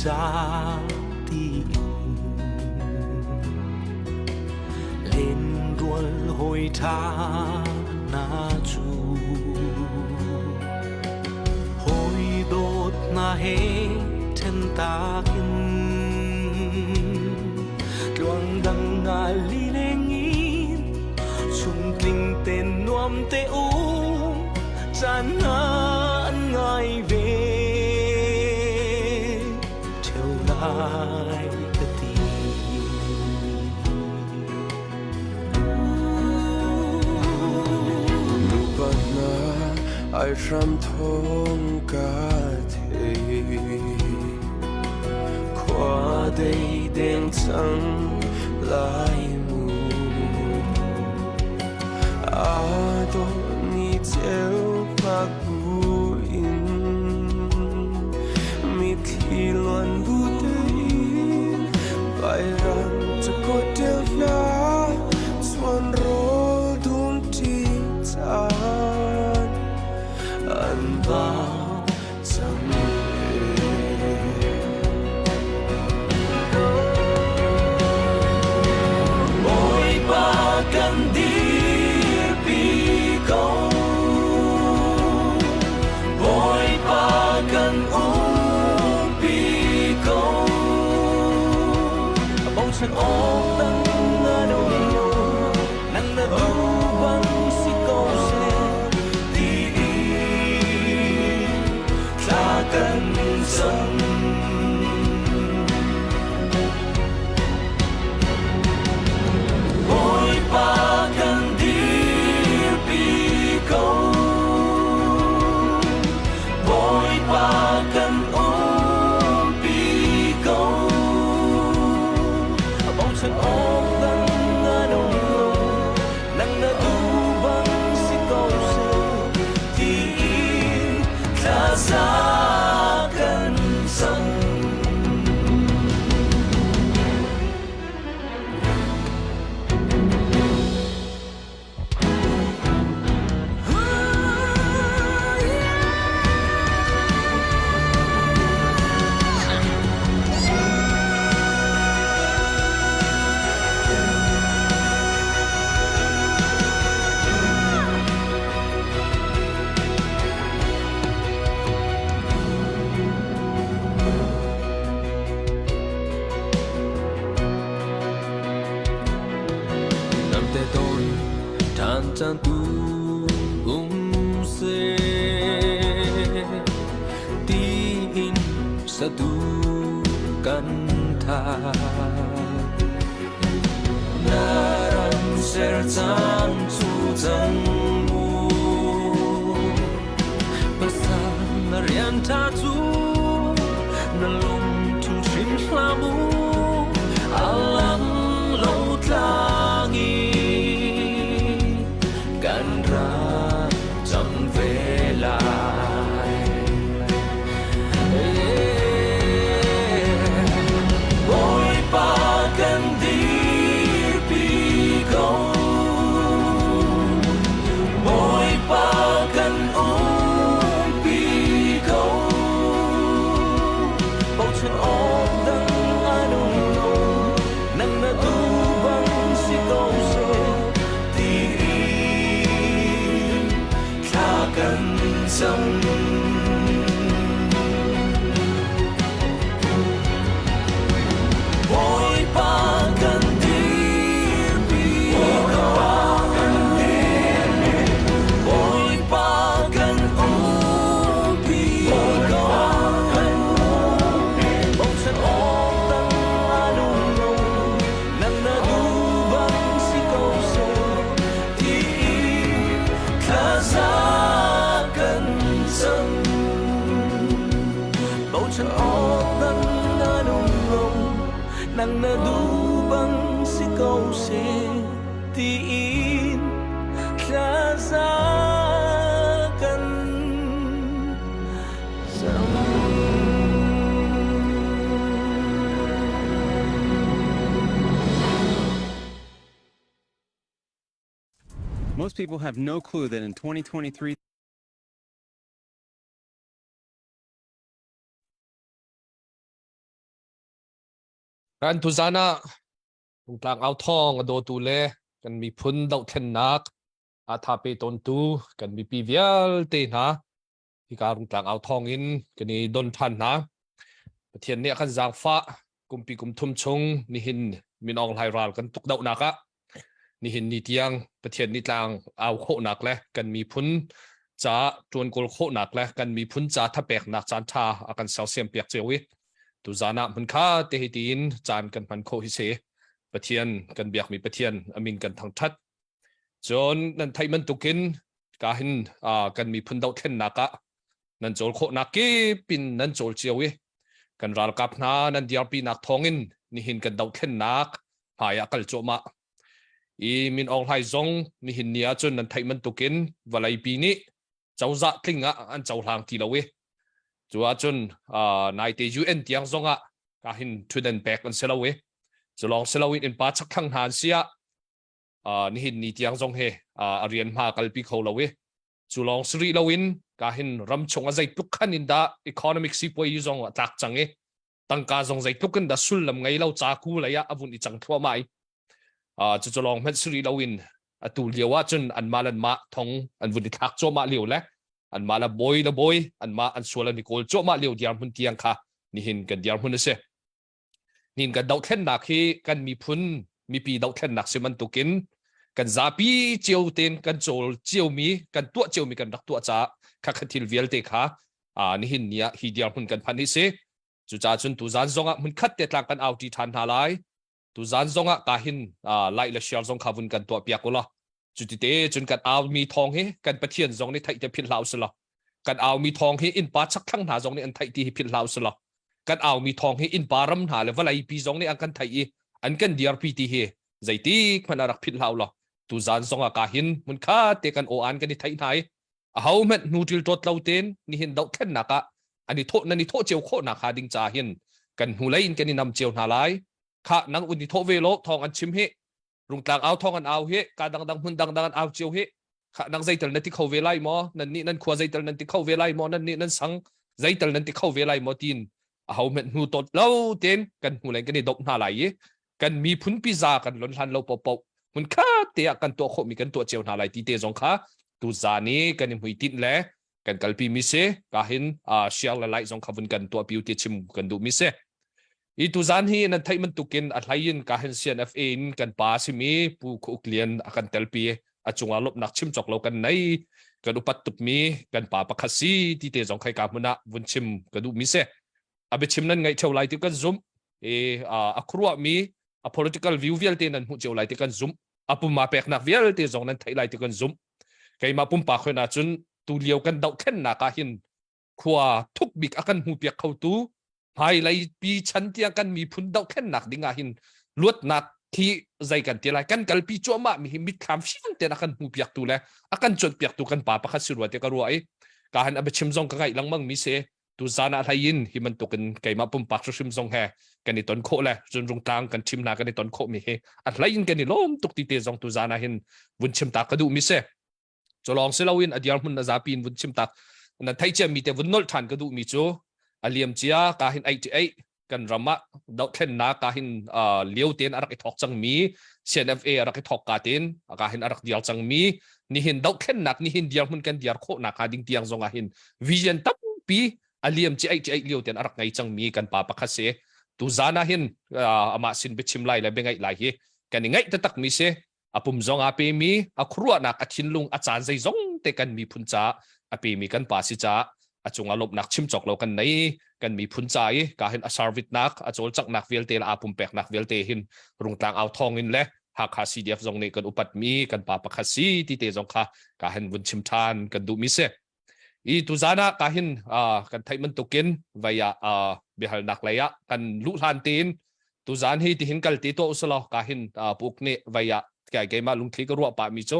ca tiin Lenrual hawi ṭha hna cu hawi dawt hna he ṭhen tak in tluang dang nga lileng in chungtling ten nuam te um caan hna an ngai ve ṭheo lai ka ti. Nupa hna ai hram thawng ka thei. Khua dei deng cang lai mu. Aa dawh ni ceu hmak buin mitthli luan bu tein Vairam cakuat hna chuan rawl dum ṭi caan an ba cang Bawipa kan dirpi ko. Bawipa kan umpi ko. Bochan awk dang na um lo, nang na duh bang si ko seh tiin thla kan cam. Bawipa kan dirpi ko. Bawipa kan umpi ko. Bochan awk dang na um lo, nang na duh bang si ko seh tiin thla za kan cam. Namte ton ṭhan caan tu um seh tiin satu kan tha. Na ram ser cang cu cang mu pasal na rian ṭha cu na lungthin hrim hlah mu a lang lo tlang i kan rak cam ve lai. Bawipa kan dirpi ko. Bawipa kan umpi ko. Bochan awk dang an um lo, nang na duh bang si ko seh tiin thla kan cam. Bawipa kan dirpi ko. Bawipa kan umpi ko. Bochan awk dang an um lo, nang na duh bang si ko seh tiin thla za kan cam. Bochan awk dang an um lo, nang na duh bang si ko seh tiin thla za kan cam. Most people have no clue that in 2023, Kan tuzan ah Rungtlang au thawng a dawtu le kan miphun dohthlennak a thape tawntu kan mipi vialte hna hika Rungtlang au thawng in kan i don ṭhan hna. Pathian nih a kan zaangfah kumpi kum thum chung nihin Min Aung Hlaing ral kan tukdohnak ah nihin ni tiang Pathian nih tlang au khawhnak le kan miphun ca ṭuan kawl khawhnak le kan miphun ca thapeknak caan ṭha a kan sersiam piak cio i tuzan ah hmunkha te hi tiin caan kan hman khawh hi si. Pathian kan biakmi Pathian a min kan thangṭhat. Cun nan theih bantukin ka hin kan miphun dohthlennak ah nan cawl khawhnak kip in nan cawl cio i kan ralkap hna nan dirpinak thawngin nihin kan dohthlennak hmai ah kal cuahmah. I Min Aung Hlaing zong nihin ni ahcun nan theih bantukin vawleipi nih cozah tling ah an cohlang ti lo i cu ahcun naite UN tiang zong ah ka hin thutdan pek an si lo i cu lawng si loin innpa chakthlang hna an si ah nihin ni tiang zong he a rian hma kalpi kho lo i cu lawng si rih loin ka hin ram chung a zeitluk khan in dah economic sipuai zong a tlak cang i tangka zong zeitluk in dah sullam ngei lo ca ku lei ah a vun i cang thluahmah i cucu lawng hmanh si rih loin atu lio ah cun anmah le anmah thong an vun i thlak cuahmah lio le anmah le bawi le bawi anmah an sual an i kawl cuahmah lio dirhmun tiang kha nihin kan dirhmun a si. Nihin kan dohthlennak hi kan miphun mipi dohthlennak si bantukin kan zapi cio tein kan cawl ciomi kan tuah ciomi kan rak tuah caah kha kha thil vialte kha nihin ni ah hi dirhmun kan phanh hi si. Cucaah cun tuzan zongah hmunkhat te tlang kan auṭi ṭhan hna lai. Tuzan zongah ka hin like le share zong kha vun kan tuah piak ulaw cuti cun kan aumi thawng hi kan Pathian zong nih theih te philh hlah usih law kan aumi thawng hi innpa chakthlang hna zong nih an theih ti hi philh hlah usih law kan aumi thawng hi innpa ram hna le vawlei pi zong nih an kan theih i an kan dirpi ti hi zeitik hmanh ah rak philh hlah ulaw tuzan zong ah ka hin hmunkhat te kan aw an kan i theih hna i aho hmanh hnu ṭil ṭawt lo tein nihin dohthlennak ah an i thawh nan i thawh cio khawh nak hnga ding ca hin kan hnulei in kan i nam cio hna lai khah nang un i thawh ve lo thawng an chim hi rungtlang au thawng an au hi ka dangdang hmun dangdang an au cio hi khah nang zeital na ti kho ve lai maw nan nih nan khua zeital nan ti kho ve lai maw nan nih nan sang zeital nan ti kho ve lai maw tin aho hmanh hnu tot lo ten kan hnulei kan i dop hna lai i kan miphun piza kan lon hlan lo popo hmun khat te ah kan tuah khawhmi kan tuah cio hna lai ti te zong kha tu zan i kan i hmuitinh le kan kalpi mi si ka hin share le like zong kha vun kan tuah piu ti chim kan duh mi si i tu zan hi nan theih bantukin a hlei in ka hin CNFA in kan pa simi Pu Khu Uk Lian a kan telpi a cungah lawmhnak chim cawk lo kan nei kan upat tukmi kan pa pakhat si ti te zong khai ka hmun ah vun chim ka duh mi si a biachim nan ngaih theo lai ti kan zumh i a khuaruahmi a political view vialte nan hmuh cio lai ti kan zumh a pumma peknak vialte zong nan theih lai ti kan zumh keimah pumpak hoin ahcun tu lio kan dohthlennak ah hin khua thuk bik a kan hmu piak khotu hmailei pi chan tiang kan miphun dohthlennak ding ah hin luatnak khi zei kan ti lai kan kalpi cuahmah mi hi mitthlam fiang tein a kan hmu piaktu le a kan cuanh piaktu kan pa pakhat si rua ti ka ruah i ka han a biachim zong ka ngaih lengmang mi si tuzan ah hlei in hi bantukin keimah pumpak hrimhrim zong he kan i ton khawh le cun rungtlang kan thim hna kan i ton khawh mi hi a hlei in kan i lawm tuk ti te zong tuzan ah hin vun chim ta ka duh mi si culawng si loin a dirhmun a zapi in vun chim tak nan theih cia mi te vun nolh than ka duh mi cu a liam cia ka hin ei ti ei kan ram ah dohthlennak ka hin lio tein a rak i thawk cangmi CNFA a rak i thawk ka tein ka hin a rak diar cangmi nihin dohthlennak nihin dirhmun kan diar khawhnak hnga ding tiang zong ah hin vision tampi a liam ci ai ci ai lio tein a rak ngei cangmi kan pa pakhat si tu zan ah hin amah sin biachim lai le biangaih lai hi kan i ngaih taktak mi si a pum zong aa pemi a khuaruahnak a thinlung a caan zeizong te kan miphun ca a pemi kan pa si caah a cungah lawmhnak chim cawk lo kan nei kan miphun ca i ka hin a servitnak a cawlcanghnak vialte le aa pumpeknak vialte hin rungtlang au thawng in le Hakha CDF zong nih kan upatmi kan pa pakhat si ti te zong kha ka hin vun chim ṭhan kan duhmi si. I tuzan ah ka hin kan theih bantukin vai ah biahalnak lei ah kan luh hlan tein tuzan hi tihin kal ti tuah usalaw ka hin puk nih vai ah kai keimah lungthli ka ruah pah mi cu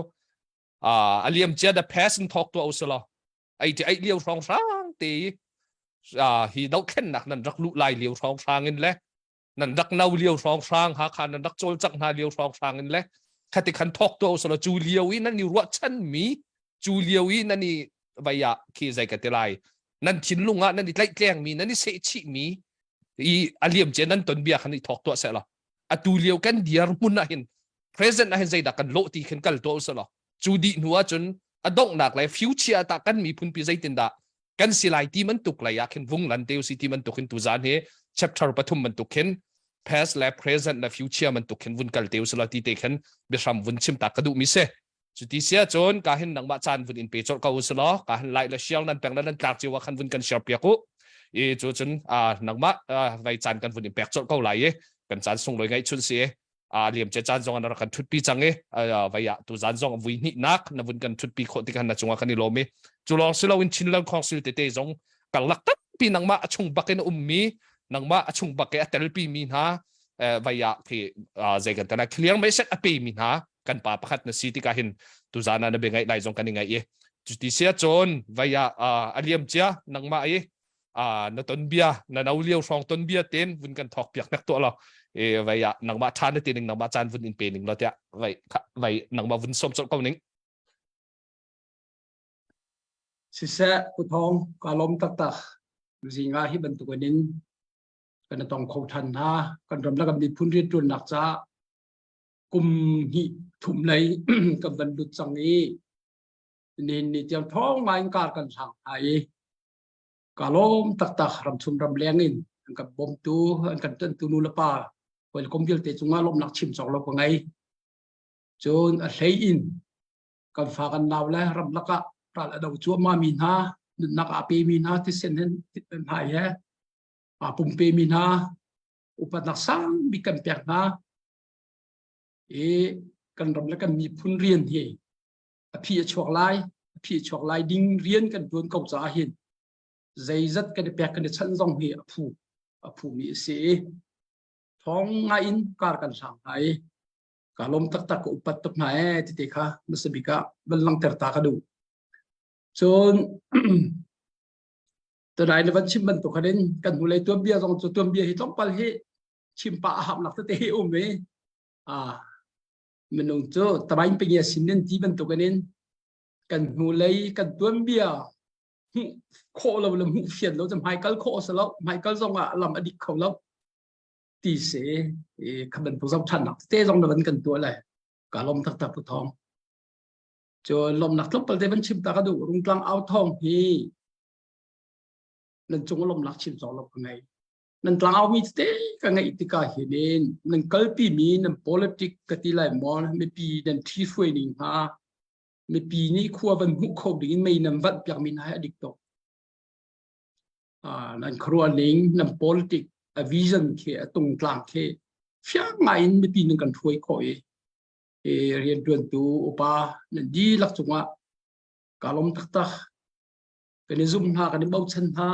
a liam cia the past in thawk tuah usalaw ai ti ai lio hrawng hrang te hi dohthlennak nan rak luh lai lio hrawng hrang in le nan rak no lio hrawng hrang Hakha nan rak cawlcangh hna lio hrawng hrang in le khati khan thawk tuah usalaw cu lio i nan i ruahchan mi cu lio i nan i vai ah khi zei ka ti lai nan thinlung ah nan i tlaihtleng mi nan i sehchih mi. I a liam cia nan ton bia khan i thawk tuah seh law atu lio kan dir hmun ah hin present ah hin zeidah kan lawh ti khin kal tuah usih law cu dih hnu ahcun a donghnak le future ta kan miphun pi zeitindah kan si lai ti bantuk lei ah khin vung lan te usi ti bantuk hin tuzan hi chapter pathum bantuk khin past le present le future bantuk khin vun kal te usih law ti te khin biahram vun chim ta ka duh mi si. Cuti sia cun ka hin nangmah caan vun in pe colh ko usih law ka hin like le share nan pek le nan tlak cio ah khan vun kan share piak u. I cu cun nangmah vai caan kan vun in pek colh ko lai i kan caan sunglawi ngaih chun si. A liam ce caan zong an rak kan thutpi cang i vai ah tu zan zong vui hnih nak na vun kan thutpi khawh tikhan na cungah kan i lawm i cu lawng si loin Chinland Council tete zong karlak tampi nangmah a chung bak in a ummi nangmah a chung bak i a telpi mi hna vai ah khi zei kan tana clear message a pe mi hna kan pa pakhat na si tikah hin tuzan ah na bia ngaih lai zong kan i ngaih i cuti sia cun vai ah a liam cia nangmah i na ton bia na no lio hrawng ton bia ten vun kan thok piak nek tuah lo e vai ah nangmah tha na ti ning nangmah caan vun in pe ning lo tiah vai vai nangmah vun som colh ko ning. Siseh Pu Thawng ka lawm taktak. Zinga hi bantukin in kan tong kho than hna. Kan ram le kan miphun riantuannak caah kum hnih thum lei kan van lut cang i nihin ni tiang thawng ngai in kar kan hlang hna i ka lawm taktak. Ramchung ramleng in an kan bawmtu an kan ṭanhtu nu le pa hawikom vialte cungah lawmnak chim cawk lo ka ngei. Cun a hlei in kan fa kan nau le ramlak ah ral a do cuahmah mi hna, nunnak aa pe mi hna, thisen hen hna he aa pumpe mi hna upatnak sang bik kan pek hna i kan ram le kan miphun rian hi a phi a chuak lai, a phi a chuak lai ding rian kan tuan ko caah hin zeizat kan i pek kan i chanh zong hi a phu a phu mi a si i thong ngai in kar kan hlang hna i ka lawm taktak, ka upat tuk hna ee ti te kha hmasa bik ah van langhter ta ka duh. Cun tunai na van chim bantuk khan in kan hnulei tuanbia zong cu tuanbia hi tlawmpal hi chim pah a hap nak tete hi um i a minung cu tamain pingia sin ti bantuk in kan hnulei kan tuanbia hmuh khawh lo le hmuh fian lo cu hmaikal khawh a si lo, hmaikal zong ah lam a dik kho lo ti si i kha bantuk zoh ṭhannak te zong na van kan tuah le ka lawm taktak. Pu Thawng cu lawmnak tlawmpal te van chim ta ka duh. Rungtlang Au Thawng hi nan cung lawmnak chim cawk lo ka ngei. Nan tlangau mi tete ka ngeih tikah hin nan kalpi mi nan politic ka ti lai maw, mipi nan ṭhi hruai ning hna, mipi nih khua van hmuh kho ding in mei nan vanh piak mi hna hi a dik tuk. Nan khuaruah ning, nan politic a vision khi a tungtlang khi fiang ngai in mipi nan kan hruai khawh i rianṭuantu upa nan dihlak cungah ka lawm taktak. Kan i zum hna, kan i bochan hna.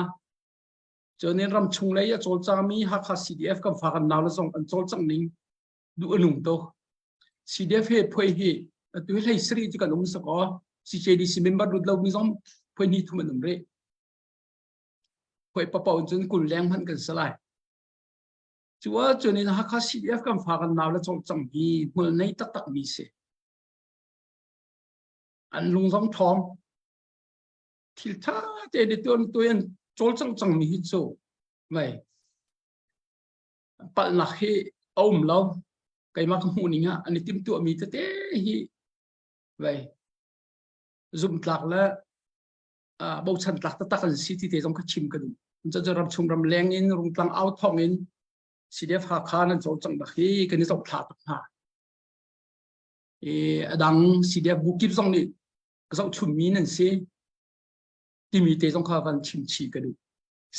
Cun in ram chung lei a cawlcangmi Hakha CDF kan fa kan nau le zong an cawlcang ning duh a nung tuk. CDF he phuai hi atu hi hlei sari cu kan um sakaw CJDC member lut lo mi zong phuai ni thum an um rih. Phuai papaw in cun 20 leng hmanh kan si lai. Cu ahcun in Hakha CDF kan fa kan nau le cawlcang hi hmual nei taktak mi si. An lung zong ṭhawng. Thil ṭha te ni tuan tuan cawlcang cang mi hi cu vai palhnak hi a um lo. Keimah ka hmuh ning ah an i timhtuah mi tete hi vai zumhtlak le bochan tlak taktak an si ti te zong kha chim ka duh. Cu ram chung ram leng in Rungtlang Au Thawng in CDF Hakha nan cawlcang bak hi kan i zohthla tuk hna. I adang CDF bu kip zong nih zohchunmi nan si timi te zong kha van chim chih ka duh.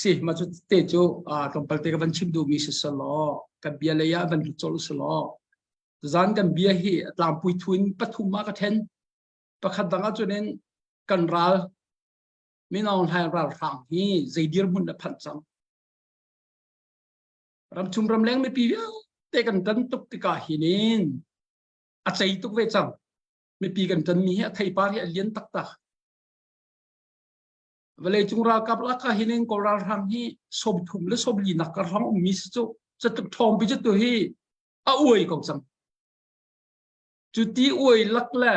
Si ma cu te cu tlawmpal te ka van chim duhmi si selaw kan bia lei ah van lut colh selaw zan kan bia hi tlangpui thu in pathum ah ka then. Pakhat dang ah cun in kan ral Min Aung Hlaing ralhrang hi zei dirhmun na phanh cang, ramchung ramleng mipi vialte kan tan tuk tikah hinin a cei tuk ve cang. Mipi kan ṭanmi hi a theipar hi a lian taktak. Vawleicung ralkap lak ah hin Kawl ralhrang hi 30 le 40 nak kar hrang ummi si cu catluk ṭhawng pi cu hi a uai ko cang. Cu ti uai lak le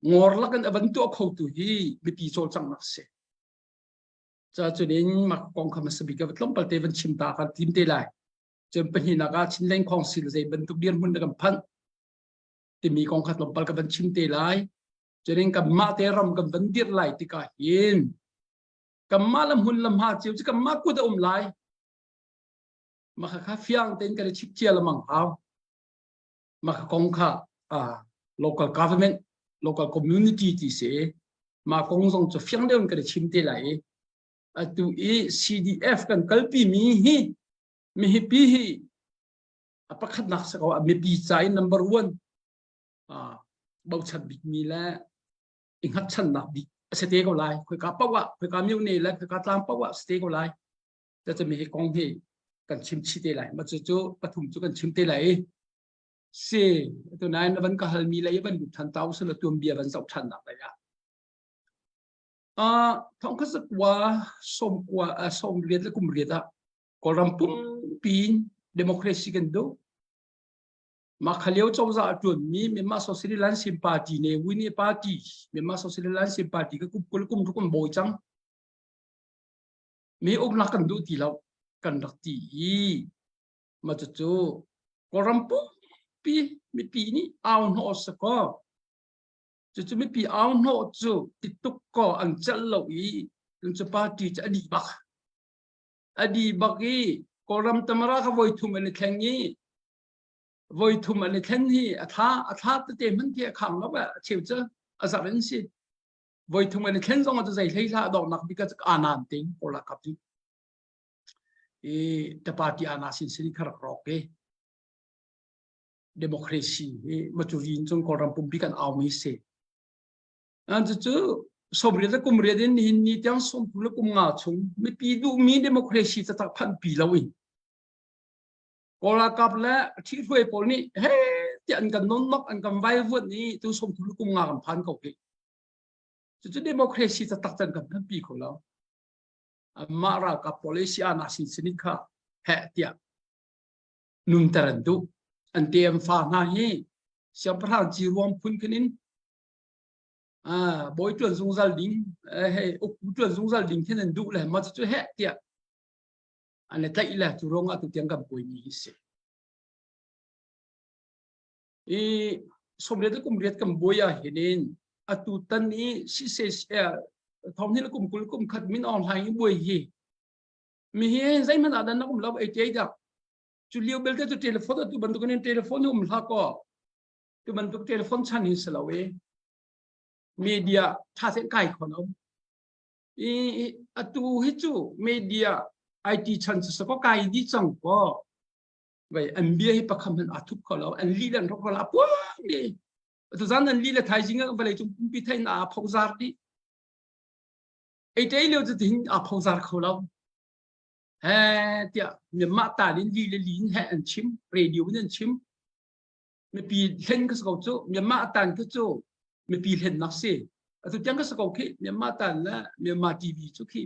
ngor lak in a van tuah kho tu hi mipi cawlcanghnak si. Ca cunin mah kong kha hmasa bik ah tlawmpal te van chim ta ka tim te lai. Cun pahnihnak ah Chinland Council zei bantuk dirhmun na kan phanh timi kong kha tlawmpal ka van chim te lai. Cunin kanmah te ram kan van dirh lai tikah hin kanmah le hmun le hma cio cu kanmah kut a um lai. Mah kha fiang tein kan i chip cia lamang hau. Mah kong kha local government, local community ti si. Mah kong zong cu fiang deuh in kan i chim te lai i atu i CDF kan kalpi mi hi mihipi hi a pakhatnak si ko a mipi ca in number one bochan bikmi le i hngatchannak bik a si te ko lai. Khoika paoh ah, khoika myo-ne le khoika tlang paoh ah si te ko lai. Cucu hi kong hi kan chim chih te lai. Mah cucu pathum cu kan chim te lai i si atu nain na van ka halmi le i van lut than tau sila tuan bia van zoh than nak lai ah. Uh, thong kha zakwa som kwa uh, som riat le kum riat ah Kawlram pumpi democracy kan duh. Mah kha lio cozah a ṭuanmi Myanmar Socialist Lansin Party ne Wini Party Myanmar Socialist Lansin Party ka kum kul kum kum bawi cang. Mi uknak kan duh ti lo kan rak ti i mah cucu Kawlram pumpi mipi nih au hnawh si kaw cucu mipi au hnawh cu ti tuk kaw an celh lo i cu party cu a dih bak. A dih bak i Kawlram tamara kha voi thum an i thleng i voi thum an i thlen hi a thla a thla tete hmanh khi a khang lo a cheu cu a zarh in si voi thum an i thlen zong ah zei hlei hlah donghnak bik ah anan ting Kawla kap cu i the party ana sin sin kha rak rawk i democracy hi macurin cung Kawlram pumpi kan au mi si an cu somriat le kum riat in nihin ni tiang 30 le kum nga chung mipi duhmi democracy taktak phanh pi lo in Kawl ralkap le ṭhihruai pawl nih he tiah an kan nonnok an kan vaivuanh i tu 30 le kum nga kan phan ko hi. Cucu democracy taktak can kan phanpi kho lo. Mah ralkap pawl i si ana sin sinik kha heh tiah nunter an duh. An TM fa hna hi siangpahrang ci ruang phun khin in bawi ṭuan zungzal ding hei uktu ṭuan zungzal ding khin an duh le mah cucu heh tiah an i tlaih le cu ruangah tutiang kan buaimi hi si. I 30 le kum riat kan buai ah hin atu tan i sise thong ni le kum 20 kum khat min Aung Hlaing i buai hi mi hi zeihmanh ah dan um lo ei te dak cu lio belte cu telephone atu bantuk in telephone um hlah ko tu bantuk telephone chan hi si lo i media tha sen kai khon om i atu hi cu media IT chan cu ko kai di cang ko vai an bia hi pakham han athup kho lo an li lan rok la puang ni atu zan an li le thaizing ah vawlei cung pumpi thai na a phozar di ei te lio cu tin a phozar kho lo he tiah Myanmar ta lin li le lin he an chim radio in an chim mipi hlen ka si ko cu Myanmar tan ka cu mipi hlennak si atu tiang ka si ko khi Myanmar tan le Myanmar TV cu khi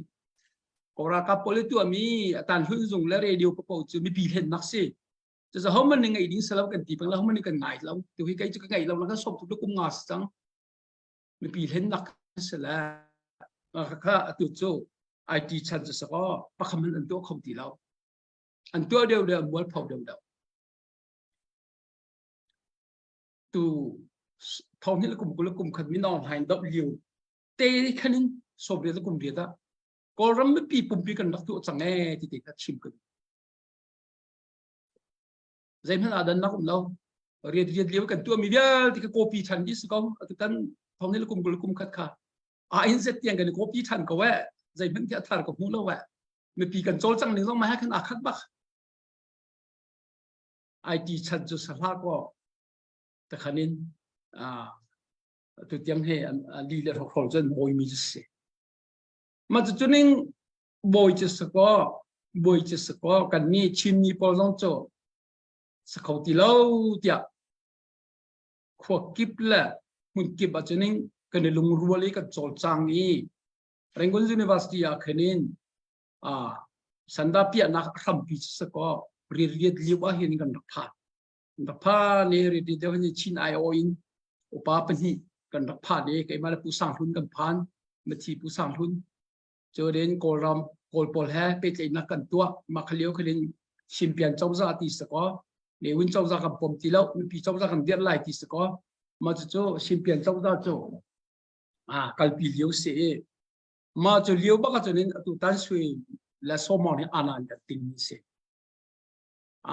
ko ralkap pawl tuahmi atan hlun zung le radio papo cu mipi hlennak si cu ho man ngai ding salo kan ti pang la ho man kan ngai lo tu hi kai cu ka ngai lo na ka som tu kum nga si cang mipi hlennak si le kha atu cu IT chan cu sako pakham an tuah kho ti lo an tuah deuh deuh mual pho deuh deuh Tu thong hi kum kul kum khat min Aung Hlaing doh lio te khan in sawmriat le kum riat ah Kawlram mipi pumpi kan rak tuah cang ee ti te kha chim kan zeihmanh ah dannak um lo riat riat lio kan tuah mi vialte ka copy than dih si ko atu tan thong hi kum kul kum khat kha a in zet tiang kan copy than ko eh zeihmanh khi a thar ka hmu lo eh mipi kan cawlcang ning zong ma he khan aa khat bak IT chan cu sahla ko takhan in tu tiang he li le hrokhol cun bawimi cu si ma cu cuning bawi cu si ko bawi cu si ko kan ni Chinmi pawl zong cu si kho ti lo tiah khua kip le hmun kip ah cuning kan i lungrual i kan cawlcang i Rangoon University ah khin sanda piahnak a hrampi cu si kaw riat lio ah hin kan rak phan. Kan rak phan i riat lio hin Chin aiawh in upa pahnih kan rak phan i keimah le Pu Sang Hlun kan phan. Mathi Pu Sang Hlun. Curin Kawlram Kawl pawl he pehtlaihnak kan tuah. Mah kha lio khin Simpian cozah ti si kaw, Ne Win cozah kan pom ti lo, mipi cozah kan dirh lai ti si kaw, mah cucu Simpian cozah cu ah kalpi lio si i mah cu lio bak ahcun in atu Tan Sui le Sawmawng hi anan kan ting mi si.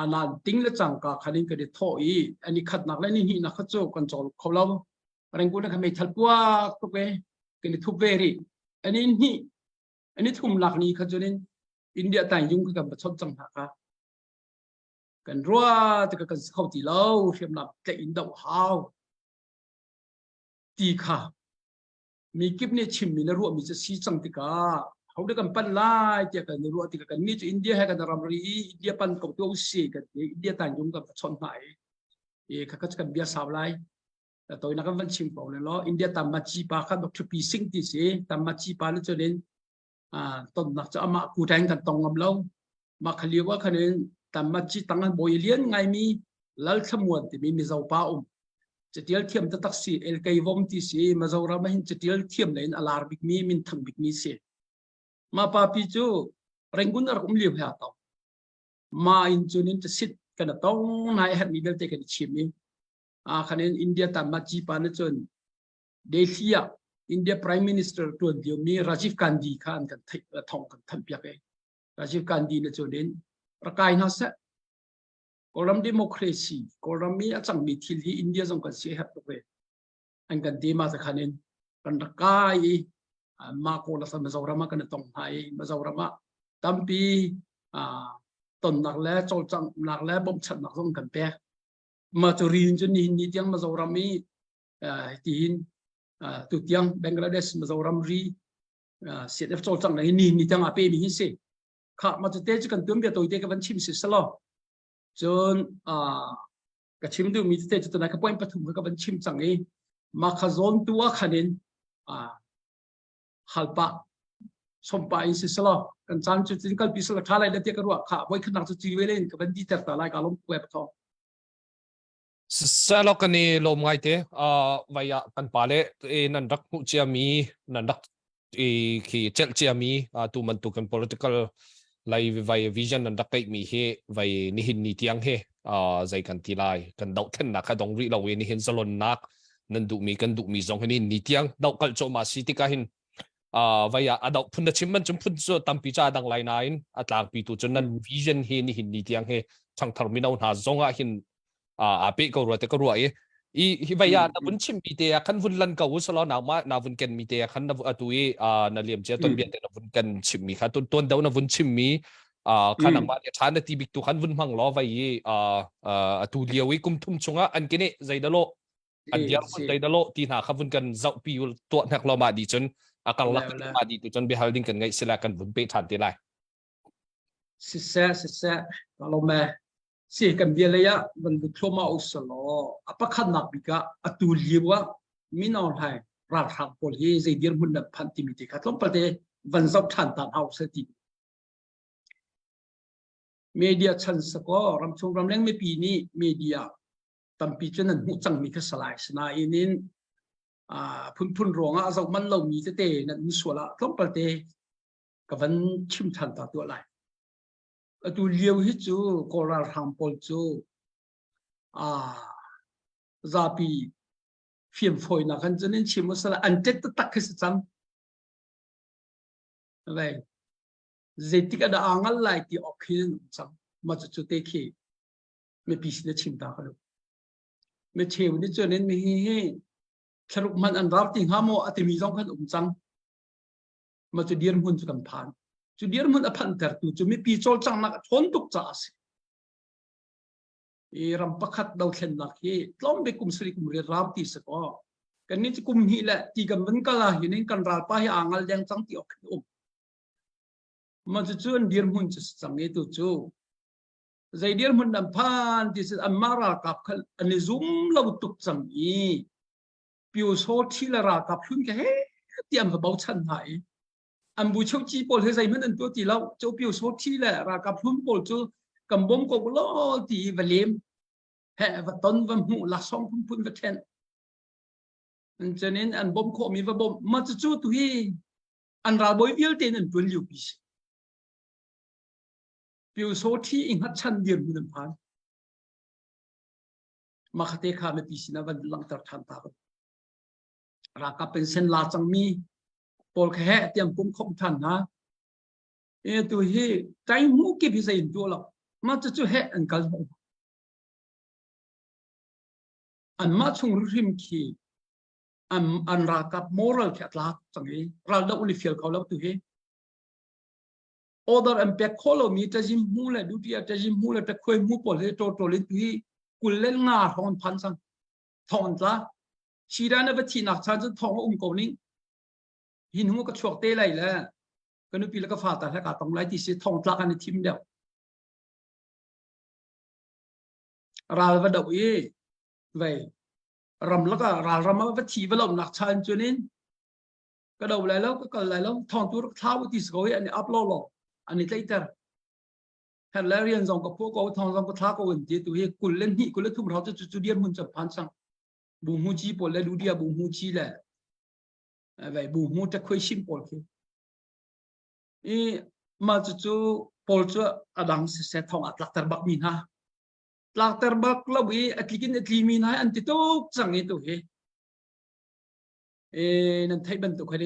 Anan ting le cangka khan in kan i thawh i ani khatnak le ni hnihnak kha cu kan cawl kho lo. Rangoon kha meithal puak tuk e kan i thup ve rih. Ani hnih ani thum lak ni kha cun in India tangyung kha kan va chawnh cang hna kha. Kan ruah tikah kan si kho ti lo hriamnam tlaih in doh hau ti kha mi kip nih chimmi le ruahmi cu si cang tikah ho dah kan pan lai tiah kan i ruah tikah kan nih cu India he kan ramri i India pan ko tu si kan ti India tangyung kan va chawnh hna i i kha kan bia sau lai toinak kan van chim ko le law India tammaci pa kha Dr. P Singh ti si tammaci pa le cun in tonnak cu amah kuteng kan tong ngam lo mah kha lio ah khan in tammaci tang an bawi lian ngaimi Lal Thlamuan timi Mizo pa um catial thiam taktak si LK Vom ti si Mizoram ah hin catial thiam le in a lar bikmi min thang bikmi si mah pa pi cu Rangoon a rak um lio he a tong ma in cun in sit kan tong nai herhmi vialte kan i chim i ah khan in India tammaci pa na cun Delhi ah India Prime Minister tuan lio mi Rajiv Gandhi kha an kan theih thong kan thanh piak e Rajiv Gandhi na cun in rakai hna seh Kawlram democracy Kawlram mi a cangmi thil hi India zong kan si herh tuk ve an kan ti ma khan in kan rak kai i mah kawl sa Mizoram ah kan tong hna i Mizoram ah tampi tonnak le cawlcanghnak le bawmhchanhnak zong kan pek mah cu rin cu nihin ni tiang Mizoram i tihin tu tiang Bangladesh Mizoram ri CNF cawlcang hi nihin ni tiang a pe mi hi si kha mah cu te cu kan tuan bia tawite ka van chim si selaw cun ka chim duh mi te cu tunai ka point pathum ka van chim cang i mah kha zawn tu ah khan in halpa sompa in si selaw kan caan cu tin kalpi selaw tha lai le te ka ruah kha voi khanak cu ci ve len ka van di ter ta lai ka lom web thong Selaw kan i lawm ngai te vai ah kan pa le nan rak hmuh cia mi nan rak i khi celh cia mi tu bantuk kan political lai vai vision nan rak keih mi hi vai nihin ni tiang hi zei kan ti lai kan dohthlennak kha dong rih lo i nihin zalonnak nan duhmi kan duhmi zong hi nihin ni tiang doh kalh cawhmah si tikah hin vai ah a doh phun na chim man cun phun cu tampi ca dang lai nain a tlangpi tu cun nan vision hi nihin ni tiang hi changthar mino hna zong ah hin aa pe ko rua te ka rua i i hi vai ah na vun chim mi te ah khan vun lan ko usalo na ma na vun ken mi te ah khan na atu i na liam chia ton bia te na vun kan chim mi kha tun ton do na vun chim mi khan ma ne than na ti bik tu khan vun hmang lo vai i atu lio i kum thum chungah an kine zeidalo an diar mun zeidalo ti hna kha vun kan zoh pi tuah hnek lo ma di cun a karlak ma di tu cun bihal ding kan ngai sila kan vun pe than te lai Siseh siseh ka lawm e. Si kan bia lei ah van lut thluahmah u selaw a pakhatnak bik ah atu lio ah Min Aung Hlaing ralhrang pawl hi zei dirhmun nan phanh timi te kha tlawmpal te van zoh ṭhan ta hna u seh ti. Media chan sakaw ramchung ramleng mipi nih media tampi cu nan hmuh cangmi kha salai sinain in phunphun ruangah a zoh man lomi tete nan um sual ah tlawmpal te ka van chim ṭhan ta tuah lai. Atu lio hi cu Kawl ralhrang pawl cu aa zapi fimfawinak han cun in chim usala an tet taktak khi si cang. Vei zeitik ah dah aa ngal lai ti awk khi an um cang. Mah cucu te khi mipi sin a chim ta ka lu. Mi cheu nih cun in mi hi hi thlaruk hmanh an rar ti hnga maw a timi zong khan um cang. Ma cu dirhmun cu kan phan. Cu dirhmun a phanhtertu cu mipi cawlcanghnak a ṭhawn tuk caah a si. I ram pakhat dothlennak hi tlawmbik kum sarih kum riat rau ti si kaw kan nih cu kum hnih le ti kan vun kal ah hin kan ralpa hi aa ngal deng cang ti awk khin um. Ma cucu an dirhmun cu si cang i tu cu zei dirhmun an phan ti si anmah ralkap kha an i zum lo tuk cang i Pyo-saw-ṭhi le ralkap hlun kha he ti an va bochan hna i an bu cheuci pawl he zeihmanh an tuah ti lo. Cu Pyo-saw-ṭhi le ralkap hlun pawl cu kan bawm ko law ti i va lem he va ton va hmuh laksawng phunphun va ṭhen. Cun in an bawmh khawhmi va bawmh. Mah cucu tu hi. An ralbawi vialte in an tuan lio pi si. Pyu Saw Ṭhi i hngatchan dirhmun an phan. Makhate kha mipi sinah van langhter ṭhan ta. Ralkap pension la cangmi pawl kha heh tiang pum khomh ṭhan hna. E tu hi tai mu kip hi zei in tuah lo. Mah cucu heh an kal hnawh. Anmah chung hrim khi an, an ralkap moral khi a tlak cang i ral doh li fial kho lo tu hi. Order an pek khawh lomi ṭazim hmu le duty ah ṭazim hmu le ṭakhuai hmu pawl hi ṭawṭawl in tu hi 25 hrawng an phan cang. Thong an tla. Sida na va thihnak chan cun thong a um ko ning. Hin hnu ka chuak te lai le ka nupi le ka fa ta he ka tong lai ti si thong tlak an i thim deuh. Ral va doh i vei ram laka ral ram ah va thi va lo nak chan cun in ka do lai lo ka kal lai lo thong tu rak thlau ti si ko i an i up lo lo an i tlaihter her le rian zong ka phu ko thong zong ka thla ko in ti tu hi 22 23 rau cu cu dian mun chap phan sang bu mu chi pawl le ludia bu mu chi le vai bu mu ta khoi sim pawl khi i ma cu cu pawl cu adang si se thong a tlakter bak mi hna tlakter bak lo i a tlikin a tli mi hna an ti tuk cang i tu hi e nan theih bantuk khan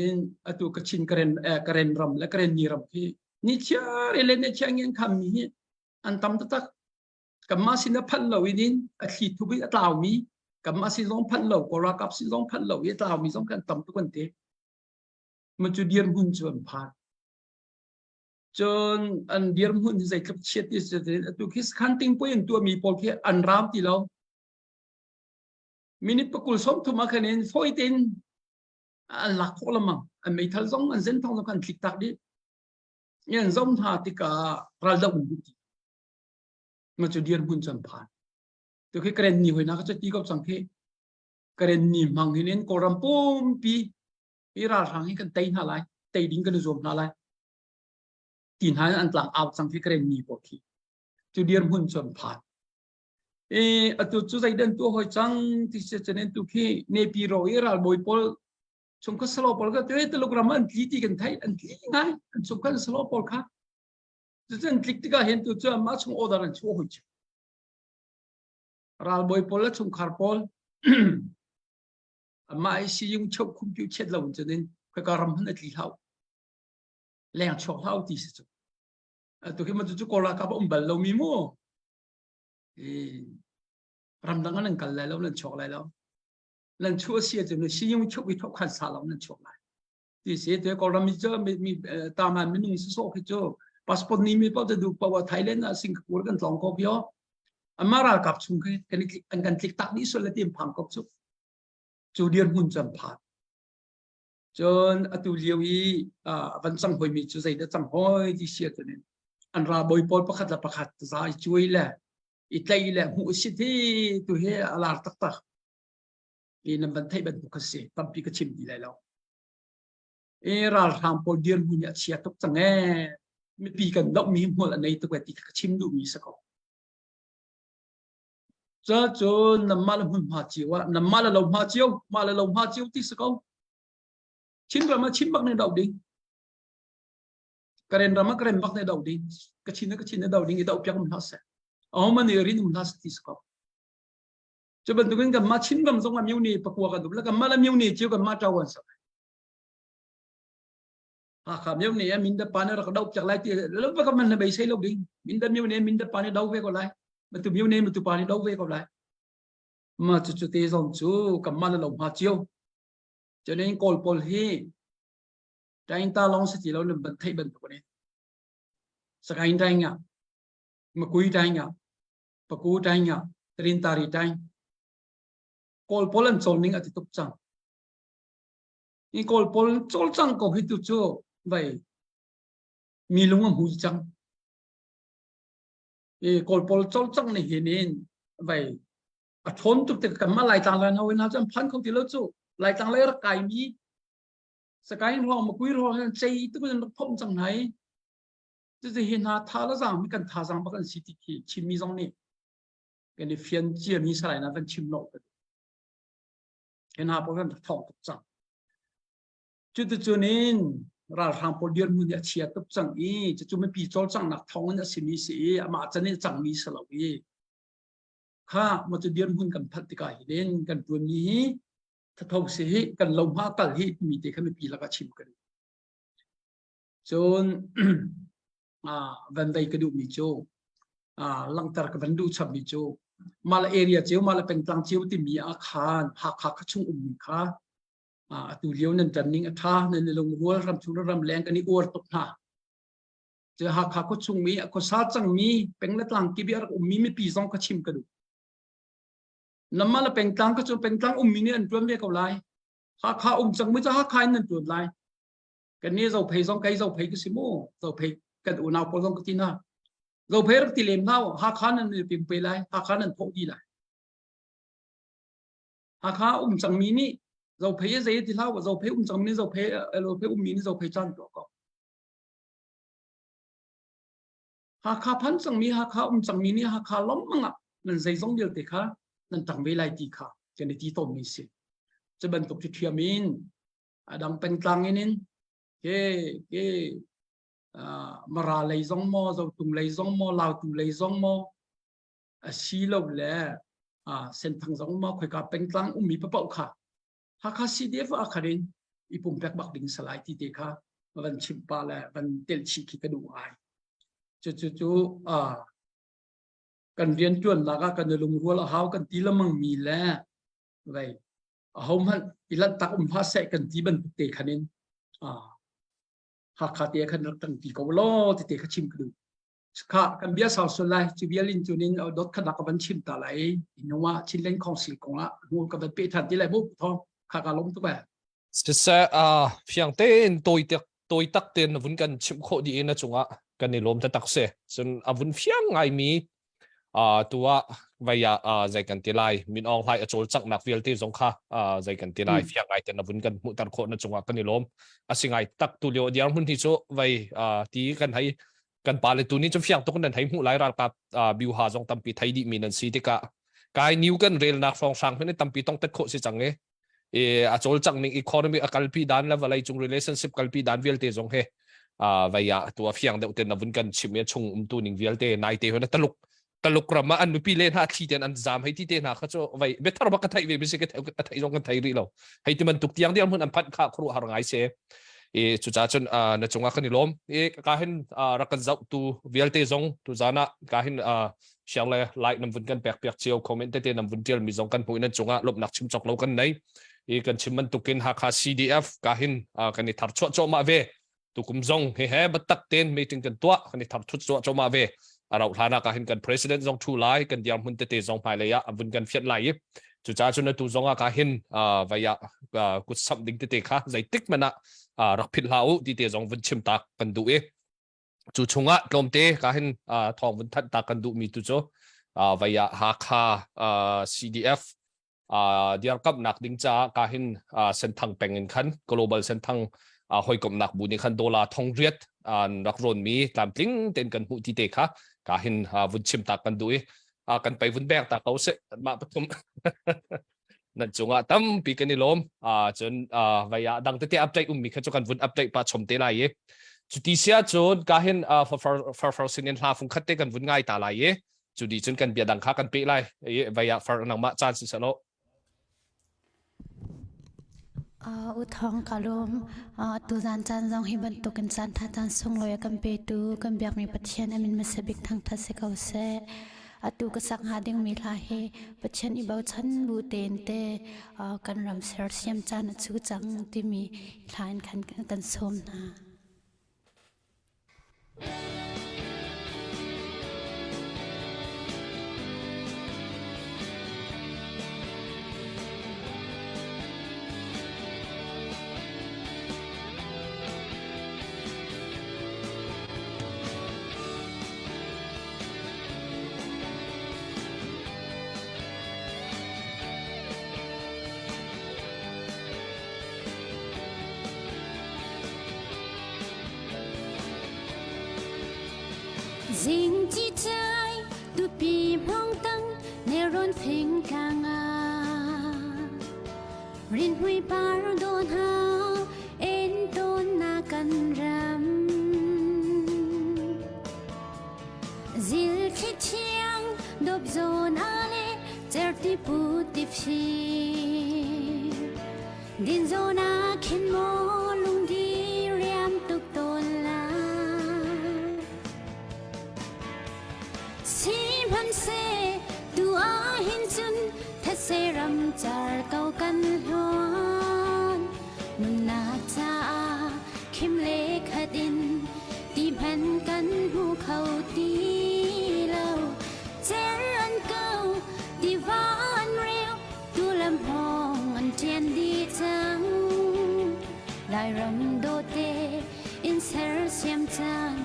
atu Kachin Karen Karen ram le Karen ni ram khi ni chiar le ne chiang in kham mi hi an tam taktak kanmah sin a phanh lo in in a thli thup in a tlau mi kanmah sin zong phanh lo Kawl ralkap sin zong phanh lo i a tlau mi zong kan tam tuk an ti mu cu dirhmun cu an phan cun an dirhmun hi zeitluk chiat ti si atu khi sakhan ting pui an tuah mi pawl khi an ram ti lo minute pakul 30 ah khan in fawi tein an lak khawh lamang an meithal zong an zen thong zong kan tlik tak dih an zom hna tikah raldoh an duh ti ma cu dirhmun cu an phan tu khi karen ni hoi na ka ti ko cang khi karen ni hmang hin in kawlram pumpi hi ralhrang hi kan tei hna lai tei ding kan i zuam hna lai ti hna an tlang au cang khi karen ni pawl khi cu dirhmun cu an phan e atu cu zeidan tu hoi cang ti se chen tu khi nepi ro i ralbawi pawl chung kha salo pawl ka te tuluk ram an tli ti kan thai an tli ngai an chung khan salo pawl kha cucun tlik tikah hin tu cu amah chung order an chuah hoi ralbawi pawl le chungkhar pawl amah i siyung cheu khum piu chet lo in cunin khaka ram han a tli hlau leng chuak hlau ti si cu tu khi ma cu kawl ralkap um bal lo mi mu ramdang an kal lai lo nan chuak lai lo nan chuah si ahcun siyung cheu i thok khan sa lo nan chuak lai ti si te Kawlram mi cu mi taman minung sawsawh khi cu passport ni mi paoh te duh paoh Thailand ah Singapore kan tlawng ko pio amma ralkap chung khi kan an kan tlik tak dih sual le tim phang kop cu cu dir hmun cam phan cun atu lio i van cang hoi mi cu zei dah cang hoi ti sia cun an ra boi pawl pakhat le pakhat za i cuai le i tlai le hmuh si thi tu hi a lar taktak i nan van theih bantuk kha si tampi ka chim ti lai lo i ralhrang pawl dirhmun hi a chia tuk cang ee mipi kan doh mi hmual a nei tuk e ti ka chim duh mi si ko ca cu namah le hmunhma cio ah namah le lo hma cio mah le lo hma cio ti si ko Chin ram ah Chin bak ne doh ding Karen ram ah Karen bak ne doh ding Kachin ah Kachin ne doh ding i doh piak um hlah seh ahohmanh nih rin um hlah seh ti si ko Cu bantukin kanmah Chinram zong ah myone pakua kan um le kanmah le myone cio kanmah ṭo an sak. Hakha myone ah minda pa nih rak doh piak lai ti lo va kan man beisei lo ding. Minda myone minda pa nih do ve ko lai. Matu myone matu pa nih do ve ko lai. Ma cu cu te zong cu kanmah le lo hma cio. Cunin Kawl pawl hi tain ta long si ti lo nan ban theih bantuk ni. Sakaing taing ah, Makui taing ah, Paku taing ah Trintari taing Kawl pawl an cawl ning a ti tuk cang. Hi Kawl pawl cawl cang ko hi tu cu vai mi lung a hmui cang. I Kawl pawl cawl cang ni hin in vai a ṭhawn tuk tik kanmah Laitlang lai hna hna cu an phan kho ti lo cu Laitlang lei rak kai mi Sakaing ruang Makui ruang hin cei tuk in rak phomh cang hna i Cucu hi hna tha le zaang hi kan thazaang bak an si ti khi Chinmi zong nih kan i fian ciami salai na kan chim lo. Hi hna pawl kan thawng tuk cang. Cuticun in Ralhrang pawl dirhmun hi a chia tuk cang i cucu mipi cawlcanghnak thawng in a simi si i amah can in a cangmi si lo i kha maw cu dirhmun kan phanh tikah hin kan tuanmi hi thatho si hi kan lo hma kal hi timi te kha mipi lakah chim kan cun van vei ka duhmi cu langhter ka van duh chapmi cu mah area cio mah le pengtlang cio timi ah khan Hakha kha chung ummi kha atu lio nan ṭan ning a ṭha nan i lungrual ram chung le ram leng kan i uar tuk hna cu Hakha khua chung mi khuasa cangmi peng le tlang kip i a rak ummi mipi zong ka chim ka duh namah le pengtlang ka cu pengtlang ummi nih an ṭuan ve ko lai Hakha um cangmi cu Hakha in nan ṭuan lai kan nih Zophei zong kei Zophei ka si mu Zophei kan unau pawl zong ka ti hna Zophei rak ti lem hna Hakha nan ping pe lai Hakha nan thawh dih lai Hakha um cangmi nih Zophei zei ti hlah Zophei um cangmi nih Zophei Zophei ummi nih Zophei caan tuah ko Hakha phan cangmi Hakha um cangmi nih Hakha longmang ah nan zeizong vialte kha nan tang ve lai ti kha kan i ti tawnmi si. Cu bantuk ṭhiam in a dang pengtlang in in ke ke Mara lei zong maw Zotung lei zong maw Lautu lei zong maw a si lo le Senthang zong maw khoika pengtlang ummi papaoh kha Hakha CDF ah khan in i pumpek bak ding salai ti te kha van chim pa le van telh chih khi ka duh ngai. Cu cu cu kan rian tuannak ah kan i lungrual a hau kan ti lamang mi le vei aho hmanh i lanhtak um hlah seh kan ti bantuk te khan in Hakha te khan rak kan ti ko law ti te kha chim ka duh. Kha kan bia sau sual lai cu bia lin cun in dot khat ka van chim ta lai inungah Chinland Council kong ah hmur ka van pe than ti lai mu thong kha ka lom tuk eh. Siseh fiang tein tawi tak tawi tak tein vun kan chim khawh dih in a cungah kan i lawm taktak si. Cun a vun fiang ngaimi tu ah vai ah zei kan ti lai Min Aung Hlaing a cawlcanghnak vialte zong kha zei kan ti lai fiang ngai ten a vun kan hmuhter khawh na cungah kan i lawm. A si ngai tak tu lio diar hmun hi cu vai ti kan hei kan pa le tu ni cu fiang tuk nan hei hmuh lai ralkap biuha zong tampi thei dih mi nan si tikah kai new kan relnak hrawng hrang hmanh tampi tong tet khawh si cang e e a cawlcang ning economy a kalpi dan le vawlei cung relationship kalpi dan vialte zong he a vai ah tu a fiang deuh ten na vun kan chim i chung um tu ning vialte nai te hona taluk taluk ram ah an nupi le hna thli ten an zam hei ti te hna kha cu vai biathar bak ka theih ve bisi ka theih zong kan thei rih lo hei ti bantuk tiang diam hun an phanh kha khru har ngai se e cuca cun na cungah kan i lawm e ka hin rak kan zoh tu vialte zong tu zana ka hin share le like nam vun kan pek piak cio comment tete nam vun tial mi zong kan hmuh nan cungah lawmhnak chim chok lo kan nei i kan chim bantukin Hakha CDF ka hin kan i thar chuah cuahmah ve tukum zong he he batak ten meeting kan tuah kan i thar thut chuah cuahmah ve a rauh hlan ah hin kan president zong thu lai kan diar hmun tete zong hmailei ah vun kan fiat lai i cucaah cun atu zong ah ka hin vaya kut samh ding tete kha zeitik man ah rak phit hlah u ti te zong vun chim tak kan duh i cu chungah tlawmte ka hin thawng vun thanh ta kan duh mi tu cu vaya Hakha CDF dirkamhnak ding caah ka hin Senthang peng in khan Global Senthang hawikomhnak bu nih khan dollar thong riat an rak rawn mi tlamtling ten kan hmuh ti te kha ka hin vun chim tak kan duh i kan pei vun bek ta ko se mah pathum nan cungah tampi kan i lawm cun vai ah dang tete update ummi kha cu kan vun update pa chom te lai i cuti sia cun ka hin far far sin in hla fung khat te kan vun ngai ta lai i cu di cun kan bia dang kha kan pe lai i vai ah far nangmah caan si selo U Thawng ka lawm. Tuzan caan zong hi bantukin caan tha caan sunglawi a kan petu kan biakmi Pathian a min hmasa bik thangthat si ko seh. Atu ka sak hnga dingmi hla hi Pathian i bochan bu tein te kan ram sersiam caan a cu cang timi hla in khan kan sawm hna. Zing ci chai tupi mong tang nelrawn fing tlang ah rinhmui par dawn ha en tawn nak. kan ram. Zil thli thiang dop zawn a le certi pu ti fir. Din zawn ah khin maw lungdi riam tuk tawn la. Sihmanhseh tu ah hin cun thetse ram car ko kan hluan. Nunnak caah khim le khat in ti hman kan hmu kho ti lo. Cer an ko, tiva an reu, tu lam hawng an ṭian dih cang. Lairam dawte in sersiam caan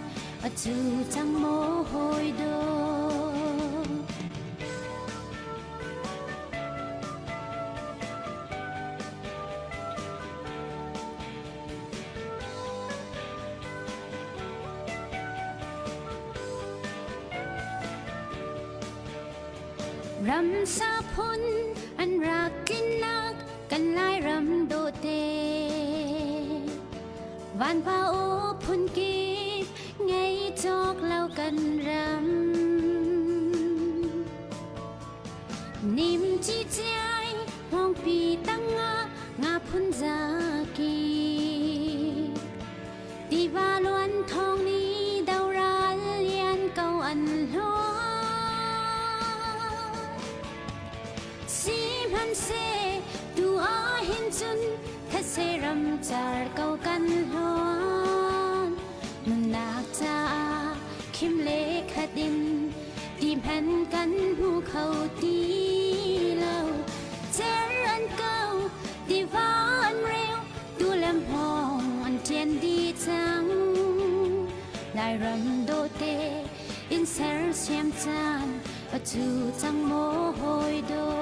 atu cang maw hawi dawt. Ramsa phun an rak tlinnak kan Lairam dawte. Vanpa aw phunkip ngei cawk lo kan ram. Nim ci ciai hmawngpi tangah nga phun zaki. Tiva luan thawng ni doral lian ko an hluan. Sihmanhseh tu ah hin cun thetse ram car ko kan hluan. Nunnak caah khim le khat in ti hman kan hmu kho ti lo. Cer an ko, tiva an reu, tu lam hawng an ṭian dih cang. Lairam dawte in sersiam caan atu cang maw hawi dawt.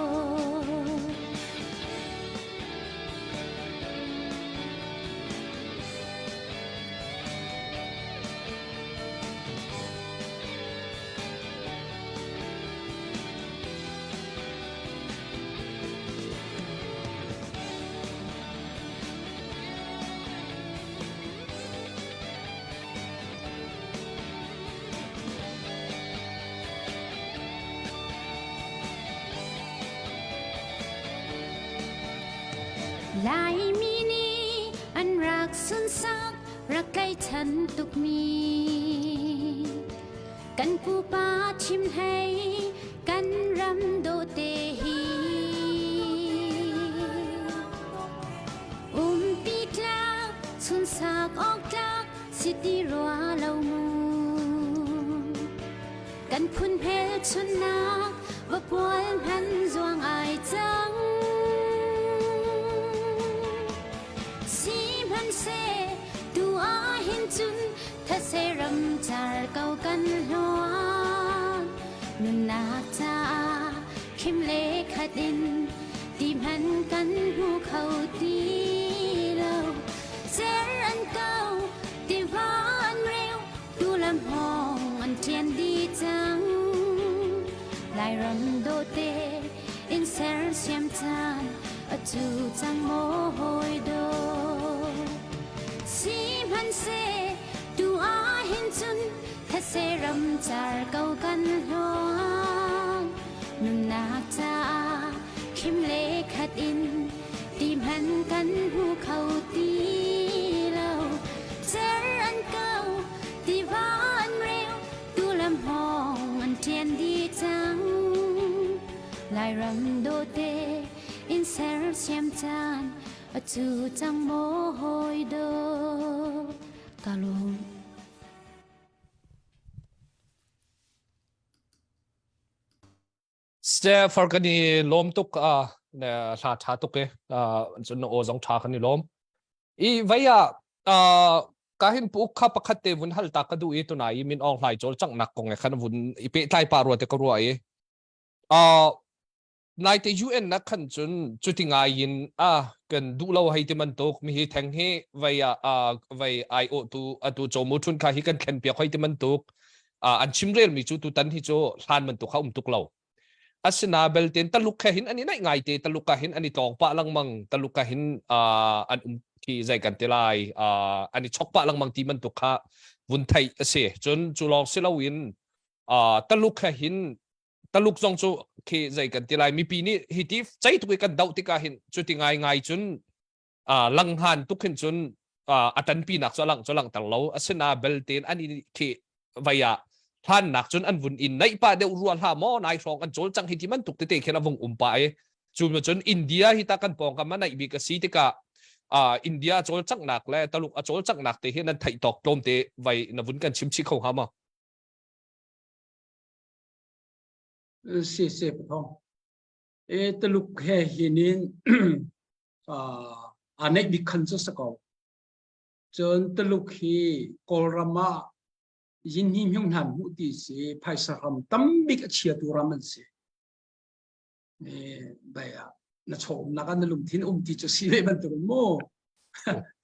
Laimi nih an rak sunsak rak tlaichan tukmi kan pupa chim hlei kan ram dawte hi umpi tlak sunsak awk tlak si ti rua lo mu kan phun hmelchunnak vapual hman zuang ai cang sihmanhseh tu ah hin cun thetse ram car ko kan hluan nunnak caah khim le khat in ti hman kan hmu kho ti lo cer an ko tiva an reu tu lam hawng an ṭian dih cang Lairam dawte in sersiam caan atu cang maw hawi dawt sihmanhseh tu ah hin cun thetse ram car ko kan hluan nunnak caah khim le khat in ti hman kan hmu kho ti lo cer an ko tiva an reu tu lam hawng an ṭian dih cang Lairam dawte in sersiam caan atu cang maw hawi dawt ka lawm. Steph kan i lawm tuk a ne hla tha tuk e cun aw zong tha kan i lawm i vei ah ka hin pu kha pakhat te vun hal ta ka du i tunai i min ong hlai chol chang nak kong e khan vun i pe tlai pa ro te ka ruwa i naite UN na khan cun cuti ngai in a kan duh lo hei ti bantuk mi hi theng hi vei a vei ai o tu atu chomu thun kha hi kan thlen piak hei ti bantuk an chimrel mi cu tutan hi cu hlan bantuk kha um tuk lo asina belten taluk kha hin ani naih ngai te taluk ka hin ani tawng pa langmang taluk ka hin an um. Khi zei kan ti lai uh, an i chok pah lengmang ti bantuk kha vun theih a si. Cun cu lawng si loin uh, Taluk he hin Taluk zong cu khi zei kan ti lai mipi nih hi ti cei tuk i kan doh tikah hin cu ti ngai ngai cun uh, langhan tuk hin cun uh, a tanpi nak cu lang cu langhter lo asina belten an i khi vai ah hlannak cun an vun in naih pa deuh rua hla maw nai hrawng an cawl cang hi ti man tuk tete khin a vung um pa i cu cun India hi ta kan pawngkam a naih bik a si tikah uh, India cawl cangnak le Taluk a cawl cangnak te hi nan theih tawk tlawm te vai na vun kan chim chih kho hnga maw? Si si pathong. E Taluk he hinin aa neih bik khan cu si ko. Cun Tuluk hi Kawlram ah yinhni myunghnan hmuh ti si phaisa ram tambik a chiatu ram an si. Bai ah na chawmnak ah na lungthin um ti cu si ve bantuk mu.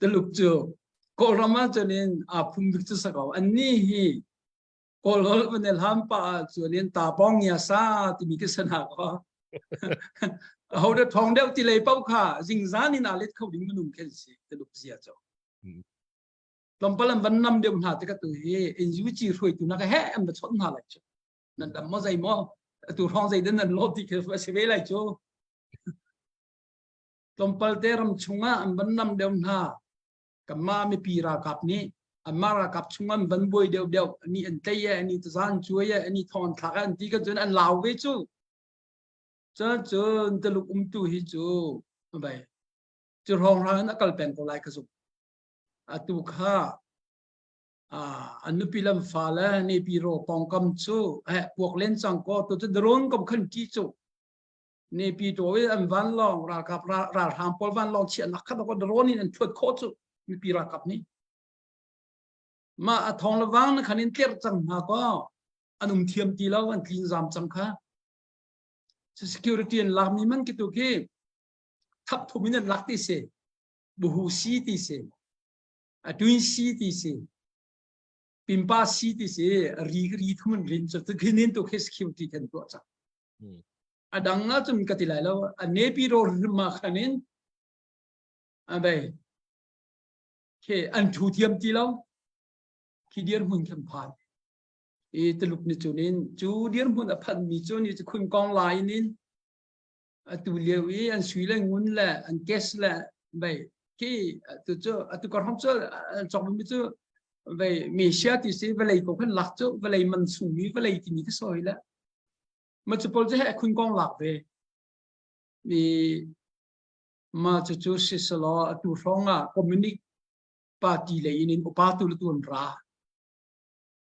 Tuluk cu Kawlram ah cun in aa phum bik cu si ko. Annih hi Kawlholh van i hlam pah ah cun in ta pong ya sa timi khi sana ko. Ho da thong deuh ti lei pau kha zingzan in aa let kho ding minung khen si Tuluk zia cho. Tlawmpal an van nam deuh hna te ka tu hi NUG hruaitu na ka he an va chawnh hna lai chu. Nan dam maw zei maw atu hrawng zei den nan lo ti khi a si ve lai chu. Tlawmpal te ram chungah an van nam deuh hna kanmah mipi ralkap nih anmah ralkap chung an van buai deuhdeuh ani an tlei e ani tazan cuai e ani thong an thlak e an ti kan cun an lau ve cu cun cun Tuluk umtu hi cu bai cu hrawng hrang in a kal peng ko lai ka zumh atu kha an nupi lam fa le nepi ro pawngkam cu eh puak len cang ko tu cu drone kom khan ti cu Nepi i an vanlawng ralkap ralhrang pawl vanlawng chiahnak kha dawk drone in an thuat khawh cu mipi ralkap nih. Mah a thong le vang na khan in tlerh cang hna kaw an um thiam ti lo an tlin zam cang kha. Security an lakmi man ki tu khi thap thum in an lak ti si. Buhu si ti si. A tuin si ti si. Pimpa si ti si. Ri ri thum in rin cu tu nin tu khi security kan tuah cang. A dang ahcun ka ti lai lo. A nepi ro rim ah khan in a bei khi an thu thiam ti lo. Khi dirhmun khan phan. I Tuluk ni cun in cu dirhmun a phanh mi cu ni cu khun kong lai in in atu lio i an sui le ngun le an kes le bei khi tu cu atu kar hong cu an cawk mi cu vei Mesia ti si vawlei ko khan lak cu vawlei man sung mi vawlei timi ka sawi le Ma cu pawl cu he khun kong lak ve. Mi ma cu cu siselaw atu hrawng ah Communist Party lei in in upa tu le tu an ra.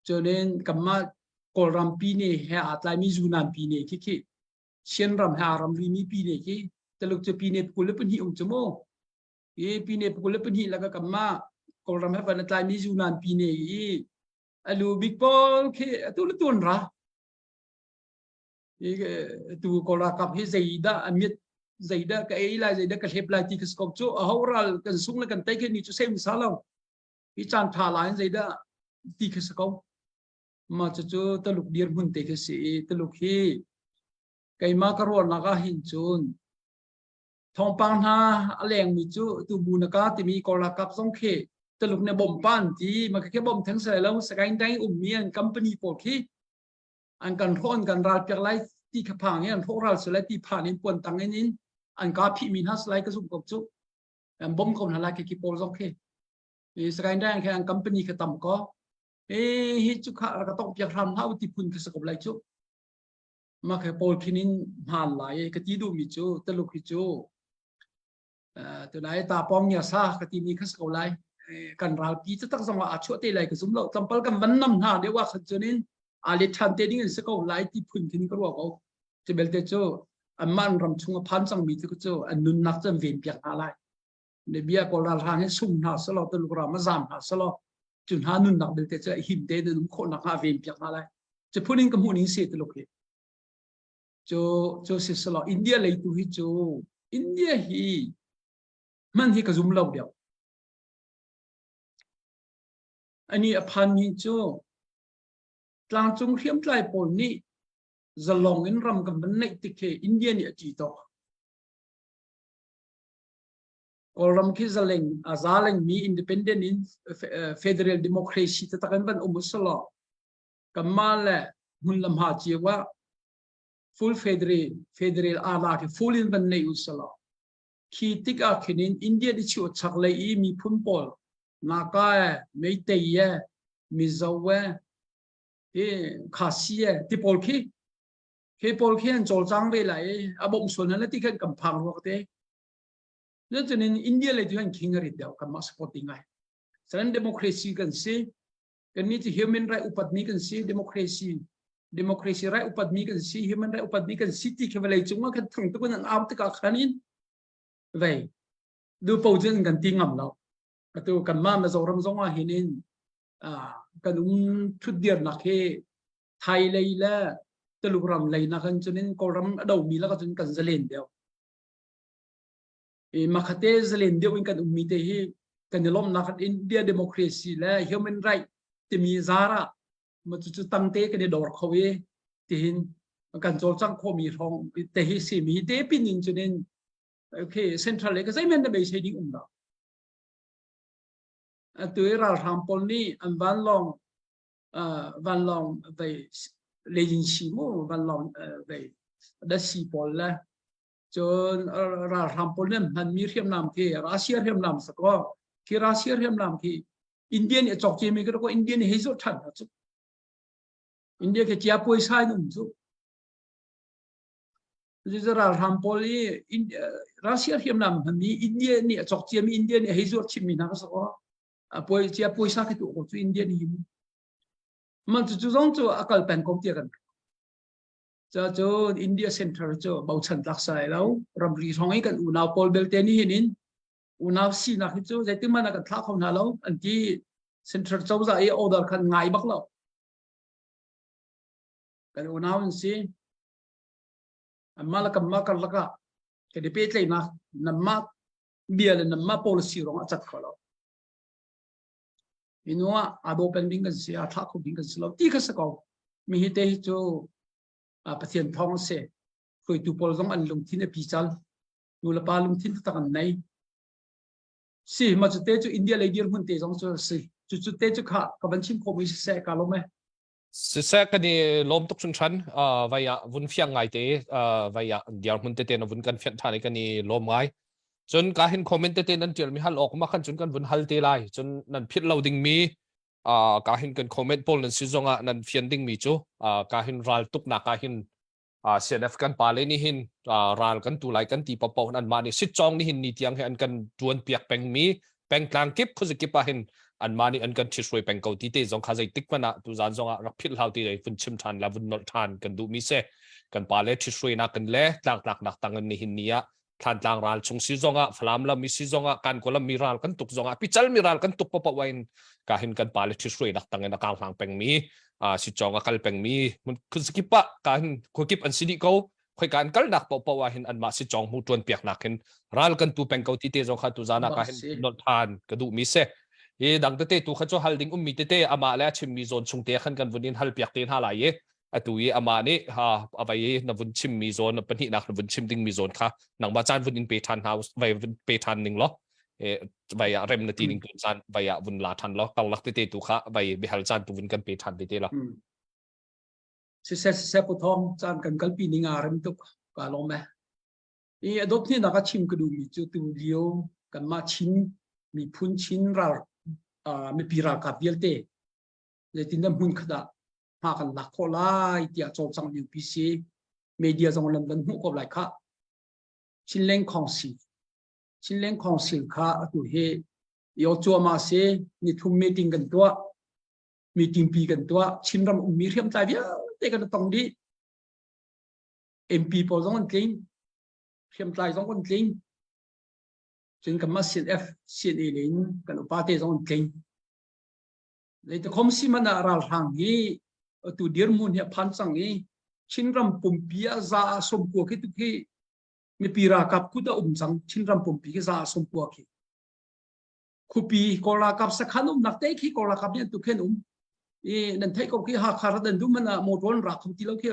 Cunin kanmah Kawlram pi ne he aa tlaimi Yunnan pi ne khi khi Chin ram he aa ramri mi pi ne khi Taluk cu pi ne 22 um cu mu. I pi ne 22 laka kanmah Kawlram he van a tlaimi Yunnan pi ne i alu bik pawl khi atu le tu an ra. Tu Kawl ralkap hi zeidah a mit zeidah ka ei lai zeidah ka hlep lai ti ka si ko cu a ho ral kan sung le kan tei khi ni cu sem sa lo hi caan tha lai in zeidah ti ka si ko ma cu cu Taluk dirhmun te khi si i Taluk hi keimah ka ruahnak ah hin cun thawngpang hna a lengmi cu tu bu na ka timi Kawl ralkap zong khi Taluk ne bom pan ti ma khi bom theng sai lo Sagaing dai ummi an company pawl khi an kan hrawh an kan ral piak lai ti kha phang i an hrawh ral si lai ti phan in puan tang in in an ka phih mi hna si lai ka zumh ko cu an bom ko hna lai khi khi pawl zong khi i Sagaing dai khi an company kha tam ko e hi cu kha ka tong piak hram hna ti phun kha sa ko lai cu ma kha pawl khin in hman lai ka ti duh mi cu Taluk hi cu tunai ta pong nya sa ka ti mi kha ko lai kan ralpi cu tak zong ah a chuah te lai ka zum lo tlampal kan van nam hna deuh ah khan cunin a le than te ding in si ko lai ti phun khin ka ruah ko cu belte cu anmah ram chung a phan cang mi cu cu an nunnak cu an ven piak hna lai ne bia kawl ral hang hi sung hna selo Tuluk ram a zam hna selo cu hna nunnak belte cu him te nan um khawh nak hnga ven piak hna lai cu phun in ka hmuh ning si Tuluk hi cu cu si selo India lei tu hi cu India hi hman hi ka zum lo deuh ani a phan mi cu tlangcung hriamtlai pawl nih zalong in ram kan van neih tik khi India nih a ṭi tok. Kawlram khi zaleng a zaleng mi independent in federal democracy taktak in van um usalaw kanmah le hmun le hma cio ah full federal federal ala khi full in van nei usalaw khi tik ah khin in India di chu chak lei i miphun pawl Naka e Meitei e Mizo e hi Khasi e ti pawl khi khi pawl khi an cawlcang ve lai i a bawmh sual hna ti khan kan phang ruak te na cunin India lei tu han king a rit deuh kan mah supporting ngai sanan democracy kan si kan ni cu human right upat mi kan si democracy democracy right upat mi kan si human right upat mi kan si ti khi vawlei cung ah khan thang tuk in an au tikah khan in vei du po cun kan ti ngam lo atu kan mah Mizoram zong ah hin in kan um thutdir nak hi Thai lei le Tuluk ram lei nak in cun in Kawlram a domi lak cun kan zalen deuh. I makhate zalen deuh in kan ummi te hi kan i lawmnak India democracy le human right timi zara ma cu cu tangte kan i dor kho i tihin kan cawlcang khomi hrawng te hi si mi te pin in cun in okay central le ka zeimen na beisei ding um lo atu i ralhrang pawl nih an vanlawng vanlawng vei lein si mu vanlawng vei dasi pawl le cun ralhrang pawl nih hmanmi hriamnam khi Russia hriamnam sakaw khi Russia hriamnam khi India nih a cawk cemi ka ko India nih hei zawt than cu India khi chia puaisa in um cu ralhrang pawl i Russia hriamnam hmanmi India nih a cawk ciami India nih hei zuar chimmi hna ka sakaw puai cia puaisa khi tu ko cu Indian hi man cu cu zong cu a kal peng ko tia kan ca cu India center cu bochan tlak sai lo ramri hrawng i kan unau pawl belte ni hin in unau sinak hi cu zeitin man kan thlah kho hna lo an ti central cozah i order khan ngai bak lo kan unau an si amma la kamma karlak ah kan i pehtlaihnak namma bia le namma policy rong a cat kho lo inu ah aa daw peng ding kan si aa thlah kho ding kan si lo ti kha si ko mi hi te hi cu Pathian thawng a si hruaitu pawl zong an lungthin a pical nu le pa lungthin tak an nei si ma cu te cu India lei dirhmun te zong cu si cu cu te cu kha ka van chim khawh mi siseh ka lawm e Siseh kan i lawm tuk hringhran. Uh, vai ah vun fiang ngai te uh, vai ah dirhmun tete na vun kan fianh ṭhan i kan i lawm ngai. Cun ka hin comment tete nan ṭial mi hal awk ma khan cun kan vun hal te lai. Cun nan philh lo ding mi uh, ka hin kan comment pawl nan si zong ah nan fian ding mi cu uh, ka hin ral tuk nak ah hin CNF kan pa le nih hin ral kan tu lai kan ti paohpaoh an mah nih sitcawng nih hin ni tiang hi an kan tuan piak peng mi pengtlang kip khuazakip ah hin an mah nih an kan ṭhithruai peng ko ti te zong kha zeitik hmanh ah tuzan zong ah rak philh hlau ti vun chim ṭhan la vun nolh ṭhan kan duh mi si kan pa le ṭhithruainak kan le tlangtlaknak tang in nihin ni ah Thlantlang ral chung si zong ah Falam lam mi si zong ah kan lam mi ral kan tuk zong ah pical mi ral kan tuk paoh in ka hin kan pa le ṭhithruainak tang in a kang hlang peng mi si chong a kal peng mi khuazakip ah ka hin khuakip an si dih ko khoi ka an kalnak paohpaoh ah hin anmah si chong mu tuan piak nak hin ral kan tu peng ko ti te zong kha tu zan ah ka hin nolh than ka duh mi se hi dang tete tu kha cu hal ding ummi tete amah le a chimmi zawn chung te khan kan vun in hal piak te hna lai i atu i amah nih ha avai i na vun chimmi zawn pahnihnak na vun chim dingmi zawn kha nangmah caan vun in pe ṭhan hna vai vun pe ṭhan ning law vai ah rem na ti ning tu caan vai ah vun la ṭhan law karlak tete tu kha vai biahal caan tu vun kan pe ṭhan te te la. Siseh siseh Pu Thawng caan kan kalpi ning aa rem tuk ka lawm e. I a dawt hnih nak a chim ka duhmi cu tu lio kanmah Chin miphun Chin ral mipi ralkap vialte zeitindah hmun khat ah hma kan lak khawh lai tiah cawlcang lio pi si media zong lam kan hmuh ko lai khah Chinleng Council Chinleng Council kha atu hi yo cuama si nithum meeting kan tuah meeting pi kan tuah Chinram ummi hriamtlai vialte kan tong dih MP pawl zong an tling hriamtlai zong an tling cun kanmah CNF CNA in kan upa te zong an tling Zeitikhom si hmanh ah ralhrang hi atu dirhmun hi a phan cang i Chinram pumpi ah za ah 90 khi tu khi mipi ralkap kut a um cang Chinram pumpi khi za ah 90 khi khupi Kawl ralkap sakhan umnak te khi Kawl ralkap nih an tu khen um i nan theih ko khi Hakha rat an duh hmanh ah motor an rak kho ti lo khi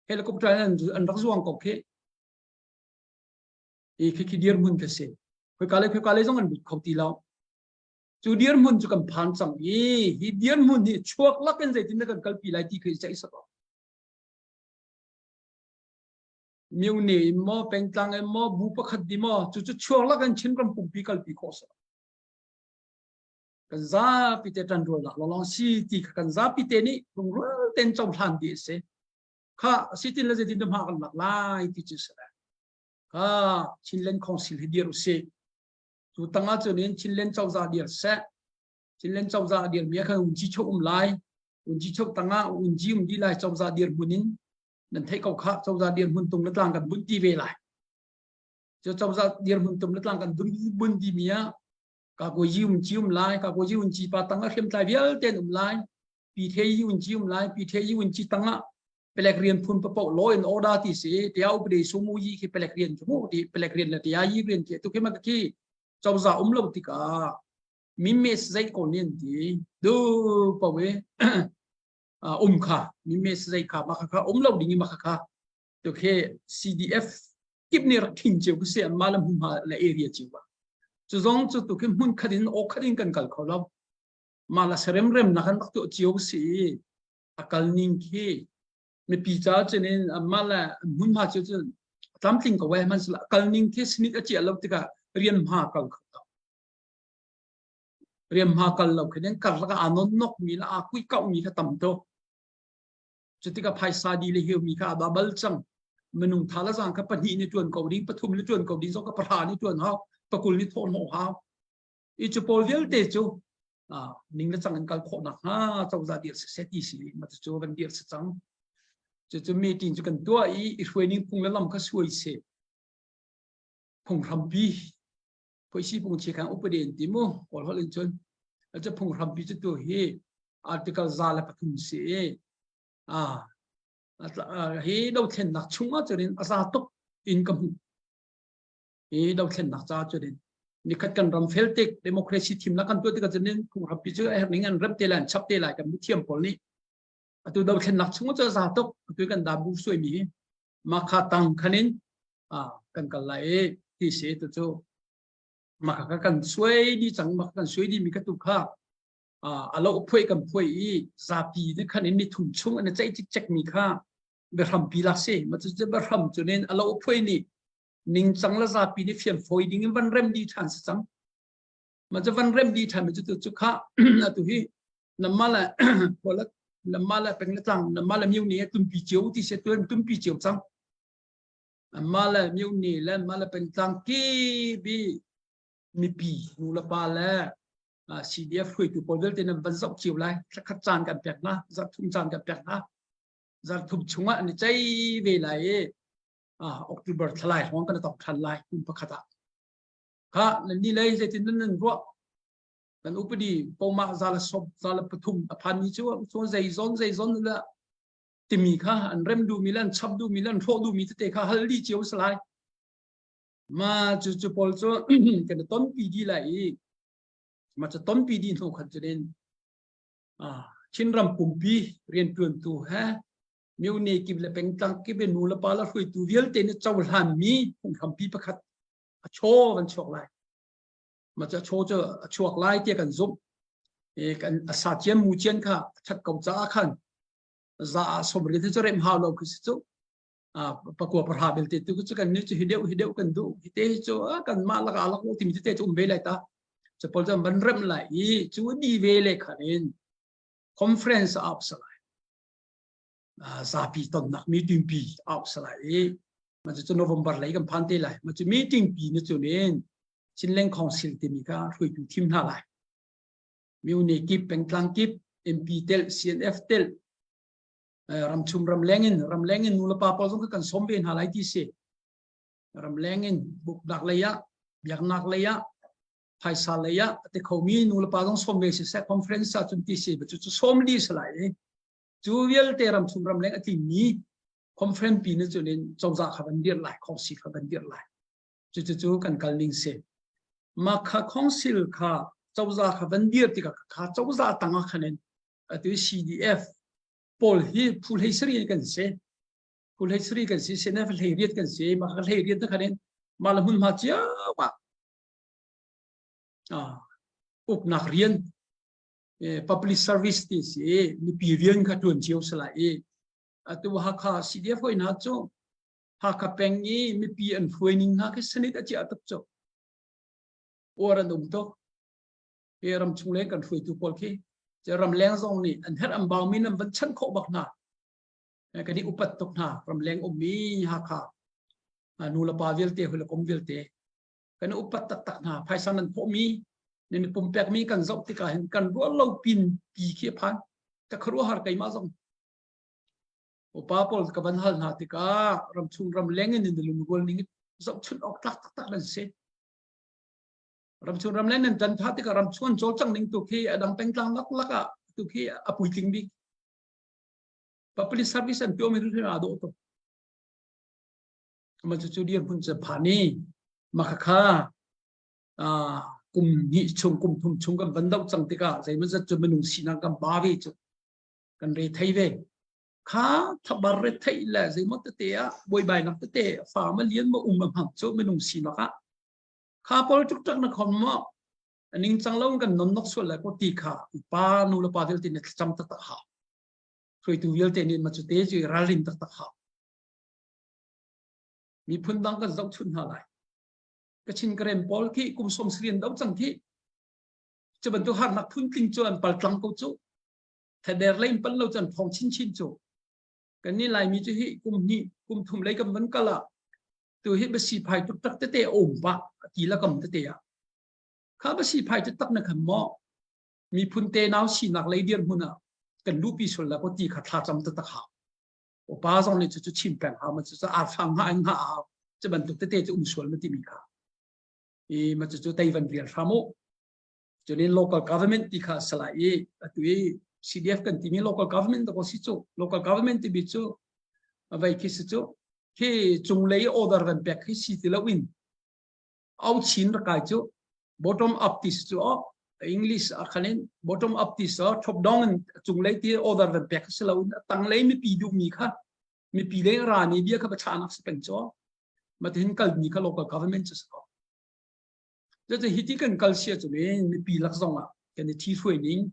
helicopter an an rak zuang ko khi i khi khi dirhmun ka si. Khoika le khoika le zong an lut kho ti lo. Cu dirhmun cu kan phan cang i hi dirhmun hi chuak lak in zeitin dah kan kalpi lai ti khi ceih sak Myone in maw pengtlang in maw bu pakhat di maw cu cu chuak lak in Chinram pumpi kalpi khawh si. Kan zapi te ṭanrualnak lawng si ti kha kan zapi te nih lungrual ten cohlan dih a si. Kha sitin le zeitin dah hma kan lak lai ti cu si. Kha Chinland Council hi dir usih. Cu tangah cun in Chinland cozah dir seh. Chinland cozah dir mi khan unci chok um lai. Unci chok tangah unci um di lai cozah dir hmun in nan theih ko kha cozah dir hmun tung le tlang kan bunh ti ve lai. Cu cozah dir hmun tung le tlang kan bun ti mi ah ka ko yi um chi um lai ka ko yi un chi pa tangah hriamtlai vialte an um lai. Pi the yi un chi um lai pi the yi un chi tangah pelek rian phun papo law and order ti si tia upade sumu yi khi pelek rian chu mu ti pelek rian la tia yi rian ti tu khi ma khi cozah um lo tikah mi mes zai ko nin ti du pawe um kha mi mes zai kha ma kha kha um lo ding ma kha kha to khe CDF kip ni rak thin cheu ku se an malam hum ha la area chiu ba chu zong chu tu khi hmun khat in o khat in kan kal kho lo ma la serem rem na kan rak tu chiu si a kal ning khi mipi ca cun in mah le hmunhma cu cun tlamtling ko wai hmanhsehlaw a kal ning khi sinit a ciah lo tikah rian hma kal kho lo rian hma kal lo khi kar laka aa non nok mi la aa kui kau mi kha tam to cu tikah phaisa di le hiu mi kha a ba bal cang minung tha la zang kha pahnih ni tuan ko ding pathum ni tuan ko ding zong ka pahra ni tuan hau pakul ni thawh hnawh hau i cu pawl vialte cu ning le cang in kal khawh nakhnga cozah dir siseh ti si ma cu van dir si cang cu cu meeting cu kan tuah i i hruaining phung le lam kha suai se phunghrampi phoisi pung chi khang upade in ti mu kawl holh in cun cu phunghrampi cu tu hi article 103 si i a hi dothlennak chungah cun a za tuk in ka hmuh hi dothlennak ca cu din nikhat kan ram fel tik democracy thimnak kan tuah tikah cun phunghrampi cu a herh ning an rem te lai an chap te lai kan thiam pawl nih atu dothlennak chung cu za tuk atu kan da bu suai mi makha tang khanin a kan kal lai i ti si tu cu makha ka kan suai di cang makha kan suai di mi ka tu kha a lo phuai kan phuai i zapi ne khan in ni thum chung an ceih cik cek mi kha biahrampi lak si ma cu biahram cunin a lo phuai ni ningcang le zapi nih fian fawi ding in van rem dih ṭhan si cang. Mah cu van rem dih ṭhan mi cu tu cu kha atu hi namma le khuala namma le peng le tlang namma le myo ni tumpi cio ti se tuan tumpi cio cang. Amma le myo ni le amma le peng tlang ki bi mipi nu le pa le CDF hruaitu pawl vialte nan van zoh cio lai thlakhat caan kan pek hna zarh thum caan kan pek hna zarh thum chungah an i cei ve lai i October thlalai hrawng kan tong than lai kum pakhat ah kha nan ni lei zeitin nan nan ruah kan upadi poma zala sop zala pathum a phan mi chu chu zei zon zei zon la timi kha an rem du mi lan chap du mi lan hro du mi tete kha hal di chiu salai ma chu chu pol chu kan ton pi di lai i ma chu ton pi di hnu khat chunin Chinram pumpi rian tuan tu he myone kip le pengtlang kip in nu le pa le hruaitu vialte nih cohlanmi phunghrampi pakhat a chaw kan chuak lai ma cu a chaw cu a chuak lai tiah kan zumh e kan a sa cian mu cian kha a that ko caah khan za ah somri te cu rem hau lo khi si cu a pakua parha belte tu cu kan ni cu hi deuh hi deuh kan duh hi te cu kan mah laka lak lo timi te cu um ve lai ta cu pol cu ban rem lai i cu di ve le khan in conference ap salai zapi tonnak meeting pi au salai i ma cu November lei kan phan te lai ma cu meeting pi ni cun in Chinland Council timi kha hruaitu thim hna lai myone kip pengtlang kip MP tel CNF tel ramchum ramleng in ramleng in nulepa pawl zong kan som ve hna lai ti si ramleng in buknak lei ah biaknak lei ah phaisa lei ah te khomi nulepa zong som ve si seh conference ah cun ti si cu cu som li salai Cu vialte ramchung ramleng a tlingmi conference pi na cun in cozah kha van dirh lai, council kha van dirh lai. Cucu cu kan kal ning si. Mah kha council kha cozah kha van dir tikah kha cozah tangah khan in atu CDF pawl hi phu hlei sari kan si. Phu hlei sari kan si, CNF hlei riat kan si. Mah kha hlei riat na khan in mah le hmunhma cio ah. Uknak rian public service ti si mipi rian kha tuan cio sala i atu Hakha CDF hoi hna cu Hakha peng i mipi an hruai ning hna khi sanit a chia tuk cu uar an um tuk. Hi ram chung leng kan hruaitu pawl khi ram leng zong nih an herh an bau mi nan van chanh khawh bak hna. Kan i upat tuk hna ram leng ummi Hakha nu le pa vialte hoi le kom vialte kan upat taktak hna. Phaisa nan thawhmi nan i pumpekmi kan zoh tikah hin kan ruah lo pin pi khi a phan. Ka khuaruahhar keimah zong. Upa pawl ka van hal hna tikah ramchung ram leng in in lungrual ning zohchunh awk tlak taktak nan si. Ramchung ram leng nan tan pha tikah ramchung an cawlcang ning tu khi a dang pengtlang lak lak ah tu khi a puitling bik. Public service an tuahmi tu aa dawh tuk. Mah cucu dirhmun cu phan i makhakha kum hnih chung kum thum chung kan van doh cang tikah zeimawzat cu minung sinak kan ba ve cu kan re thei ve. Kha thabar re theih le zeimaw tete ah buaibainak tete fa ma lian ma um ma hmang cu minung sinak ah kha pawl tuk na khom maw ning cang lo kan non nok sual lai ko ti kha pa nu le pa vialte nih thlacam taktak hau. Hruaitu vialte nih ma cu te cu ralrin taktak hau. Miphun dang kan zohchunh hna lai. Kachin Karen pawl khi kum som srian do cang khi cu bantuk harnak phuntling cu an paltlang ko cu. Thader lei in pal lo cu an thong chinchin cu. Kan ni Laimi cu hi kum hnih kum thum lei kan van kal ah tu hi basi phai tuk tak tete um pa ti la kam tete ah kha basi phai tuk tak na khan maw miphun te nau sinak lei dir hmun ah kan lupi sul la ko ti kha thla cam taktak hau. Upa zong nih cu cu chim peng hau ma cu cu arfang ha an ha hau cu bantuk tete cu um sual ma timi kha i ma cu cu teivan rial hram u. Cunin local government ti kha salai i atu i CDF kan timi local government ko si cu local government timi cu vei khi si cu khi cunglei order van pek khi si ti lo in au chin rakai cu bottom up ti si cu English a khanin bottom up ti so top down in cunglei ti order van pek si lo in tanglei mipi duh mi kha mipi leng ra ni bia kha bachanak si peng cho matihin kal mi kha local government cu si ko. Cucu hi ti kan kal sia cu mipi lak zong ah kan i thi hruai ning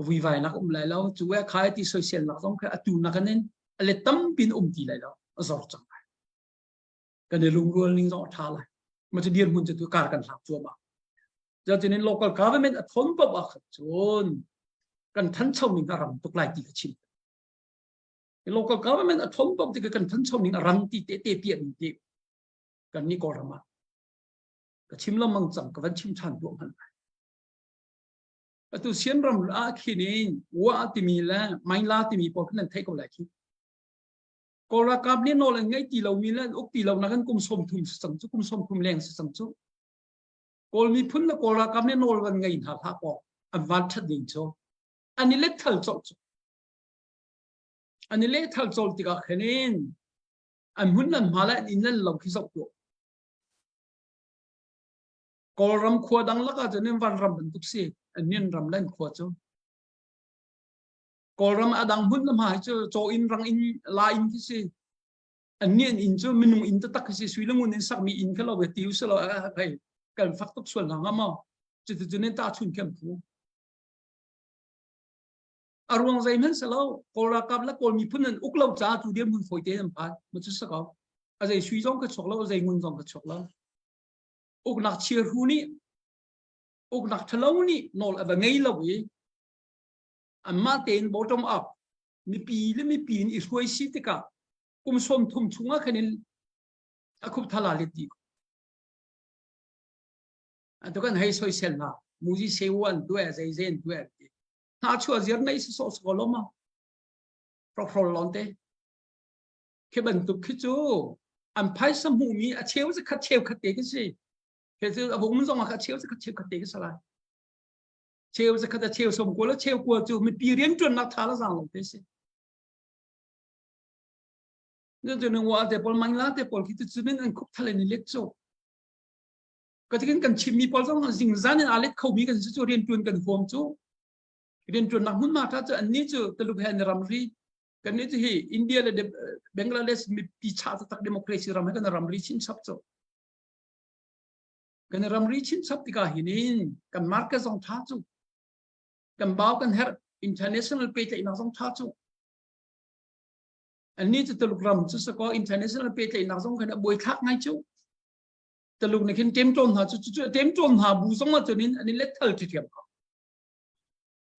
vuivainak um lai lo. Cu e khai ti soisel nak zong kha atu nak in a let tampin um ti lai lo, a zor cang lai. Kan i lungrual ning zong a tha lai. Ma cu dirhmun cu tu kar kan hlak cuahmah. Cutin local government a thon pop ah khan cun kan thancho ning a ram tuk lai ti ka chim. Local government a thon pop ti kan thancho ning a rang ti te te piah ning ti kan ni Kawlram ah ka chim lengmang cang, ka van chim ṭhan tuah hmanh lai. Atu Sian ram ah khin in Wa timi le Maila timi pawl khin nan theih ko lai khi. Kawl ralkap nih nawl an ngei ti lomi le an uk ti lo nak in kum 30 si cang cu, kum 30 leng si cang cu. Kawl miphun le Kawl ralkap nih nawl van ngei hna hlah kaw an van ṭhat ding cu an i letthal colh cu. An i lehthal colh tikah khin in an hmun nan hma le an inn nan lo khi zoh tuah. Kawlram khua dang lakah cun in vanram bantuk si an nin ram le an khua cu. Kawlram a dang hmun na hma hi cu caw inn rang inn la inn khi si. An ni an inn cu minung inn taktak khi si sui le ngun in sakmi inn kha lo ve ti usilo hei kan fak tuk sual hna nga maw. Cuti cun in tahchun khem phu. A ruang zeihmanh si lo. Kawl ralkap le Kawl miphun an uk lo caah tu dirhmun fawi tein an phan. Ma cu si ko. A zei sui zong ka chuak lo, a zei ngun zong ka chuak lo. Uknak chiahru nih uknak ṭhalo nih nawl a va ngei lo i anmah tein bottom up mipi le mipi in i hruai si tikah kum 30 chungah khan in a khup thala let dih. Atu kan hei soisel hna. Muzi sewu an tuah, zei zei an tuah ti. Hna chuah ziar nei si sawh sawh lo ma. Hrokrol lon te. Khi bantuk khi cu an phaisa hmuhmi a cheu zakhat cheu khat te khi si. Khi cu a vung zong ah a cheu zakhat cheu khat te khi si lai. Cheu zakhat a cheu som kua le cheu kua cu mipi rianṭuannak tha la zang lo te si. Cu nu wa te pawl mangla te pawl khi cu cu an khup thal in i let cu. Ka tikin kan chimmi pawl zong zingzan in aa let khomi kan si cu rianṭuan kan huam cu. Rianṭuannak hmunhma ṭha cu annih cu Tuluk he an i ramri. Kannih cu hi India le Bangladesh mipi chah taktak democracy ram he kan ramri chinchap cu. Kan ramri chinchap tikah hinin kan market zong tha cu. Kan bau kan herh international pehtlaihnak zong tha cu. Anni cu Tuluk ram cu sakaw international pehtlaihnak zong khan a buai thlak ngai cu. Tuluk nih khin ṭemṭawm hna cu cu ṭemṭawm hna bu zong ah cun in an in letthal ṭhiṭhiam ko.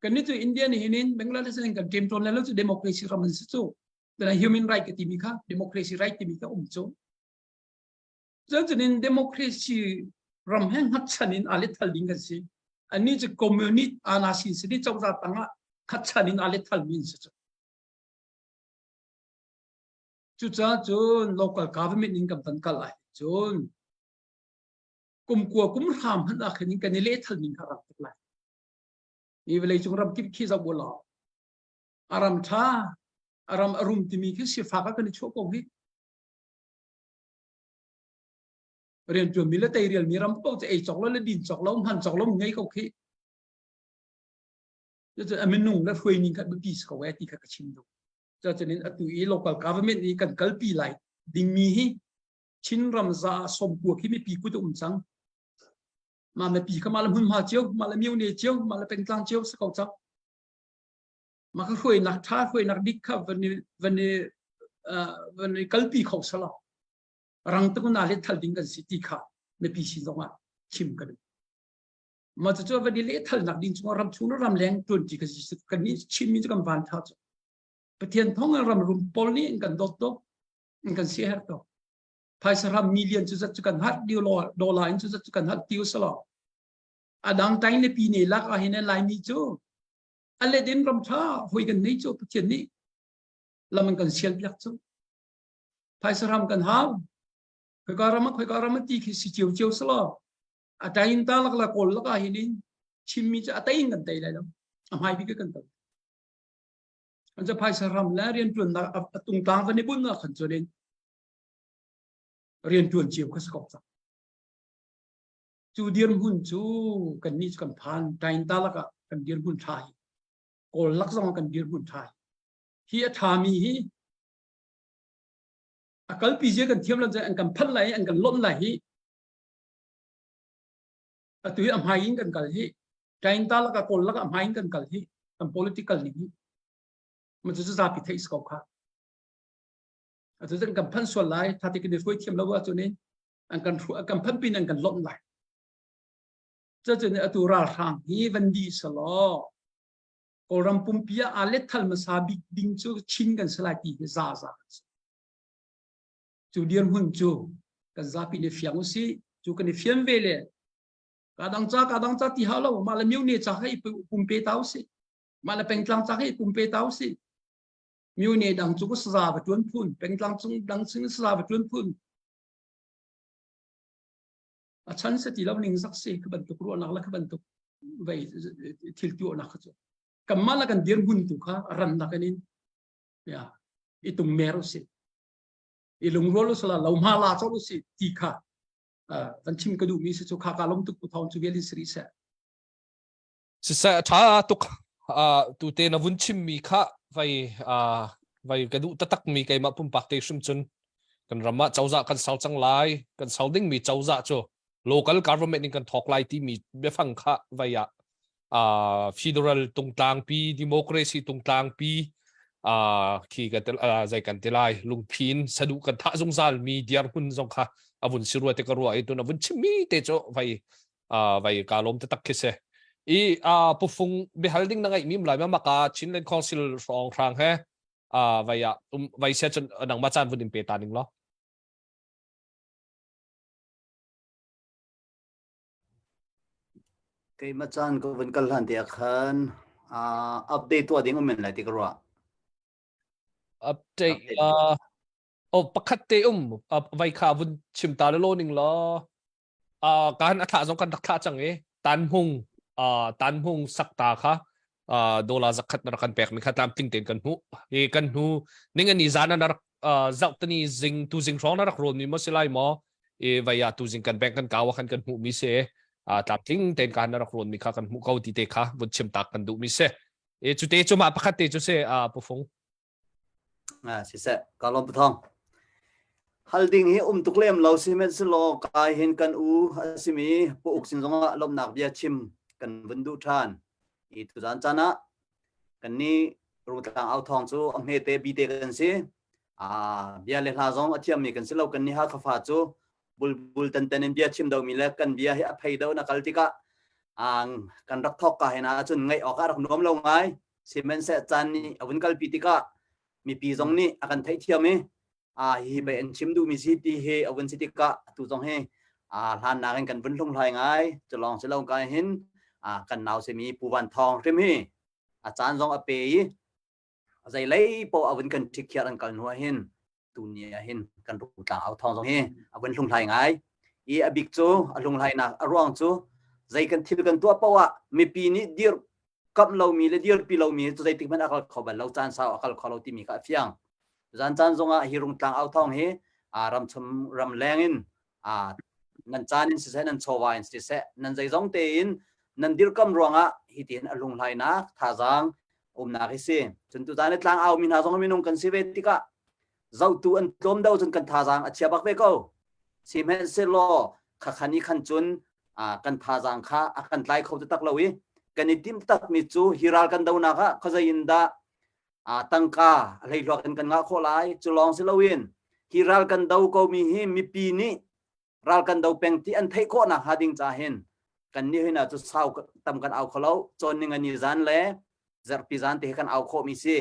Kannih cu India nih hin in Bangladesh in kan ṭemṭawn le lo cu democracy ram an si cu. Tana human right ka timi kha democracy right timi kha um cu. Cun cun in democracy ram he hngatchan in aa letthal ding kan si. Annih cu communist ana sin si cozah tangah khatchan in aa letthal mi an si cu. Cucaah cun local government in kan van kal ah cun kum kua kum hram hmanh ah khin kan i lehthal ning kha rak tuk lai. Hi vawlei cung ram kip khi zoh u law a ram ṭha a ram a rum timi khi sifak ah kan i chuah ko hi. Rianṭuanmi le teirialmi ram paoh cu ei cawk lo le din cawk lo hman cawk lo ngei ko khi. Cucu a minung le hruai ning kha biapi si ko eh ti kha ka chim duh. Cuacun in atu i local government i kan kalpi lai dingmi hi Chinram za ah sawmkua khi mipi kut a um cang. Mah mipi kha mah le hmunhma cio, mah le myone cio, mah le pengtlang cio si ko cang. Mah kha hruainak ṭha, hruainak dik kha van i van i uh, van i kalpi kho selaw rang tuk na le thal ding kan si ti kha mipi sin zong ah chim ka duh. Mah cucu van i lehthal nak ding chungah ram chung le ram leng ṭuanṭi ka si kan nih Chinmi cu kan van ṭha cu. Pathian thawng in ram rum pawl nih an kan dawt tuk, an kan siaherh tuk. Phaisa ram million cu zat cu kan hat dollar in cu zat cu kan hat ti usalaw. A dang tain le pi ne lak ah hin Laimi cu a let in ram ṭha hoi kan nei cu Pathian nih lam an kan sial piak cu. Phaisa ram kan hau. Khoika ram ah khoika ram ah ti khi si cio cio selaw a tain ta lak la kawl lak ah hin in Chinmi cu a tain kan tei lai lo. A hmai bik kan tei. An ca phaisa ram le rianṭuannak a tungtlang van i bunh ah khan cun in rianṭuan cio kha si ko cang. Cu dirhmun cu kannih cu kan phan tain ta lakah kan dirhmun ṭha hi Kawl lak zong kan dirhmun ṭha hi hi a ṭhami hi a kalpi zia kan thiam lo an kan phanh lai an kan lonh lai hi atu hi a hmai in kan kal hi tain ta laka kawl laka hmai in kan kal hi kan political ning hi ma cu zapi theih ko kha atu zan kan phan sual lai thati kan i hruai thiam lo ahcun in an kan kan phan pin an kan lonh lai cacun atu ralhrang hi van di selaw Kawlram pumpi ah aa letthal hmasa bik ding cu Chin kan si lai ti hi za za kan si. Cu dirhmun cu kan zapi nih fiang usih. Cu kan i fian ve le ka dang ca ka dang ca ti hau lo mah le myone ca kha i pumpe ta usih. Mah le pengtlang ca kha i pumpe ta usih. Myone dang cu saza va tuan phun, pengtlang cung dang sing saza va tuan phun. A chan se ti lo ning zak si ka bantuk ruahnak le ka bantuk vei thil tuahnak kha cu kanmah le kan dirhmun tu kha rannak in ya i tung mer usih i lungrual usila lo hma la chol usih ti kha van chim ka duhmi si cu kha ka lom tuk pu thawng cu vial in siri seh Siseh tha tuk tu te na vun chimmi kha vai vai ka duh taktak mi keimah pumpak te hrim cun kan ram ah cozah kan sau cang lai kan sau dingmi cozah cu local government in kan thawk lai timi biafang kha vai ah uh, federal tungtlangpi democracy tungtlangpi uh, khi kan uh, zai kan ti lai lungphin sadu kan thah zungzal mi dirhmun zong kha avun si rua te ka rua i tun avun chimmi te chu vai uh, vai ka lom te tak khi se i uh, pufung bihal ding na ngai mim lai ma maka Chinland Council hrong hrang he uh, vai ah um vai se chun nang ma chan vun in pe ta ning lo Keimah caan ka vun kal hlan te ah khan uh, update tuah ding um men lai ti ka ruah. Update uh, oh pakhat te um uh, vai kha vun chim ta lo ning law uh, kan a thlah zong kan rak thlah cang i tanhmung uh, tanhmung sakta kha uh, dollar zakhat na rak kan pek mi kha tlamtling tein kan hmuh i kan hnu ning ani zan na rak uh, zau tani zing tu zing hrawng na rak rawn mi maw si lai maw i vai ah tu zing kan bank kan kawa khan kan hmuh mi si uh, tlamtling tein kan na rak rawn mi kha kan hmuh ko ti te kha vun chim tak kan duh mi si e cu te cu ma pakhat te cu si uh, pufung Ah, siseh, ka lawm pathong. Hal ding hi um tuk lem lo sihmanhsehlaw kai hin kan u a simi Pu Uk sin zongah lawmhnak bia chim kan vun duh ṭhan. Hi tuzan caan ah kannih Rungtlang au thawng cu a hmete bite kan si. Ah, bia le hla zong a thiammi kan si lo. Kannih Hakha fa cu bulbul tenten in bia chim domi le kan bia hi a phei do na kal tikah kan rak thawk ka hin ahcun ngaih awk ah rak nuam lo ngai. Sihmanhseh caan nih a vun kalpi tikah mipi zong nih a kan theihthiam i a hi bei an chim duhmi si ti hi a vun si tikah atu zong hi a hlan nakin kan vun hlunghlai ngai cu lawng si lo kai hin kan nau simi Pu Van Thawng hrim hi a caan zong a pe i zei lei poh a vun kan ṭhikhiar an kal hnu ah hin tuni ah hin kan rutlang au thawng zong hi a vun hlunghlai ngai i a bik cu a hlunghlainak a ruang cu zei kan thil kan tuah poah ah mipi nih dir kamh lomi le dirpi lomi cu zeitik hmanh a kal kho bal lo caan sau a kal kho lo timi kha a fiang zan caan zongah hi rungtlang au thawng hi ram chum ram leng in nan caan in siseh nan chawva in siseh nan zeizong tein nan dirkam ruangah hi tin a lunghlainak thazaang umnak hi si cun tu zan tlang au mi hna zong minung kan si ve tikah zohtu an tlawm do cun kan thazaang a chia bak ve ko sihmanhsehlaw khakhan i khan cun kan thazaang kha a kan tlai kho tak lo i kan i tim tak mi cu hi ral kan donak ah khuazei in dah tangka a hleihluak in kan ngah khawh lai cu lawng si loin hi ral kan do ko mi hi mipi nih ral kan do peng ti an theih khawh nak hnga ding ca hin kan nih hina cu sau tam kan au kho lo cawn ning ani zan le zarhpi zan te hi kan au khawh mi si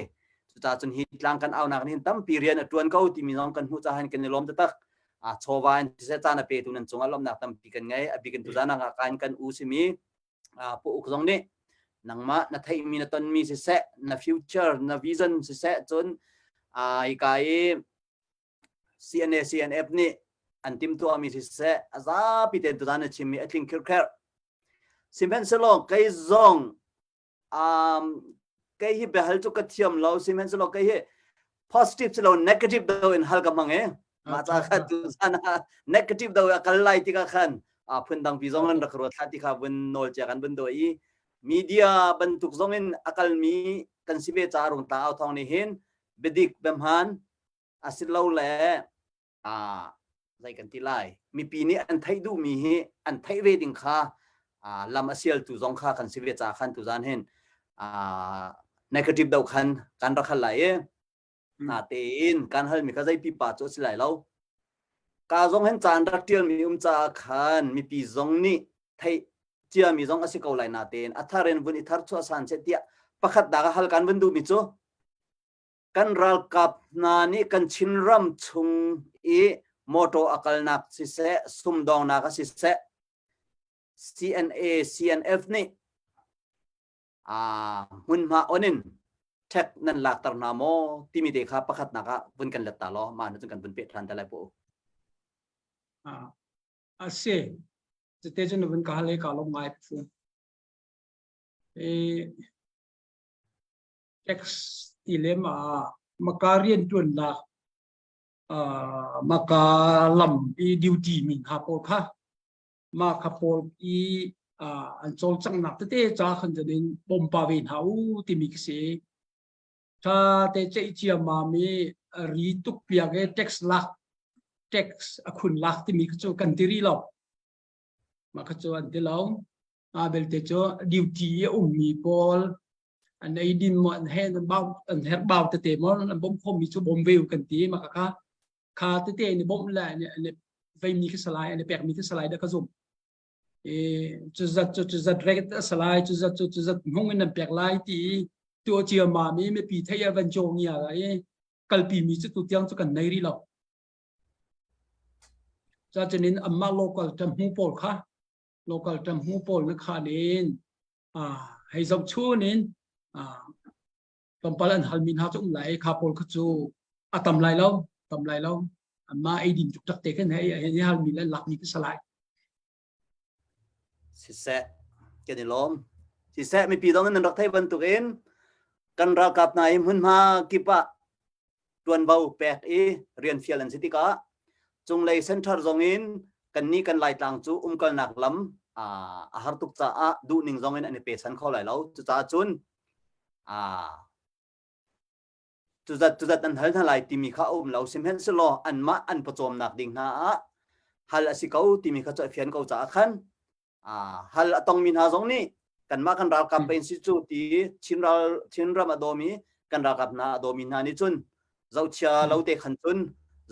cucaah cun hi tlang kan au nak hin tampi rian a tuan ko timi zong kan hmuh caah hin kan i lawm taktak a chawva in siseh caan a petu nan cungah lawmhnak tampi kan ngei a bikin tu zan ah kan kan u simi pu uk zong nih nangmah na theihmi na tonmi siseh na future na vision siseh cun ai ka i CNA CNF nih an timtuahmi siseh a zapi tein tuzan na chimmi a tling khirkher sihmanhsehlaw kei zong um, kei hi biahal cu ka thiam lo sihmanhsehlaw kei hi positive si lo negative do in hal ka hmang e mah ca kha tuzan ah negative do a kal lai tikah khan a phundang pi zong an rak ruat thla ti kha vun nawl cia kan vun do i media bantuk zong in a kalmi kan si ve ca rung ta au thong nih hin biadik biahman asilole zei kan ti lai mipi nih an theih duhmi hi an theih ve ding kha lam a sialtu zong kha kan si ve ca khan tuzan hin negative do khan kan rak hal lai i na tein kan halmi kha zei pipa cu a si lai lo ka zong hin caan rak tialmi um caah khan mipi zong nih theih ciami zong a si ko lai na tein a thar in vun i thar chuah san seh tiah pakhat dak a hal kan vun duhmi cu Kan ralkap hna nih kan Chinram chung i motor a kalnak siseh, sumdawngnak a siseh, CNA, CNF nih aa hmunhma on in ṭhek nan lakter hna maw timi te kha pakhatnak ah vun kan let ta law mah na cun kan vun peh ṭhan te lai pu. A si. Cute cun na vun ka hal i ka lawm ngai pu. E, Tax ti lem ah maka riantuannak maka lam i duty mi hna pawl kha mah kha pawl i an cawlcanghnak tete ca khan cun in bawm pa ve hna u timi khi si. Tha te ceih ciammam i ri tuk piak i tax lak tax a khun lak timi khi cu kan ti rih lo. Mah kha cu an ti lo. Mah belte cu duty i a ummi pawl an eidin maw an he an bau an herh bau tete maw an bawmh khawhmi cu bawm ve u kan ti mah kha kha tete an i bawmh le an an i veimi khi salai an i pekmi khi salai dah ka zumh i cu zat cu cu zat rek a salai cu zat cu cu zat hmung in an pek lai ti i tu ciammam i mipi thei a van caw ngia i kalpi mi cu tu tiang cu kan nei rih lo ca cunin anmah local ṭamhmu pawl kha local ṭamhmu pawl na khan in hei zohchun in tlawmpal an halmi hna cu um lai kha pawl kha cu a tam lai lo tam lai lo anmah eidin tuk te khin hei hei halmi le lakmi khi salai Siseh kan i lawm siseh mipi dong in nan rak thei bantukin kan ralkap hna hi hmunhma kip ah tuanvo pek i rian fial an si tikah cunglei center zong in kannih kan Laitlang cu umkalnak lam a har tuk caah duhning zong in an i pe san kho lai lo. Cucaah cun. Cuzat cuzat an hal hna lai timi kha a um lo. Sihmanhsehlaw anmah an pawcawmnak ding hna ah hal a si ko timi kha cu a fian ko caah khan hal a tongmi hna zong nih kanmah kan ralkap pein si cu ti Chin ral Chinram a dawmi kan ralkap hna a dawmi hna nih cun zohchia lo te khan cun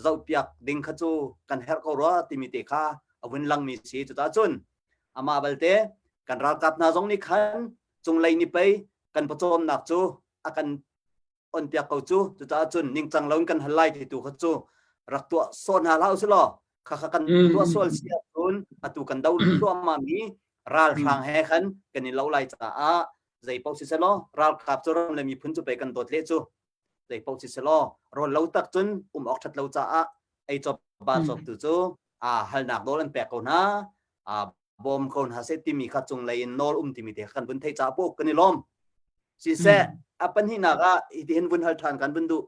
zohpiak ding kha cu kan herh ko rua timi te kha a vun langmi si. Cucaah cun amah balte kan ralkap hna zong nih khan cunglei ni pei kan pawcawmnak cu a kan onpiak ko cu. Cucaah cun ningcang lo in kan hal lai ti tu kha cu rak tuah sawh hna hlah usilaw kha kha kan tuah sual si ahcun atu kan do thluahmah mi ralhrang he khan kan i lo lai caah zei paoh si selaw ralkap cu ram le miphun cu pei kan dawt le cu zei paoh si selaw rawl lo tak cun um awk ṭhat lo caah ei cop ba cop tu cu a halnak nawl an pek ko hna a bawm ko hna seh timi kha cunglei in nawl um timi te kha kan vun theih caah puk kan i lawm. Siseh a pahnihnak ah hitihin vun hal ṭhan kan vun duh.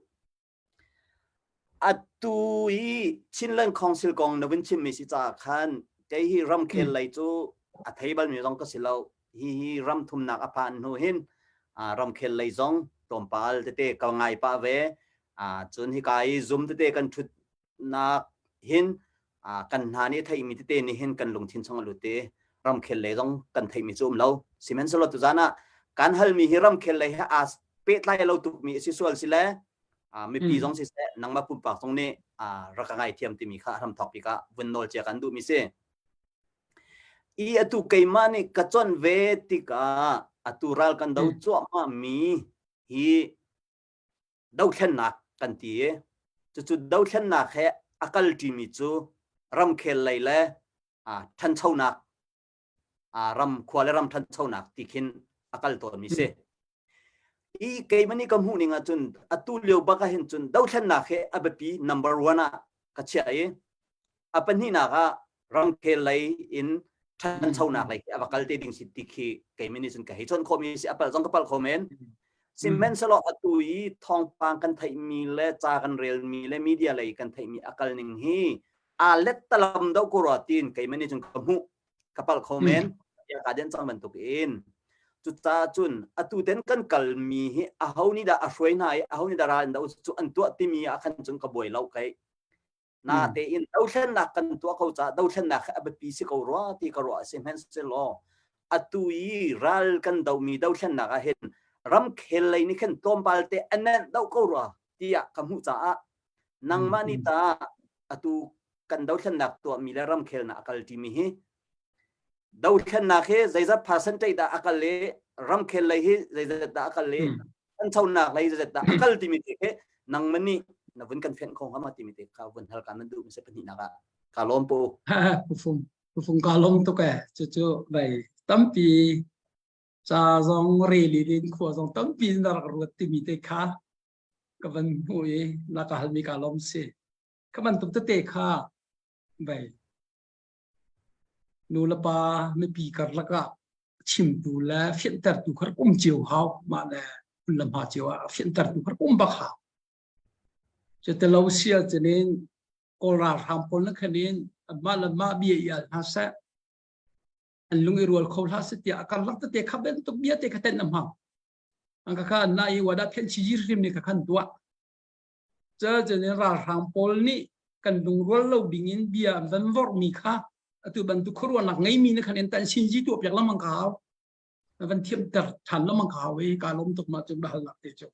Atu hi Chinland Council kong na vun chimmi si caah khan kei hi ramkhel lei cu a thei balmi zong ka si lo. Hi hi ram thumnak a phan hnu hin ramkhel lei zong tlawmpal tete ka ngai pah ve. Cun hika i Zoom tete kan ṭhut nak hin kan hna nih theihmi tete nih hin kan lungthin chung a lut i ramkhel lei zong kan theihmi cu um lo. Sihmanhsehlaw tuzan ah kan halmi hi ramkhel lei he aa pehtlai lo tukmi a si sual si le mipi zong siseh nangmah pumpak zong nih rak ka ngaithiam timi kha a hramthawk bik ah vun nawl cia kan duhmi si. I atu keimah nih ka chawnh ve tikah atu ral kan do cuahmah mi hi dothlennak kan ti i cucu dothlennak he a kalṭimi cu ramkhel lei le ṭhanchonak ram khua le ram ṭhanchonak ti khin a kal tawnmi si. I keimah nih ka hmuh ning ahcun atu lio bak ah hin cun dothlennak hi a biapi number one ah ka chiah i a pahnihnak ah ramkhel lei in ṭhanchonak lei khi a va kal te ding si ti khi keimah nih cun ka hei chawnh khawhmi si a palh zong ka palh kho men. Sihmanhsehlaw atu i thawngpang kan theihmi le ca kan relmi le media lei kan theihmi a kal ning hi aa lettalam deuh ko rua tiin keimah nih cun ka hmuh ka palh kho men ya ka den cang bantuk in cucaah cun atu ten kan kalmi hi aho nih dah a hruai hna i aho nih dah ral an do cu an tuah timi ah khan cun ka buai lo kai na tein dothlennak kan tuah ko caah dothlennak hi a biapi si ko rua ti ka ruah si hmanhsehlaw atu i ral kan domi dothlennak ah hin ramkhel lei nih khin tlawmpal te a nenh doh ko rua tiah ka hmuh caah nangmah nih ta atu kan dothlennak tuahmi le ramkhelnak a kal ṭimi hi dothlennak hi zeizat percentage dah a kal i ramkhel lei hi zeizat dah a kal i ṭhanchonak lei zeizat dah a kal timi te khi nangmah nih na vun kan fenh kho hnga ma timi te kha vun hal ka nan duh mi se pahnihnak ah ka lawm pu. Pufung pufung ka lawm tuk e cucu vai tampi ca zong reli din khua zong tampi na rak ruat timi te kha ka van hmuh i na ka halmi ka lawm si. Ka bantuk tete kha vai nu le pa mipi karlak ah chimtu le fiantertu kha rak um cio hau mah le phun hma cio ah fiantertu kha rak um bak hau. Cutilo si ahcun in Kawl ralhrang pawl na khan in anmah le mah bia i al hna seh an lung i rual kho hlah seh tiah a karlak tete kha bantuk bia te kha tenh a hmang. An ka kha na i wada phen chi hrim nih kha khan tuah. Cucun ralhrang pawl nih kan lungrual lo ding in bia an van vorhmi kha atu bantuk khuaruahnak ngeimi nih khan in tan sin ji tuah piak lengmang ka hau. Na van thiamter ṭhan lengmang ka hau i ka lawm tuk mah cu halnak te cu.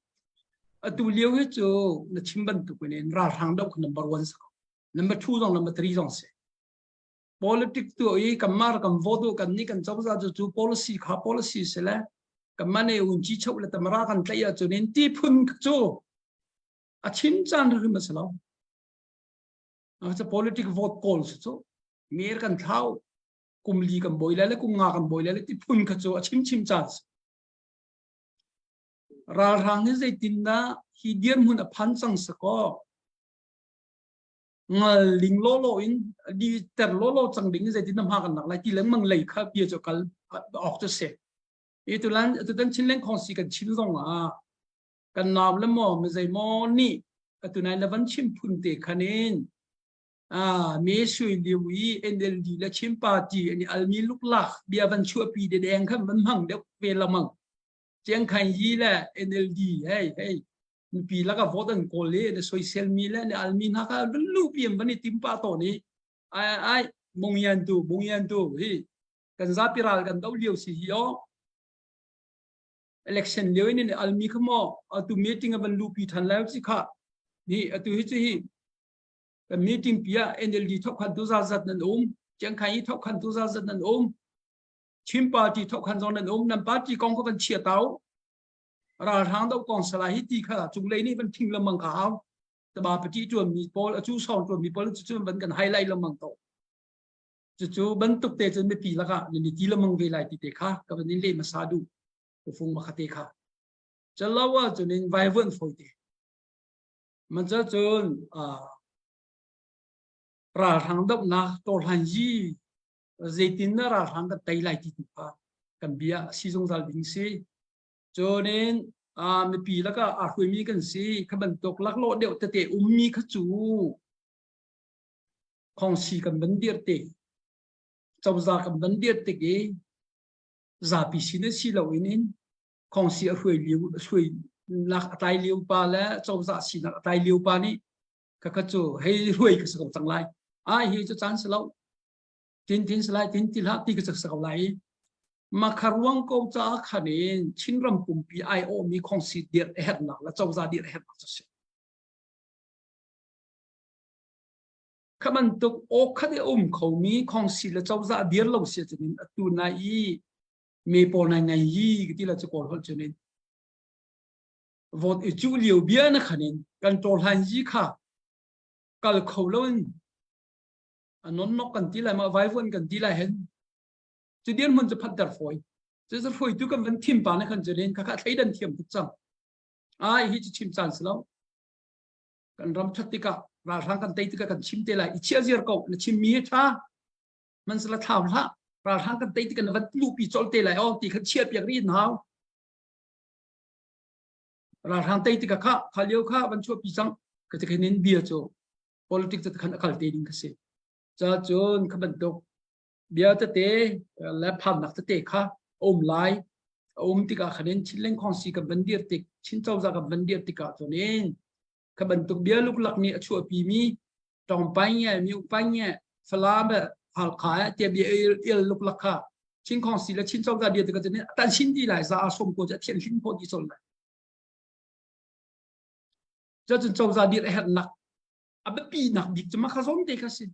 Atu lio hi cu na chim bantuk in ralhrang doh kha number one si ko. Number two zong number three zong si. Politics tu i kanmah kan vote kan nih kan cozah cu cu policy kha policy si le kanmah nih unci choh le tamara kan tlaih ahcun in ti phun cu a chim caan hrim a si lo. Cu politic vote kawl si cu mer kan thlau kum li kan boi le le kum nga kan boi le le ti phun kha cu a chim chim caan si. Ralhrang hi zeitindah hi dirhmun a phan cang sakaw ngal ling lawlaw in di ter lawlaw cang ding zeitin na hma kan nak lai ti lengmang lei kha bia cu kal awk cu si i tulan tutan Chinland Council kan chim zong ah kan nau le maw mi zei maw nih atunai na van chim phun te khanin a me sui liu i NLD le Chin Party ani almi luklak bia van chuahpi de deng khan van hmang deuh ve lamang Chiang Khan Yi le NLD hey hey. Mipi laka vote an kawl i na soisel mi le na al mi hna kha van lu pi an van i tim pa tawn i ai ai mongyan tu mongyan tu hi kan zapi ral kan do lio si hi o election lio in al mi kha mo atu meeting a van lu pi than lai chi kha ni atu hi chu hi kan meeting pi ah NLD thok khan tu za zat nan um Chiang Khai thok khan tu za zat nan um Chin party thok khan zong nan um nan party kong kha van chia tau ralhrang do kong sala hi ti kha cunglei nih van thing lengmang kha hau taba pati tuan mi pawl acu song tuan mi pawl cu van kan highlight lengmang to cucu bantuk te cun mipi lakah nan i ti lengmang ve lai ti te kha ka van in le masa du fung ma kha te kha chalawa cunin vaivuan foi te man cha cun ralhrang doknak torhlan yi zeitin na ralhrang kan tei lai ti tu kha kan bia si zungzal ding si cunin mipi lakah aa hruaimi kan si kha bantuk laklawh deuh tete ummi kha cu khongsi kan van dir te cozah kan van dir tik i zapi sin si lo in in khongsi a hruai lio hruai nak a tlai lio pa le cozah sinak a tlai lio pa nih kha kha cu hei hruai ka si ko cang lai ai hi cu caan si lo tin tin salai tin ti hlah ti ka cak ko lai makha ruang ko ca khan in Chinram pumpi ai o mi khongsi dir a hernak la cozah dir a hernak cu si kha bantuk aw khat i um kho mi khongsi le cozah dir lo sia cunin atu na i me pawl nai ngai yi ti la chu kawl hol cunin vote i cu lio bia na khanin kan ṭawhlan yi kha kal kho lo in a nonnok kan ti lai ma vaivuan kan ti lai hen cu dir hmun cu phat der fawi cu cu hruaitu kan van thim pa na khan cu len kha kha thleidan thiam tuk cang ai hi cu chim caan si lo kan ram that tikah ralhrang kan tei tikah kan chim te lai i chia ziar ko na chim mi hi tha man sala thlau hlah ralhrang kan tei tikah na van lupi chol te lai o ti kha chia piak ri hau ralhrang tei tikah kha kha lio kha van chuah pi cang ka ti khin in bia cu politics te khan a kal te ding kha si ca cun kha bantuk bia tete le phannak tete kha um lai a um tikah khanin Chinleng Khongsi kan van dir tik Chin cozah kan van dir tikah cunin kha bantuk bia luklak nih a chuahpi mi tawngpai nge miupai nge Falam Halkha tia bia il luklak kha Chin Khongsi le Chin cozah bia tikah cunin tan chin di lai za a som ko cha thian hling pho di chol lai cun cozah dir a herhnak a biapi nak bik cu mah kha zawn te kha si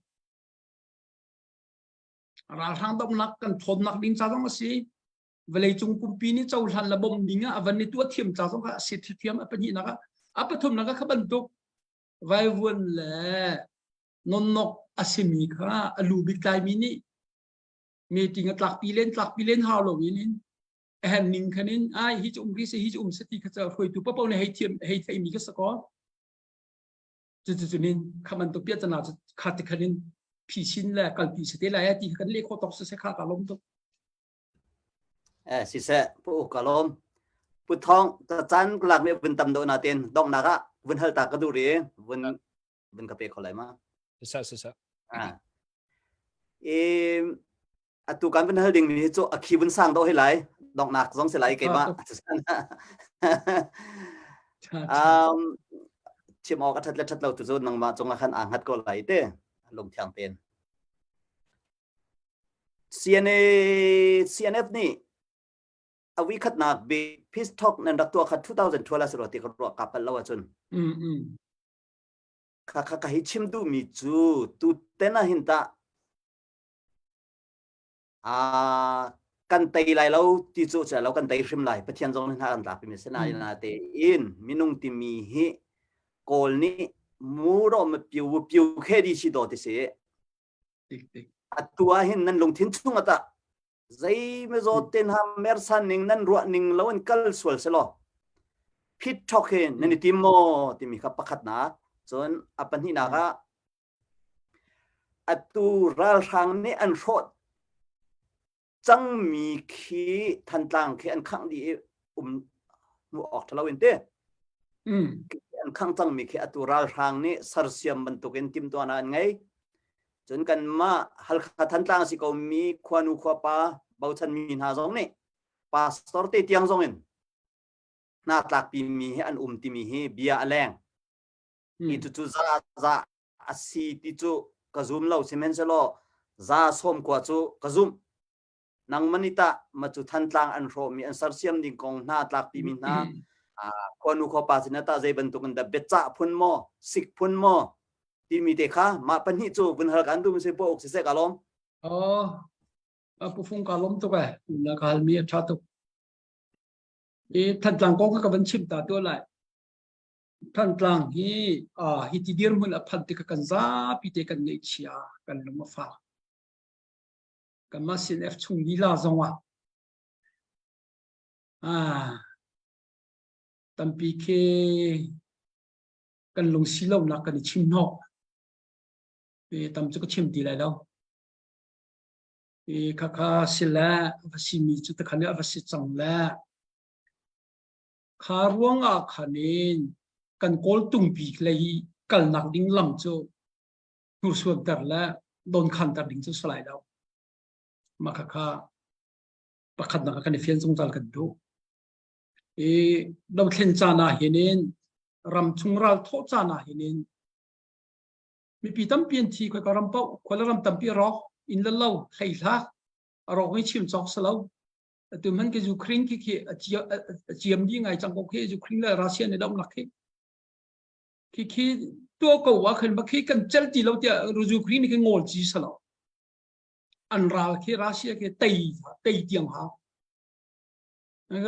ralhrang domnak kan thawnnak ding ca zong a si vawleicung pumpi nih cohlan le bawmh ding ah a van i tuah thiam ca zong kha a si thiam a pahnihnak ah a pathumnak ah kha bantuk vaivuan le nonnok a simi kha a lu bik tlaimi nih meeting a tlakpi len tlakpi len hau lo in a hen ning khan in ai hi cu um ri se hi cu um se ti kha ca hruaitu papo nih hei thiam hei theimi ka sako cucucunin kha bantuk piahtana cu kha ti khan in phisin le kalpi si te lai ti kan leh khawh tawk siseh kha ka lawm tuk. Eh siseh pu ka lawm. Pu Thong ta caan lak mi vun tam do na ten donghnak ah vun hal ta ka duh ri vun vun ka pe kho lai ma. Siseh siseh. Ah. E atu kan vun hal ding mi cu a khi vun sang do hi lai donghnak zong si lai keimah um chim awk a that le that lo tu cu nangmah cungah khan aa hngat ko lai te lungthiang ten CNA CNF nih a wi khatnak bi peace talk nan rak tuah kha 2012 a si ro ti ka ruah ka pal lo ahcun kha kha ka hi chim duh mi cu tu ten ah hin ta kan tei lai lo ti cu cu lo kan tei hrim lai pathian zong nih hna kan tlak mi sinain na te in minung timi hi kawl nih mu ro ma piu piu khe di si do ti si atu ah hin nan lungthin chung ata zei me zo ten ha mersan ning nan ruah ning lo in kal sual selo phit thok he nan i tim mo timi kha pakhat nak cun a pahnih nak ah Atu ralhrang nih an hrawh cangmi khi Thantlang khi an khangh dih i um hmuh awk ṭha loin ti. An khangh cangmi khi atu ralhrang nih sersiam bantukin timhtuahnak an ngei. Cun kanmah Halkha Thantlang a si komi khuanu khuapa bochanmi hna zong nih pastor te tiang zong in. hna tlakpi mi hi an um timi hi bia a leng. Hi cucu za za a si ti cu ka zum lo sihmanhsehlaw za sawm kua cu ka zumh. Nangmah nih tah ma cu Thantlang an hrawhmi an sersiam ding kong hna tlakpi mi hna khuanu khuapa sin ah tah zei bantuk in dah biacah phun maw sik phun maw timi te kha mah pahnih cu vun hal kan duh si po uk siseh ka lawm. Oh, pu fung ka lawm tuk eh. Na ka hal mi a tha tuk. I Thantlang kong kha ka van chim ta tu lai. Thantlang hi hi ti dirhmun a phanh tikah kan zapi te kan ngaihchia kan lung a fak. Kanmah CNF chung lila zong ah tampi khi kan lungsi lonak kan i chim hnawh. Tam cu ka chim ti lai lo. Khakha si le va simi cu takhan a va si cang le kha ruang ah khan in kan kawltung bik lei kalnak ding lam cu hnursuanter le donkhanter ding cu si lai lo. Mah khakha pakhatnak ah kan i fian zungzal kan duh. I dothlen caan ah hin in ramchung ral thawh caan ah hin in mipi tampi an thi khoi ka ram paoh khual ram tampi a rawk inn le lo hlei hlak a rawk mi chim cawk si lo atu man ke Ukraine khi khi a ciam di ngai cang ko khi Ukraine le Russia ne domnak khi khi khi tua ko wa khan ba khi kan chel ti lo tia Ukraine khi ngol chi salo an ral khi Russia khi tei tei tiang ha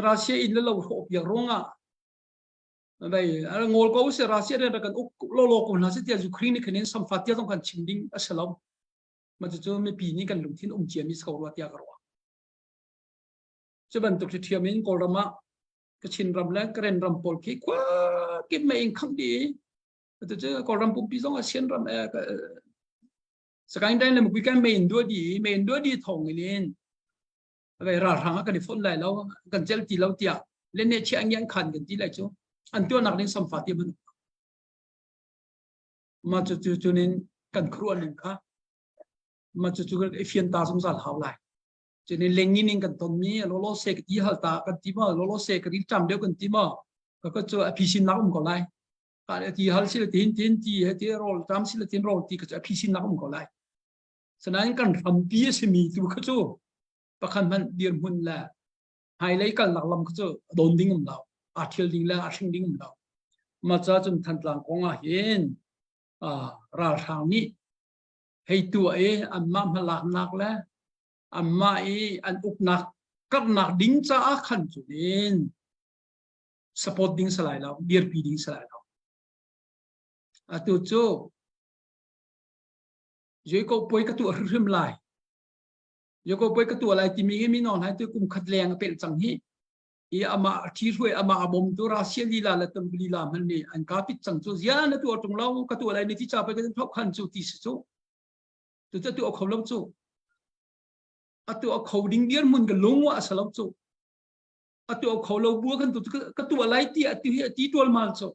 Russia in le lo hro piak ronga dai ngol ko se Russia re kan uk lo lo ko na se tia Ukraine khan in samfa tia tong kan chim ding asalo ma chu chu mi pi ni kan lungthin um chia mi sko ro tia ka ro chu bantuk thiam in Kawlram ah Kachin ram le Karen ram pawl khi khua kip mei in khang di tu cu Kawlram pumpi zong ASEAN ram Sakaing dai le mukui kan mei in dua di mei in dua di thong in in ve ralhrang ah kan i fonh lai lo kan cel ti lo tiah le ne chia ngian khan kan ti lai cu an tuahnak ding samfa ti man ma cu cu cunin kan khuruan ning kha ma cu cu i fian ta zungzal hau lai cunin lengin in kan ton mi lolo se ka ti hal ta kan ti ma lolo se ka ri tam deuh kan ti ma ka ka cu a phisin nak um ko lai ka ti hal si le tin tin ti he ti rol tam si le tin rol ti ka cu a phisin nak um ko lai Sinain kan hrampi a simi tu kha cu pakhat hmanh dirhmun le hmailei kalnak lam kha cu a dawn ding um lo, aa ṭhial ding le aa hring ding um lo. Mah ca cun Thantlang kong ah hin ralhrang nih hei tuah i anmah hmalaknak le anmah i an uknak karhnak ding caah khan cun in support ding si lai lo, dirpi ding si lai lo. Atu cu Jacob puai ka tuah hrimhrim lai. Jacob puai ka tuah lai timi hi mino hna tu kum khat leng a pelh cang hi. I amah thi hruai amah a bom tu Russia lila le Tuluk lila hman nih an ka pit cang cu zia na tuah tung lo ka tuah lai ni ti cha pa kan thok khan cu ti si cu. Tu tu tu kho lo cu. Atu a kho ding dir mun ka lung wa sa lo cu. Atu a kho lo bua kan tu ka tuah lai ti atu hi ati tual mal cu.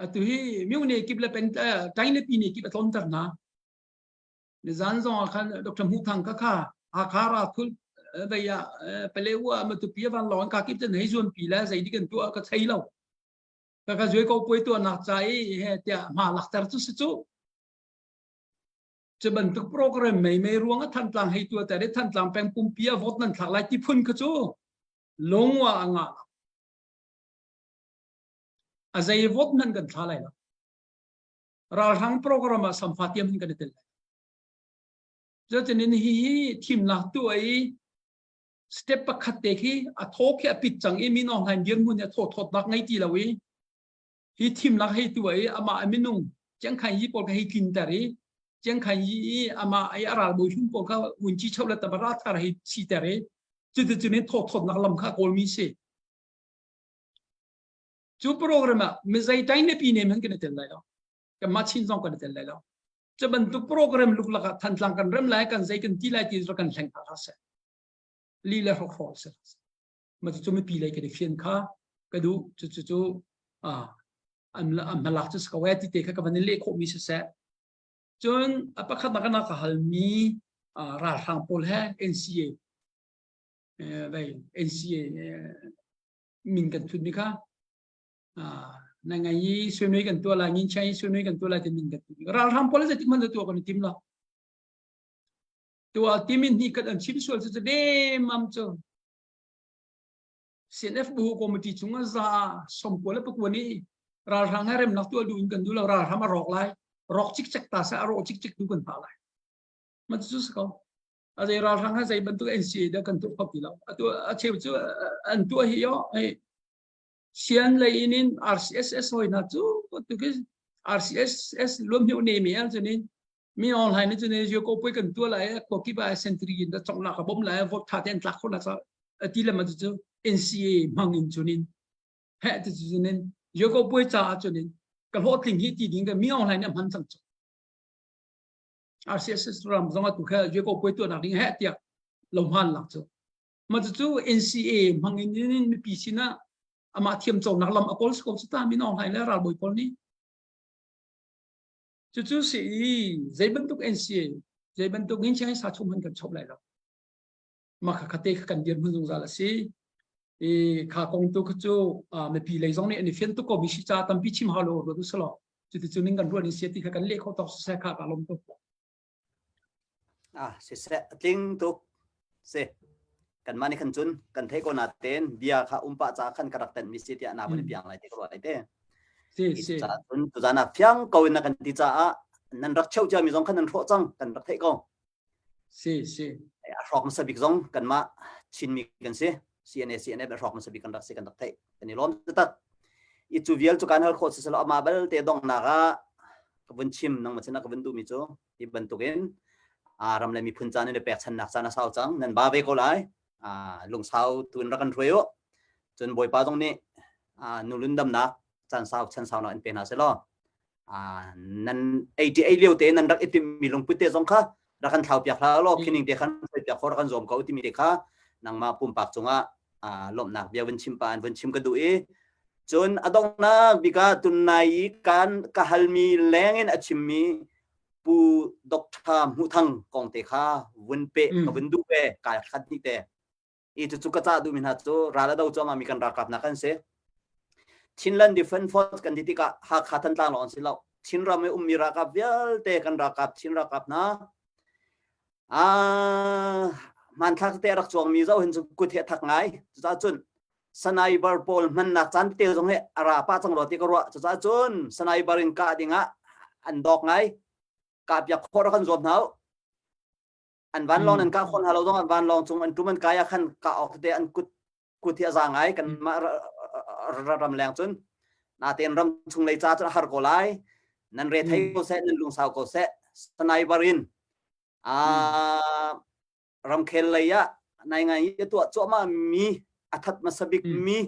Atu hi myone kip le peng tain le pine kip a tlonter hna. Nizan zong ah khan Dr. Hmu Thang kha kha Hakha ra thul vei ah Palewa Matupi van lawng ka kip ten hei zuan pi le zei di kan tuah ka thei lo. Ka ka zui ko puai tuah nak ca i he tiah hma lakter cu si cu. Cu bantuk program mei mei ruang a Thantlang hei tua ter i Thantlang peng pumpi a vote nan thlak lai ti phun kha cu lungwa a ngah lo. A zei vote hmanh kan thla lai lo. Ralhrang program ah samfa tiam hin kan i tel lai. Cucaah hi hi thimnak tuah i step pakhat te khi a thaw khi a pit cang i min Aung Hlaing dirhmun hi a thaw thawtnak ngei ti lo i hi thimnak hei tuah i amah a minung Chiang Khai Yi pawl kha hei tlinter i Chiang Khai Yi i amah i a ralbawi hlun pawl kha vunci cheu le tabara thar hei siter i cuticun in thaw thawtnak lam kha a kawlmi si. Cu program ah mizei tain le pi nem han kan i tel lai lo. Kanmah Chin zong kan i tel lai lo. Cu bantuk program luklak ah Thantlang kan rem lai, kan zei kan ti lai ti kan hleng hna hlah seh. Li le hrokhrawl se. Ma cu mipi lei kan i fian kha ka duh cu cu cu an an hmalak cu si ko eh ti te kha ka van in leh khawhmi siseh. Cun a pakhat nak na ka halmi ralhrang pawl he NCA vai NCA. Min kan thut mi kha na ngai i suinui kan tuah lai, ngin chai i suinui kan tuah lai ti min kan thut. Ralhrang pawl zeitik hmanh tuah kan i tim lo. Tuah timin hi kan an chim sual cu cu demam cu. CNF bu committee chung ah za 99 le pakua nih ralhrang he remnak tuah duh in kan duh lo ralhrang a rawk lai rawk cikcek ta seh a rawh cikcek tu kan hngah lai ma cu si ko a zei ralhrang he zei bantuk NCA dah kan tuah kho ti lo atu a cheu cu an tuah hi yo hei sian lei in in RCSS hoi hna cu tu ki RCSS luam hiu ne mi an chunin mi online ni chune yo ko poi kan tua lai ko ki ba sentry in da chong la ka bom lai vote tha ten tlak khona cha ati le ma chu NCA mang in chunin he ti chunin yo ko poi cha chunin ka hlo tling hi ti ding ka mi online am han chang chu RCSS ram zong tu kha yo ko poi tu nak ding he tiak lo han lak chu ma chu NCA mang in in mi pi sina ama thiam chong nak lam akol ko chu ta min online le ral boi pol ni Cucu si i zei bantuk NCA, zei bantuk in chiang sa chung hman kan chop lai lo. Mah kha khate kha kan dir hmun zungzal a si. I kha kong tu kha cu mipi lei zong nih an i fian tuk ko mi si ca tampi chim hau lo ruat usalaw. Cuti cu ning kan ruat in sia ti kha kan leh kho tawk siseh kha ka lawm tuk. Ah, siseh tling tuk si. Kanmah nih khan cun kan theih ko natein bia kha umpa ca khan ka rak tenh mi si tiah na vun i piang lai ti ka ruah lai te. Si si. Cun tuzan ah fiang ko in na kan ti caah nan rak cheuh cia mi zong khan nan hrawh cang kan rak theih ko. Si si. A hrawk hmasa bik zong kanmah Chinmi kan si. CNA CNF a hrawk hmasa bik kan rak si kan rak theih. Kan i lawm taktak. I cu vial cu kan hal khawh si selaw amah belte donghnak ah ka vun chim nangmah sinah ka vun duhmi cu hi bantukin ram le miphun caan in pekchannak caan a sau cang nan ba ve ko lai lungsau tu in rak kan hruai u cun bawipa zong nih nulun damnak caan sau chan sau nak in pe hna selaw nan ei ti ei lio te nan rak i timmi lungput te zong kha rak kan thlau piak hlah law khining te khan hruai piak kho rak kan zuam ko timi te kha nangmah pumpak cungah lawmhnak bia vun chim pa an vun chim ka duh i cun a donghnak bik ah tunnai i kan ka halmi leng in a chimmi Pu Dr. Hmuh Thang kong te kha vun pe ka vun duh ve kai khat ni te i cucu ka cah duhmi hna cu ral a do cuahmah mi kan ralkap hna kan si Chinland Defense Force kan ti tikah Hakha Thantlang lawng an si lo Chinram i ummi ralkap vialte kan ralkap Chin ralkap hna hmanthlak te rak cuangmi zoh hin cu kut he thak ngai cucaah cun sniper pawl hmannak caan te zong hi a ra pah cang rua ti ka ruah cucaah cun sniper in kah dingah an dawk ngai kah piak khawh rak kan zuam hna an vanlawng nan kah khawh hna lo zong an vanlawng cung an tum an kai ah khan kah awk tete an kut kut hi a za ngai kan mah ram leng cun natein ram chung lei ca cun a har ko lai nan re thei ko seh nan lungsau ko seh sniper in a ramkhel lei ah nai ngai i tuah cuahmah mi a that hmasa bik mi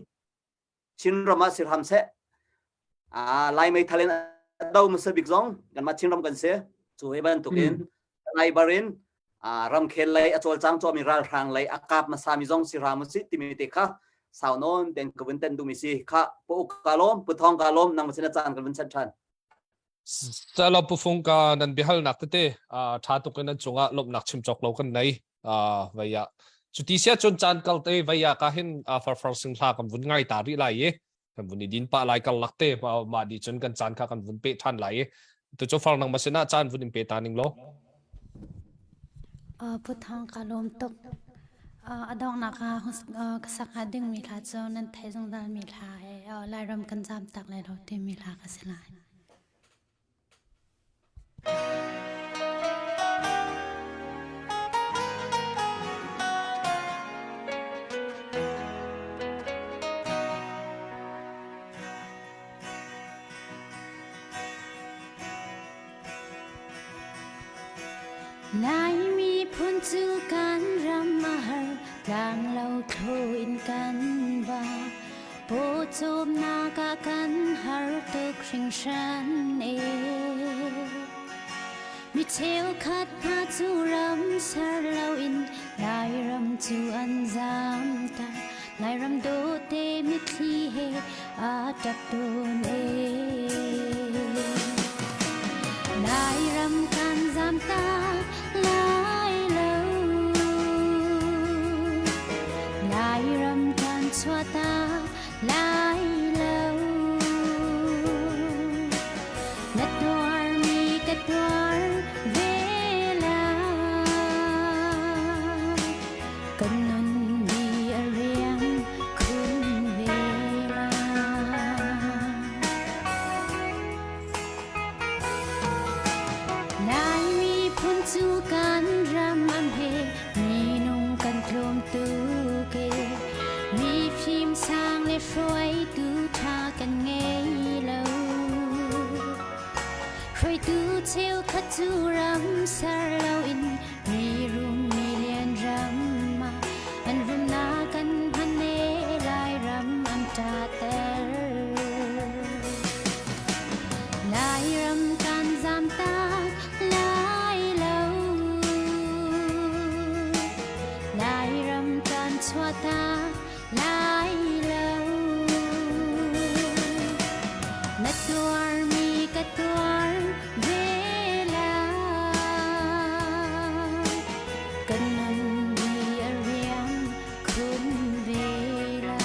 Chinram ah sirham seh Lai meithal in a do hmasa bik zong kanmah Chinram kan si cu hi bantukin sniper in ramkhel lei a cawlcang cuahmi ralhrang lei a kap hmasa mi zong sirham usih timi te kha sau nawn ten ka vun ten duhmi si kha pu uk ka lawm pu thong ka lawm nang sin a caan kan vun chat than Salo pufung ka nan biahalnak tete tha tuk in nan cungah lawmhnak chim cawk lo kan nei vaya cuti sia cun caan kal te vaya ka hin farfar sing hla kan vun ngai ta rih lai i kan vun i din pa lai kal lak te ma di cun kan caan kha kan vun pe than lai i tu cu far nang masina caan vun in pe ta ning lo Pu Thawng ka lawm tuk. A donghnak ah ka sak hnga dingmi hla cu nan theih zungzalmi hla he Lairam kan zaam tak lai lo timi hla ka si lai. Lai miphun cu kan ram a har, tlanglo thlo in kan va. Pawcawmnak ah kan har tuk hringhran e. Mi cheukhat hna cu ram ser loin Lairam cu an zamter. Lairam dawte mitthli he a ṭap tawn e. Lairam kan zamtak lai lo. Lairam kan chuahtak. Kan nun di a riang khun ve la. Lai miphun cu kan ram am he minung kan tlawm tuk e. Mi fim sang le hruaitu ṭha kan ngei lo. Hruaitu cheukhat cu ram ser loin mi rum mi lian ram ah an rumnak an hman e Lairam an ṭater. Lairam kan zamtak lai lo. Lairam kan chuahtak lai lo. Na tuarmi ka tuar ve lai. Kan nun di a riang khun ve lai.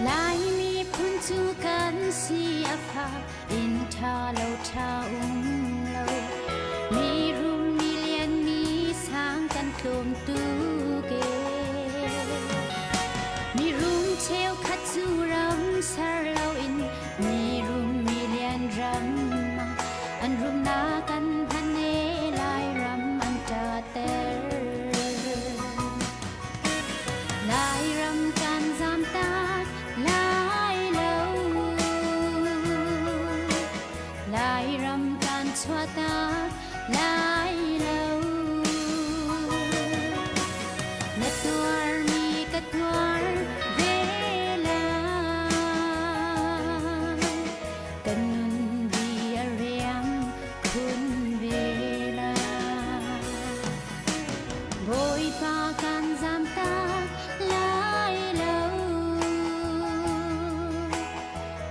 Laimi phun cu kan si a fak inn ṭha lo ṭha um lo mi rum mi lian mi sang kan tlawm tuk e mi rum cheukhat cu ram ser loin mi rum mi lian ram ah an rumnak an hman e Lairam an ṭater Lairam kan zamtak lai lo. Lairam kan chuahtak lai lo. Na tuarmi ka tuar ve lai. Kan nun di a riam khun ve lai. Bawipa kan zamtak lai lo.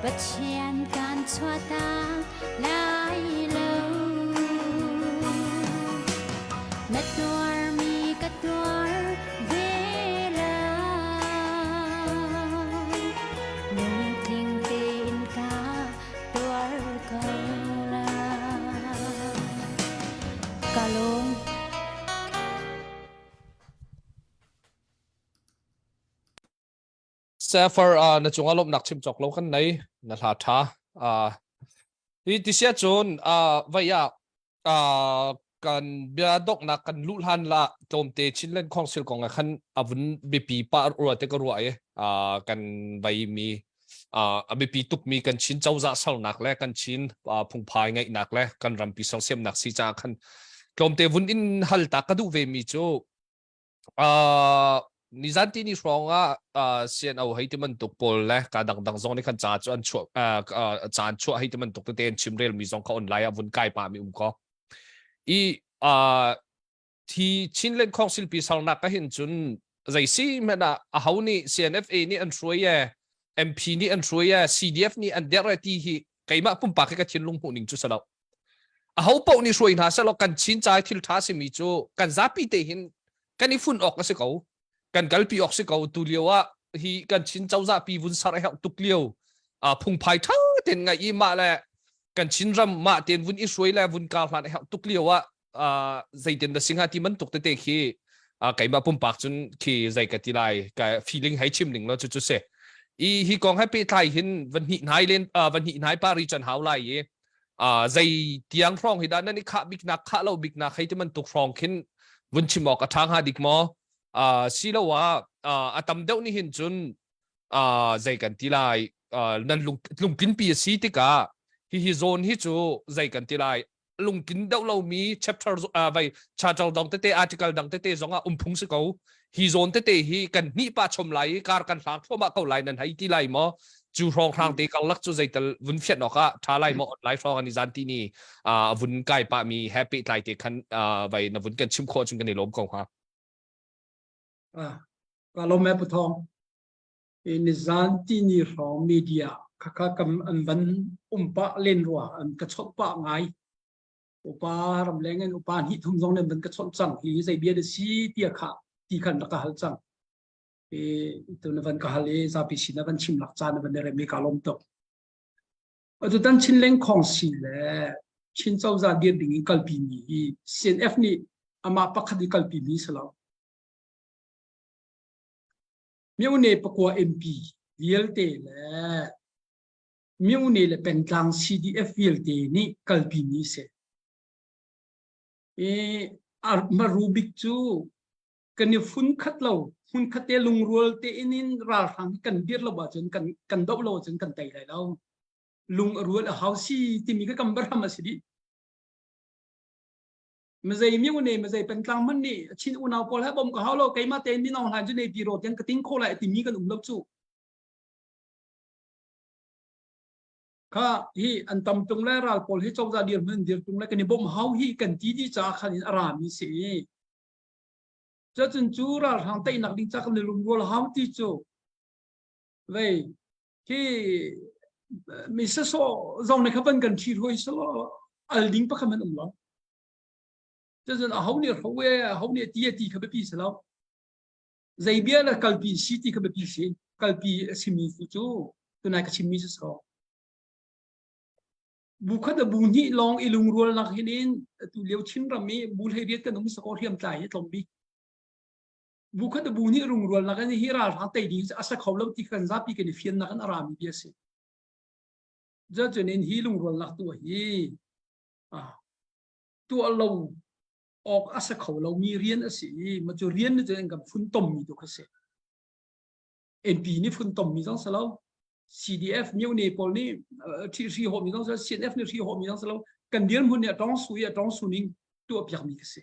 Pathian kan chuahtak lai lo. Na tuarmi ka tuar ve lai. Lungtling tein ka tuar ko lai. Ka lawm. Safar uh, na cungah lawmhnak chim cawk lo kan nei na hla tha uh, hi tisia cun uh, vai ah uh, kan bia doknak kan luh hlan la tlawmte Chinland Council kong ah khan avun biapi pa rua te ka ruah i uh, kan vai mi uh, a biapi tukmi kan Chin cozah sernak le kan Chin uh, phungphai ngeihnak le kan rampi sersiamnak si caah khan tlawmte vun in hal ta ka duh ve mi cu uh, nizan ti ni hrawng ah uh, CNO hei ti bantuk pawl le ka dangdang zong nih khan ca cu an chuah uh, uh, ca an chuah hei ti bantuk tete an chimrel mi zong kha online ah vun kai pa mi um ko i uh, thi Chinland Council pi sarnak ka hin cun zei si hmanh ah aho nih CNFA nih an hruai e MP nih an hruai e CDF nih an der e ti hi keimah pumpak hi ka thinlung hmuh ning cu si lo aho paoh nih hruai hna selaw kan Chin ca i thil ṭha simi cu kan zapi te hin kan i fun awk a si ko kan kalpi awk si ko tu lio ah hi kan Chin cozah pi vun sar a herh tuk lio phungphai ṭha ten ngai i mah le kan Chin ram mah ten vun i hruai le vun kar hlan a herh tuk lio ah zeitin na singa ti man tuk tete khi keimah pumpak cun khi zei ka ti lai ka feeling hei chim ning lo cu cu si i hi kong he pehtlai hin van hnih hnai len van hnih hnai pari chan hau lai i zei tiang hrawng hi dah nan i khah bik nak khah lo bik nak hei ti man tuk hrawng khin vun chim awk a ṭha hnga dik maw silo ah a tam deuh nih hin cun zei kan ti lai nan lungtlin pi a si tikah hihi zawn hi cu zei kan ti lai lungtlin deuh lomi chapter uh, vai chapter dang tete article dang tete zong ah um phung si ko hi zawn tete hi kan hnih pa chom lai i kar kan hlang thluahmah ko lai nan hei ti lai maw cu hrawng hrang te karlak cu zeital vun fiat awk ah tha lai maw online hrawng an i zan ti ni uh, vun kai pa mi happy tlai te khan uh, vai na vun kan chim khawh cun kan i lawm ko ha ah. Ka lawm e Pu Thawng. Nizan tini hrawng media khakha kam an van um pah len rua an ka chawnh pah ngai. Upa ramleng in upa hnih thum zong nan van ka chawnh cang hi zei bia da si tia kha ti khan rak ka hal cang. I tu na van ka hal i zapi sin na van chim lak caan na van rem i ka lawm tuk. Atutan Chinleng Khawngsi le Chin cozah dir ding in kalpi mi hi CNF nih amah pakhat i kalpi mi si lo. Myone pakua MP vialte le myone le pengtlang CDF vialte nih kalpi mi si. I Marubik cu kan i fun khat lo hmun khat te lungrual te in in ralhrang hi kan dir lo ahcun kan kan doh lo ahcun kan tei lai lo lung a rual a hau si timi ka kam barham a si dih mazei mi ne mazei pentlang man nih chin unau pawl he bom ka hau lo keimah tein minong hlan cu nei pi ro tiang ka ting kho lai timi kan um lo cu kha hi an tam tung le ral pawl hi cozah dir hmun dir tung le kan i bom hau hi kan ti di ca khan in a ra mi si Cucun cu ralhrang teinak ding ca kan i lungrual hau ti cu vei khi mi sasawh zong nih kha van kan ṭhi hruai selaw al ding pakhat man um lo. Cucun aho nih hro e aho nih ti a ti kha biapi si lo. Zei bia le kalpi si ti kha biapi si. Kalpi a simi cu tunai ka chimmi si so. Bu khat bu hnih lawng i lungrualnak hin in tu lio Chinram i bu 18 kan um sakaw hriamtlai hi tlawm bik. Bu khat bu hnih lungrualnak in hi ralhrang tei ding a sa kho lo ti kan zapi kan i fiannak in a rami bia si. Cun in hi lungrualnak tu hi tuah lo awk a sa kho lomi rian a si i ma cu rian ni cun kan fun tommi tu kha si. MP nih fun tommi zong si lo. CDF myone pawl nih ṭhi hri hawmi zong si lo CNF nih hri hawmi zong si lo kan dirhmun nih a tong su i a tong su ning tuah piakmi ka si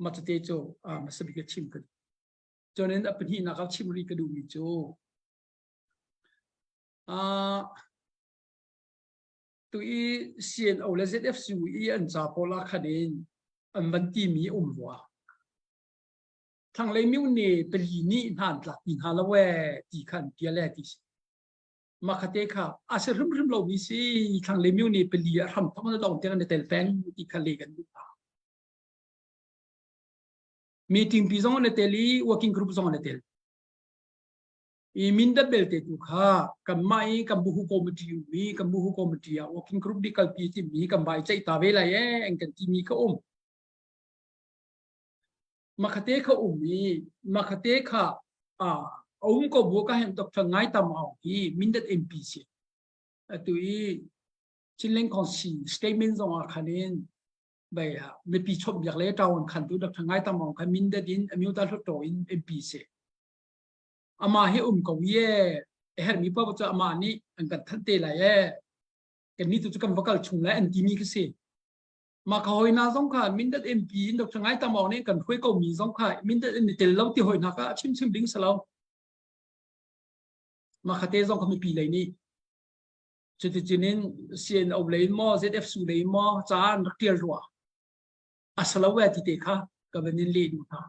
ma cute cu hmasa bik a chim ka cun in a pahnihnak ah chim rih ka duhmi cu tu i CNO le ZFCU i an ca pawl ah khan in an van timi um rua Thlanglei myone pali nih hna an tlak ti hna lo ee ti kha an tial ee ti si. Makhate kha a si hrimhrim lomi si thlanglei myone pali a hram thawk na dong tiang an i tel peng ti kha le kan duh hna. Meeting pi zong an i tel i working group zong an i tel. I mindat belte tu kha kanmah i kan buhu committee um i kan buhu committee ah working group nih kalpi timi kan vai ceih ta ve lai ee an kan timi kha um. Makhate kha um i makhate kha a um ko bu ka hen Dr. Ngai Tam Aung hi Mindat MP si. Atu i Chinleng Council statement zong ah khan in bai mipi chawnh biak le ṭawan khan tu Dr. Ngai Tam Aung kha Mindat in Amyota Hluttaw in MP si. Ama hi um ko ye a herhmi paoh cu amah nih an kan thanh te lai e. Kan nih tu cu kan va kal chung lai an timi khi si. Mah ka hawi hna zong kha Mindat MP in Dr. Ngai Tam Aung nih kan hruai ko mi zong kha Mindat in i tel lo ti hawi hna kha a chimchim ding si lo. Mah kha te zong kha mipi lei nih cuticun in CNO lei in maw ZFSU lei in maw ca an rak tial rua. A si lo e ti te kha ka van in leh duh hna.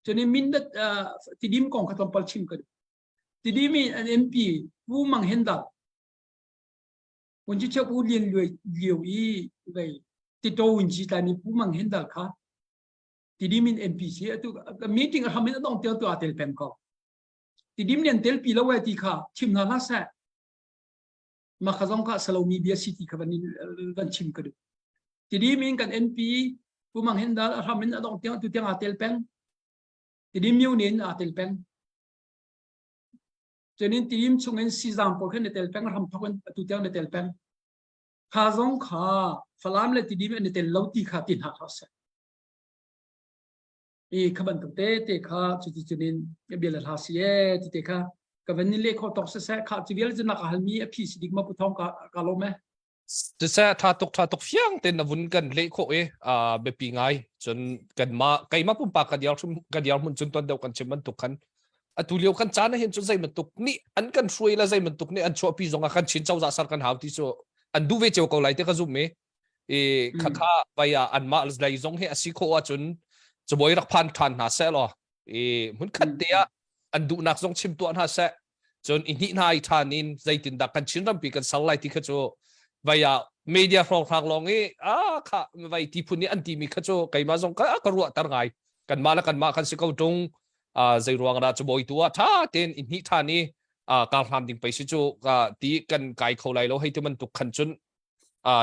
Cun in Mindat uh, Tidim kong kha tlawmpal chim ka duh. Tidim in an MP Pu Mang Hen Dal Unci cheu u lian luai liu i vei tito unci tlai mi pu mang hin dal kha tidim in MPC atu meeting a hram in adong tel tu a tel peng ko tidim lian tel pi lo wai ti kha chim na la sa ma kha zong kha salomi bia si ti kha van van chim ka du tidim in kan MP pu mang hin dal a hram in adong tiang tu tiang a tel peng tidim union a tel peng Cunin tiim chungin sizang pawl khan na tel peng ram thok in atu tiang na tel peng. Kha zong kha Falam le Tidim an i tel lo ti kha ti hna hlah seh. I kha bantuk te te kha cuti cunin bia le hla si e ti te kha ka van ni le kho tok se se kha cu vial cu na ka halmi a phi si dik ma pu thong ka ka lom e. Siseh tha tuk tha tuk fiang ten na vun kan leh khawh i biapi ngai cun kanmah keimah pumpak ka diar ka diar hmun cun tuan deuh kan chim bantuk khan atu lio kan caan hin cun zei bantuk nih an kan hruai la zei bantuk nih an chuahpi zong ah kan Chin cozah sar kan hau ti cu an duh ve cio ko lai te ka zum i i khakha vai ah anmah lei zong hi a si khawh ahcun cabuai rak phan ṭhan hna seh law i hmun khat te ah. An duhnak zong chim tuah hna seh. Cun i hnih hna i ṭhan in zeitindah kan Chin rampi kan ser lai ti kha cu vai ah media hrawnghrang lawng i a kha vai ti phun nih an timi kha cu keimah zong ka ka ruahter ngai. Kanmah le kanmah kan si ko ṭung. Zei ruang dah cu bawi tu ah ṭha tein i hnih ṭhan i kar hlam ding pei si cu ka ti kan kai kho lai lo hei ti bantuk khan cun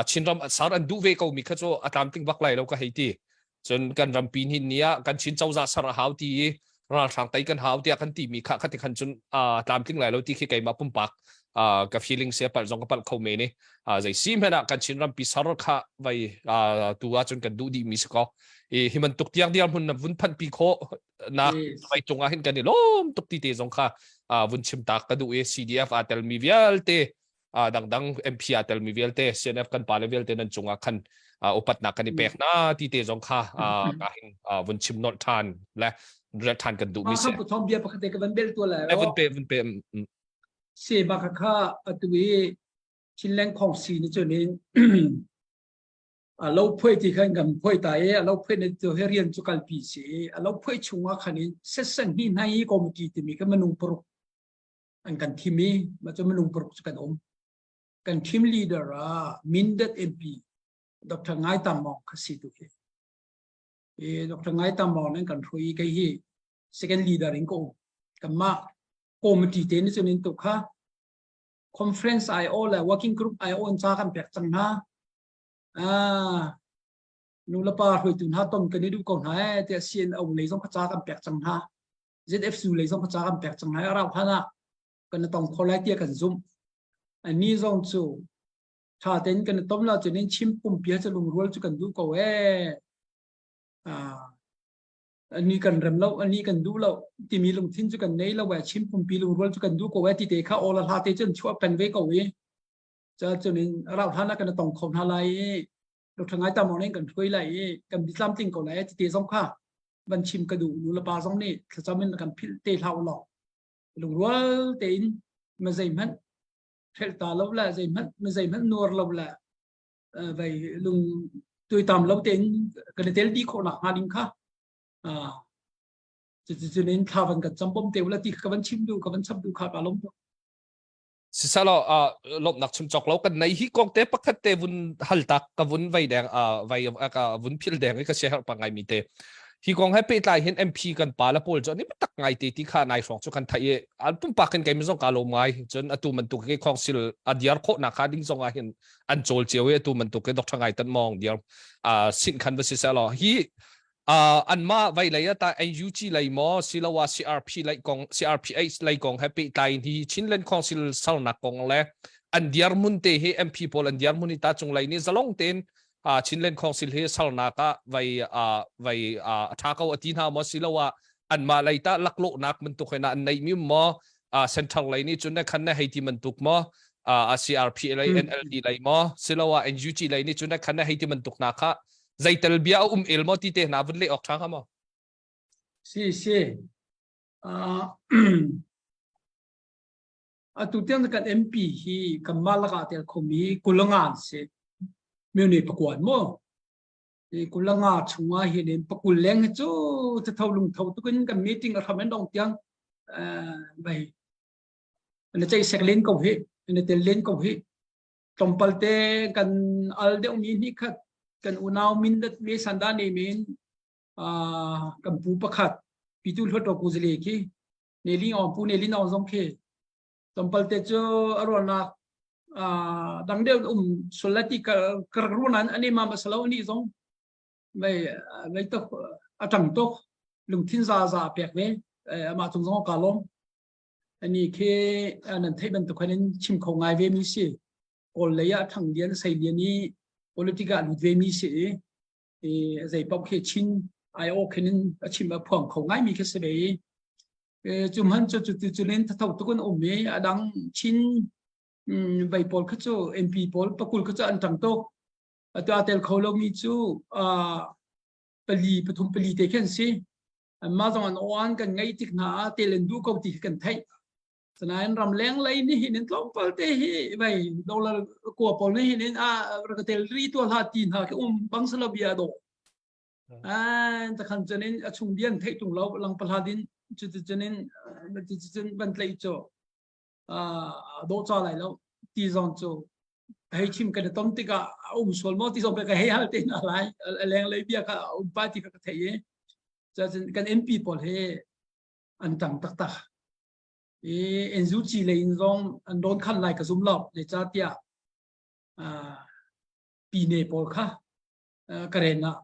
Chinram sar an duh ve ko mi kha cu a tlamtling bak lai lo ka hei ti. Cun kan rampi ni ni ah kan Chin cozah sar a hau ti i ralhrang tei kan hau tiah kan ti mi kha kha ti khan cun tlamtling lai lo ti khi keimah pumpak ka feeling se palh zong ka palh kho me ni. Zei si hmanh ah kan Chin rampi sar kha vai tu ah cun kan duh dih mi si ko. I hi bantuk tiang diar hmun na vun phanh pi khawh nak vai cung ah hin kan i lawm tuk ti te zong kha vun chim tak ka duh i CDF aa tel mi vialte dangdang MP aa telmi vialte CNF kan pale vialte nan cungah khan upatnak kan i pek na ti te zong kha ka hin vun chim nolh than le rel than kan duh mi si. Thom bia pakhat te ka van bel tu la. Vun pe vun pe. Se ba kha kha atu i Chinland khong si ni chun in a lo phoi ti khan kan phoi ta e a lo phoi ne to he rian chu kalpi si a lo phoi chungah khan in session hi nai committee timi ka manung paruk an kan thim i mah cu minung paruk cu kan um. Kan team leader ah Mindat MP Dr. Ngai Tam Mong kha si tu khi. I Dr. Ngai Tam Mong nan kan hrui kei hi second leader in ko um. Kanmah committee te ni cun in tu kha conference IO le working group IO an ca kan pek cang hna. Ah, nu le pa hruaitu hna ton kan i duh ko hna eh tiah CNO lei zong kha ca kan pek cang hna. ZFU lei zong ca kan pek cang lai a rau hlan ah kan tong kho lai tiah kan zumh. Ani zong cu tha tein kan tom la cun in chim pumpi cu lungrual cu kan duh ko ee. Ani kan rem lo, ani kan duh lo timi lungthin cu kan nei lo ee chim pumpi lungrual cu kan duh ko ee ti te kha aw la hla te cun chuah peng ve ko i. Ca cun in rau hlan ah kan tong kho hna lai i Dr. Ngai Tam in kan hruai lai i kan bitlam tling ko lai ti te zong kha van chim ka duh nu le pa zong nih thlacam in kan philh te hlah law lungrual tein ma zeihmanh hrelh ta lo le zeihmanh ma zeihmanh nuar lo le vai lung tuitam lo tein kan i tel dih khawh nak hnga ding kha cuticun in thla van kan cam bom te ula ti ka van chim duh ka van chap duh kha ka lom Sisalaw lawmhnak chim cawk lo kan nei hi kong te pakhat te vun hal tak ka vun vai deng vai ka vun phil deng i ka sia herh pa ngai mi te hi kong he pehtlai hin MP kan pa la pawl cu an i tak ngai te ti kha nai hrawng cu kan thai i an pumpak in keimah zong ka lawm ngai cun atu bantuk ke council a diar khawh nak kha ding zong ah hin an cawl cio i atu bantuk ke Dr. Ngai Tan Mong diar sin khan va si selaw hi Uh, anmah vai lei ah NUG lei maw siloah CRP lei kong CRPH lei kong he pehtlai in hi Chinland Council salnak kong le an dirhmun te hi MP pawl an dirhmun hi ta cung lei nih zalong tein uh, Chinland Council hi salnak ah vai uh, vai uh, tha ko ati hna maw siloah anmah lei ta laklawhnak bantuk hin an neih mi maw uh, central lei nih cun ne khan ne hei ti bantuk maw uh, CRP lei NLD lei maw siloah NUG lei nih cun ne khan ne hei ti bantuk na kha zeitel bia a um el maw ti te hna vun leh awk ṭha hnga maw? Si si. Uh, atu tiang kan MP hi kan mah lakah tel khomi kulanga an si. Myo pakuan mo. Kulanga chungah hin in pakul leng hi cu tho lung tho tukin kan meeting a hram en dong tiang bai na chei sek len ko hi na tel len ko hi tlawmpal te kan al deuhmi hnih khat kan unau mindat me sanda ne men kan pu pakhat pitu hluat ku zile khi ne li ong pu ne li nong zong khi tlawmpal te cu a ruahnak dang deuh um sulati kar runan ani ma masalo ni zong mei mei tok atang tok lungthin za za pek ve ama chung zong ka lom Ani khi nan theih bantuk khan in chim kho ngai ve mi si. Kawl lei ah Thang Lian Sei Lian i politic ah lut ve mi si i i zei paoh khi Chin ai-aw khin in a chim a phuang kho ngai mi khi si ve i cu hman cu cu cu len thatho tuk an um i a dang Chin vei pawl kha cu MP pawl pakul kha cu an tang tuk. Atu a tel kho lo mi cu pali pathum pali te khi an si. Anmah zong an aw an kan ngaih tik hna ah tel in duh ko ti khi kan theih. Sinain ramleng lei nih hin in tlawmpal te hi vai dollar kua pawl nih hin in a rak tel ri tu hla ti hna khi um bang salo bia do. An takhan cun in a chung bian theih tung lo lang pahla din cu cu cun in. ti cun van tlaih cu dawh ca lai lo ti zong cu hei chim kan i ton tikah a um sual maw ti zong ka hei hal te hna lai. A lenglei bia kha a um pa ti kha ka theih i cun kan MP pawl hi an tang taktak. I NUG lei in zong an rawn khan lai ka zum lo. Zeicahtiah pine pawl kha Karen ah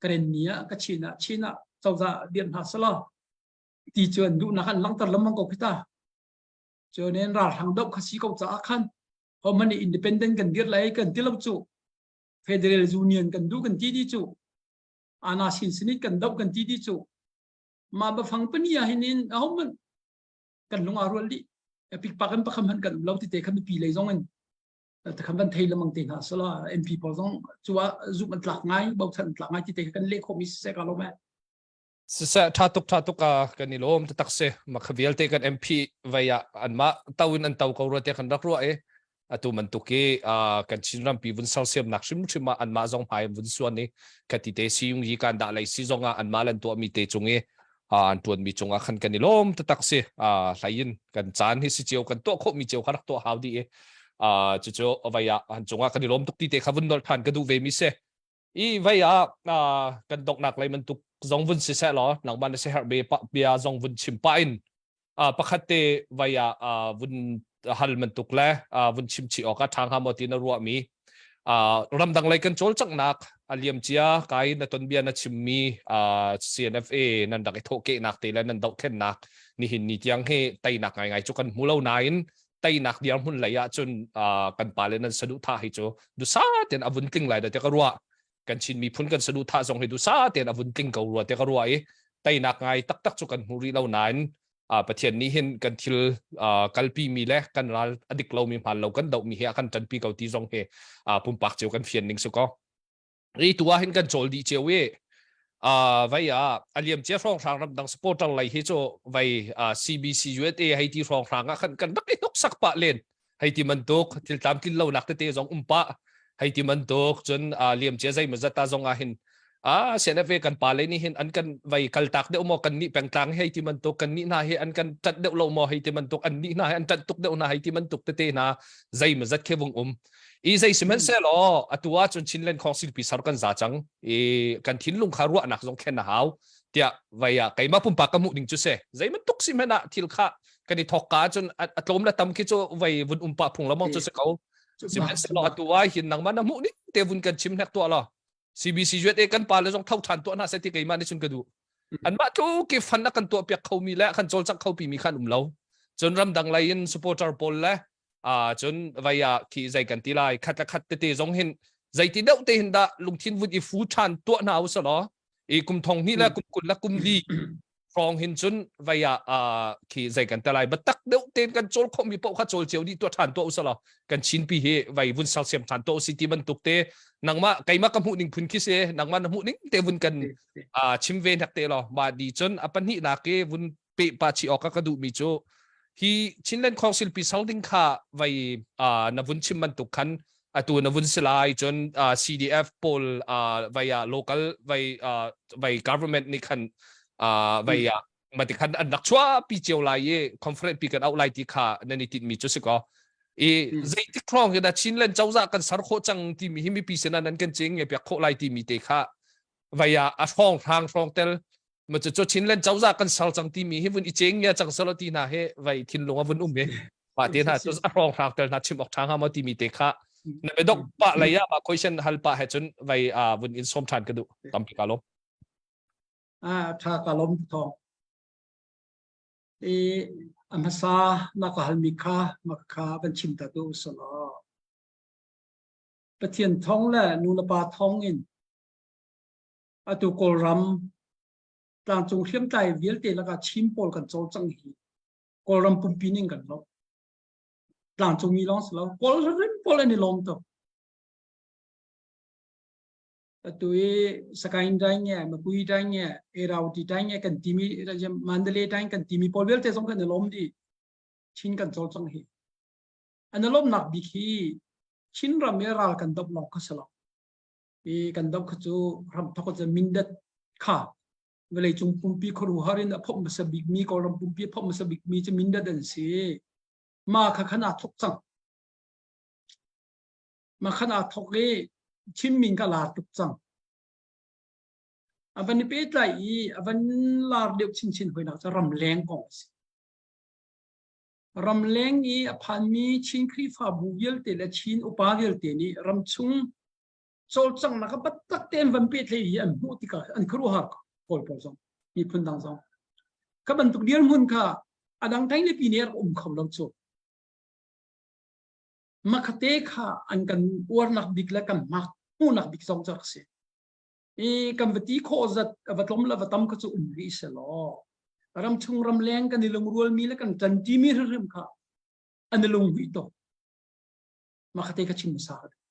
Karen ni ah Kachin ah Chin ah cozah dirh hna selaw ti cu an duhnak an langhter lengmang ko khi ta. Cunin ralhrang doh kha si ko caah khan hohmanh nih independent kan dirh lai kan ti lo cu. Federal Union kan duh kan ti di cu. Ana sin sinit kan doh kan ti di cu. Mah bafang pani ah hin in ahohmanh kan lung aa rual dih. Pikpak in pakham han kan um lo ti te kha mipi lei zong in takhan van thei lemang te hna sala MP pawl zong cuah zumh an tlak ngai bochan an tlak ngai ti te kan leh khawhmi siseh ka lawm eh. Siseh tha tuk tha tuk a kan i lawm taktak si makha vialte kan MP vei ah anmah to in an to ko rua te kan rak ruah i atu bantuk i kan Chin rampi vun sersiamnak hrimhrim ah anmah zong hmai vun suan i khati te siyung yi kan dah lei si zong ah anmah lan tuahmi te cung i an tuanmi cungah khan kan i lawm taktak si hlei in kan caan hi si cio kan tuah khawhmi cio kha rak tuah hau dih i cucu vai ah an cungah kan i lawm tuk ti te kha vun nolh than ka duh ve mi si i vai ah kan donghnak lei bantuk zong vun si seh law nangmah na siaherh bia zong vun chim pah in pakhat te vai ah vun hal bantuk le vun chim chih awk ah ṭha hnga maw ti na ruahmi ramdang lei kan cawlcanghnak a liam cia kai na tonbia na chimmi CNFA nan rak i thawhkehnak te le nan dohthlennak nihin ni tiang hi teinak ngaingai cu kan hmu lo nain teinak dirhmun lei ah cun kan pale nan saduhthah hi cu dusa tein a vun tling lai da te ka ruah kan Chin miphun kan saduhthah zong hi dusa tein a vun tling ko rua te ka ruah i teinak ngai taktak cu kan hmu rih lo nain Pathian nih hin kan thil kalpi mi le kan ral a dik lomi hmaan lo kan dohmi hi a kan ṭanpi ko ti zong hi pumpak cio kan fian ning si ko. Ri tu ah hin kan cawl dih cio i vai ah a liam cia hrawnghrang ramdang supporter lei hi cu vai CBC USA hei ti hrawnghrang ah khan kan rak i hnuksak pah len hei ti bantuk thil tlamtlin lonak tete zong um pah hei ti bantuk cun liam cia zei mazat ta zong ah hin a CNFA kan pa le nih hin an kan vai kaltak deuh maw kan nih pengtlang hei ti bantuk kan nih hna hi an kan ṭanh deuh lo maw hei ti bantuk an nih hna hi an ṭanh tuk deuh hna hei ti bantuk tete hna zei mazat khe vung um i zei sihmanhsehlaw atu ah cun Chinland Council pi sar kan za cang i kan thinlung kha ruahnak zong thlen a hau tiah vai ah keimah pumpak ka hmuh ding cu se zei bantuk si hmanh ah thil kha kan i thok ka cun a tlawm le tam khi cu vai vun um pah phung lamong cu si ko sihmanhsehlaw atu ah hin nangmah na hmuh ning te vun kan chim hnek tuah law CBC USA kan pa le zong tho than tuah hna seh ti keimah nih cun ka duh anmah tu ki fan a kan tuah piak khomi le kan cawlcangh kho pi mi khan um lo cun ramdang lei in supporter pawl le a cun vai ah khi zei kan ti lai khat le khat tete zong hin zeiti deuh te hin dah lungthin vun i fu than tuah hna u selaw i kum thong hnih le kum 20 le kum li hrawng hin cun vai ah khi zei kan te lai batak deuh ten kan cawl khawh mi paoh kha cawl cio dih tuah than tuah usalaw kan chinpi hi vai vun sersiam than tuah usi ti bantuk te nangmah keimah ka hmuh ning phun khi si nangmah na hmuh ning te vun kan chim ve hnek te law ma di cun a pahnih nak i vun pe pa chi awk ka duh mi cu hi Chinland Council pi sal ding kha vai na vun chim bantuk khan atu na vun si lai cun CDF pawl vai ah local vai vai government nih khan vai ah mati khan an rak chuah pi cio lai i conference pi kan auh lai ti kha nan i tinh mi cu si ko i zeitik hrawng hi da Chinland cozah kan ser khawh cang timi hi mipi sinah nan kan cing nge piak khawh lai timi te kha vai ah a hrawng hrang hrawng tel ma cu cu Chinland cozah kan ser cang timi hi vun i cheng ngia cang selo ti hna he vai thinlung a vun um he pa te hna cu a hrawng hrang tel hna chim awk ṭha hnga maw timi te kha na bedok pa lei ah ma question hal pa he cun vai a vun in som ṭhan ka duh tampi ka lom a ṭha ka lom thong i a hmasa na ka halmi kha ma kha van chim ta tu salo Pathian thong le nu le pa thong in Atu Kawlram tlangcung hriamtlai vialte lakah Chin pawl kan cawlcang hi Kawlram pumpi ning kan lo. Tlangcung mi lawng si lo. Kawl rim pawl an i lawm tuk. Atu i Sakaing daing nge, Makui daing nge, Erawti daing nge kan timi, Mandalay daing kan timi pawl vialte zong kan i lawm dih. Chin kan cawlcang hi. An i lawmnak bik hi Chinram i ral kan dop lawng kha si lo. I kan doh kha cu ramthok cu Mindat kha. Vawleicung pumpi khuaruahhar in a phomh hmasa bikmi Kawlram pumpi a phomh hmasa bikmi cu Mindat an si. Ma kha khan aa thok cang. Ma khan aa thok i Chin min ka lar tuk cang. A van i pehtlai i a van lar deuh chinchin hoinak cu ramleng kong a si. Ramleng i a phanmi Chin Khrihfabu vialte le Chin upa vialte nih ramchung cawlcanghnak a taktak tein van pehtlaih hi an hmuh tikah an khuaruahhar kawl pawl zong miphun dang zong kha bantuk dirhmun kha a dang ṭaing le pi nih a rak um kho lo cu makhate kha an kan uarnak bik le kan hmak hmuhnak bik zong cu rak si i kan va ti khawh zat va tlawm le va tam kha cu um rih selaw ramchung ramleng kan i lungrualmi le kan ṭanṭimi hrimhrim kha an i lunghuih tuk makhate kha chim hmasa ka duh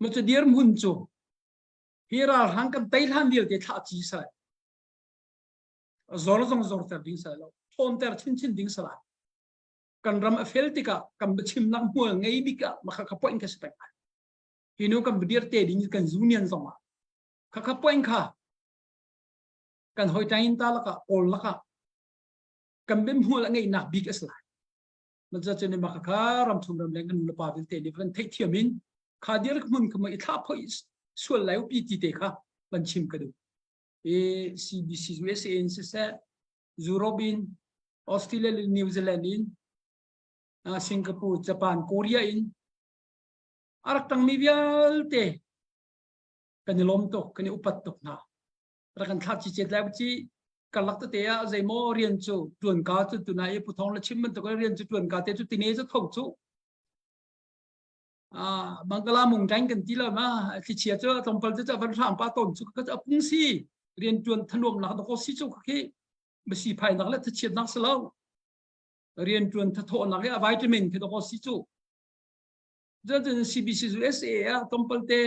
Ma cu dirhmun cu hi ralhrang kan tei hlan vialte thlah ci sai. Zor zong zorter ding sai lo. Ṭhawnter chinchin ding salai. Kan ram a fel tikah kan biachimnak hmual ngei bik ah makha kha point kha si peng lai. Hi nu kan dir te ding kan union zong ah kha kha point kha kan hoi tain ta laka kawl laka kan bim hmual a ngeihnak bik a si lai. Maca cu ni maka kha ram chung ram leng kan nulepa vialte nih van theihthiam in kha dir hmun kha i thlah phoi sual lai upi ti te kha van chim ka duh. I CBC USA in siseh, Europe in, Australia le New Zealand in, Singapore, Japan, Korea in a rak tangmi vialte kan i lawm tuk, kan i upat tuk hna. Rak kan thlah cicet lai ci karlak tete ah zeimaw rian cu tuan ka cu tuna i puthong le chim bantuk rian cu tuan ka te cu tine cu tho cu ah bangkala mung tang kan ti lo ma thlichia cu tlawmpal cu van hram pa ton cu ka apung si rian tuan thanuam nak dako si cu khi basi phai nak le thachiat nak salo rian tuan thatho nak a vitamin khi dako si cu cun CBC USA a tlawmpal te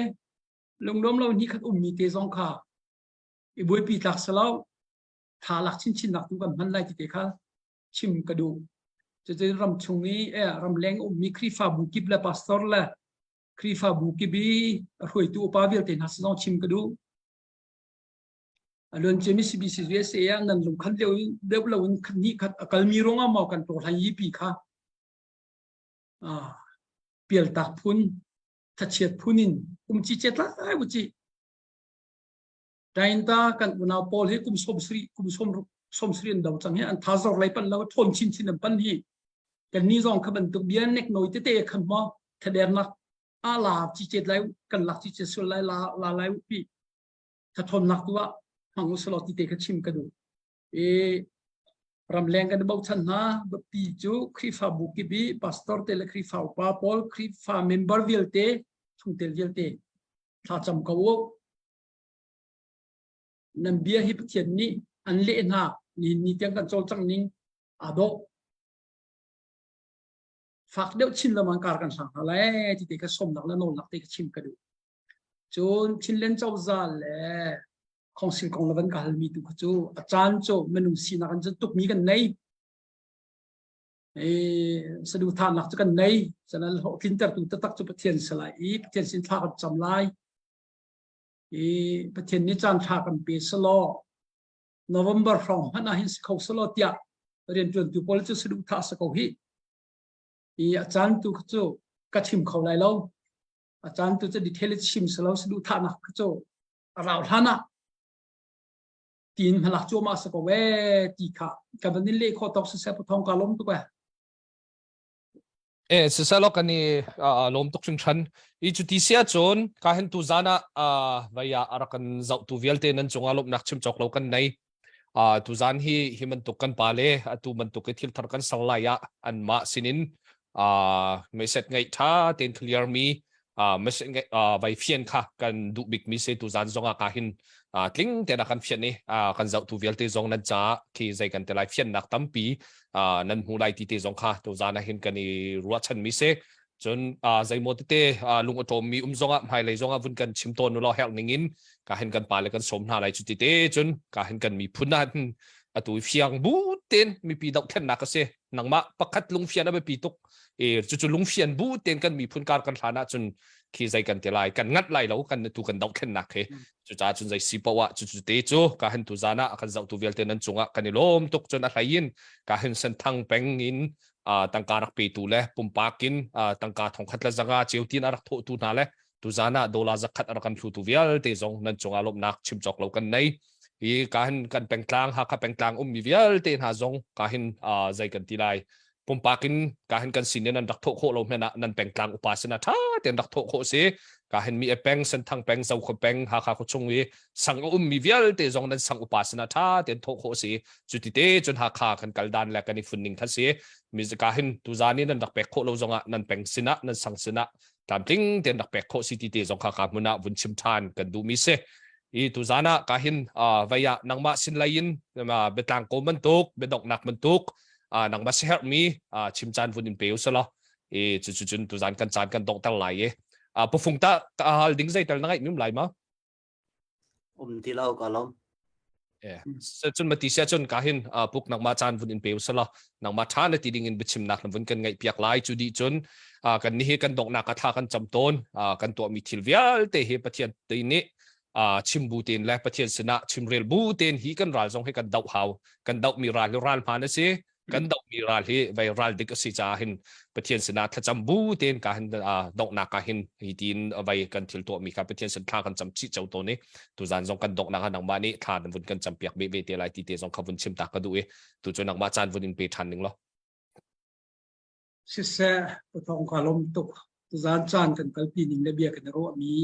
lunglawm lo ni khat ummi te zong kha i buaipi tlak salo tha lak chinchin nak tu kan hman lai ti te kha chim ka duh cucu ram chung i eh, ramleng ummi Khrihfabu kip le pastor le Khrihfabu kip i hruaitu upa vialte hna sin zong chim ka duh alun cemi CBC USA ah nan lungkhan deuh deuh lo in khat ni khat a kalmi ruangah maw kan tawhlan yi pi kha ah pialtak phun thachiat phun in um chi chet lai u chi Tainta kan unau pawl hi kum som sri kum som som sri an do chang hi an thazor lei pan lo thon chin chin an pan hi kan ni zong kha bantuk bia nek noi tete khan mo thader nak a la chi chet lai kan lak chi chet sul lai la la lai u pi thathon nak tu ah hmang u selo ti te kha chim ka du i ramleng kan bochan hna biapi cu Khrihfabu kip i pastor te le Khrihfa upa pawl Khrihfa member vialte chungtel vialte thlacam ko u nan bia hi Pathian nih an leh hna ni ni tiang kan cawlcang ning aa dawh fak deuh chin lamang kar kan hlang hna lai ti te kha somnak le nawlnak te kha chim ka duh cun Chinland cozah le council kong le van ka halmi tu kha cu a caan cu minung sinak an tukmi kan nei i saduhthahnak cu kan nei canan hlawhtlintertu taktak cu Pathian si lai i Pathian sin thla kan cam lai i Pathian nih caan tha kan pe selaw November hrawng hmanh ah hin si kho selaw tiah rianṭuantu pawl cu saduhthah si ko hi i a caan tu cu ka chim kho lai lo a caan tu cu detail chim selo saduhthahnak cu a rau hlan ah tiin hmalak cuahmah si ko ee ti kha ka van in leh khawh tawk siseh pathawng ka lawm tuk eh. Eh siseh lo kan i lawm tuk hringhran i cu ti sia cun ka hen tu zan ah vaya arakan zoh tu vialte nan cungah lawmhnak chim cawk lo kan nei tu zan hi hi bantuk kan pa le atu bantuk i thil thar kan ser lai ah anmah sinin message ngeih tha tein clear mi message ngeih vai fian kha kan duh bik mi se tu zan zong ah ka hin tling te na kan fian i kan zoh tu vialte zong nan ca khi zei kan te lai fiannak tampi nan hmu lai ti te zong kha tu zan ah hin kan i ruahchan mi se cun zeimaw tete lung a ṭawmmi um zongah hmailei zongah vun kan chim tawn ulaw herh ningin ka hin kan pale kan sawm hna lai cu tete cun ka hin kan miphun ah hin atu fiang bu ten mipi dohthlennak a si nangmah pakhat lungfian a biapi tuk e cucu lungfian bu ten kan miphun kar kan hlan ahcun. Khi zei kan ti lai kan ngat lai lo kan tu kan dohthlennak khi. Cucaah cun zei si poah cu cu te cu ka hin tu zan ah kan zohtu vialte nan cungah kan i lawm tuk. Cun a hlei in ka hin Senthang peng in tangka rak petu le pumpak in tangka thongkhat le zanga ceu tin a rak thawhtu hna le tuzan ah dollar zakhat a rak kan hlutu vialte zong nan cungah lawmhnak chim cawk lo kan nei. Hi ka hin kan pengtlang Hakha pengtlang ummi vialte hna zong ka hin zei kan ti lai, pumpak in ka hin kan sin in an rak thawh khawh lo hmanh ah nan pengtlang upa sin ah ṭha tein rak thawh khawh si. Ka hin mi e peng, Senthang peng, Zokhua peng, Hakha khuachung i sang a ummi vialte zong nan sang upa sin ah ṭha tein thawh khawh si. Cu ti te cun Hakha kan kal dan le kan i fun ning kha si. Mi ka hin tuzan in nan rak pek khawh lo zong ah nan peng sin ah nan sang sin ah tlamtling tein rak pek khawh si ti te zong kha ka hmun ah vun chim ṭhan kan duhmi si. I tuzan ah ka hin vei ah nangmah sin lei in biatlang ko bantuk biadonghnak bantuk nangmah siherhmi chim caan vun in pe usalaw i cu cu cun tuzan kan caan kan donghter lai i pufung ta ka hal ding zeitel na ngaih mim lai ma? Um ti lo, ka lawm. Cun mati sia cun ka hin puk nangmah caan vun in pe usalaw nangmah tha na ti ding in biachimnak na vun kan ngaih piak lai. Cu dih cun kan ni hi kan donghnak a thla kan cam tawn. Kan tuahmi thil vialte hi Pathian te nih chim bu tein le Pathian sinah chimrel bu tein hi kan ral zong hi kan doh hau. Kan dohmi ral hi ral hmaan a si, kan dohmi ral hi vei ral dik a si caah hin Pathian sinah thlacam bu tein ka hin donghnak ah hin hi tiin vei kan thil tuahmi kha Pathian sin thla kan cam chih cio tawn i tuzan zong kan donghnak ah nangmah nih thla na vun kan cam piak ve ve te lai ti te zong kha vun chim ta ka duh i tu cu nangmah caan vun in pe ṭhan ning law. Siseh, pathawng ka lawm tuk. Tuzan caan kan kalpi ning le bia kan i ruahmi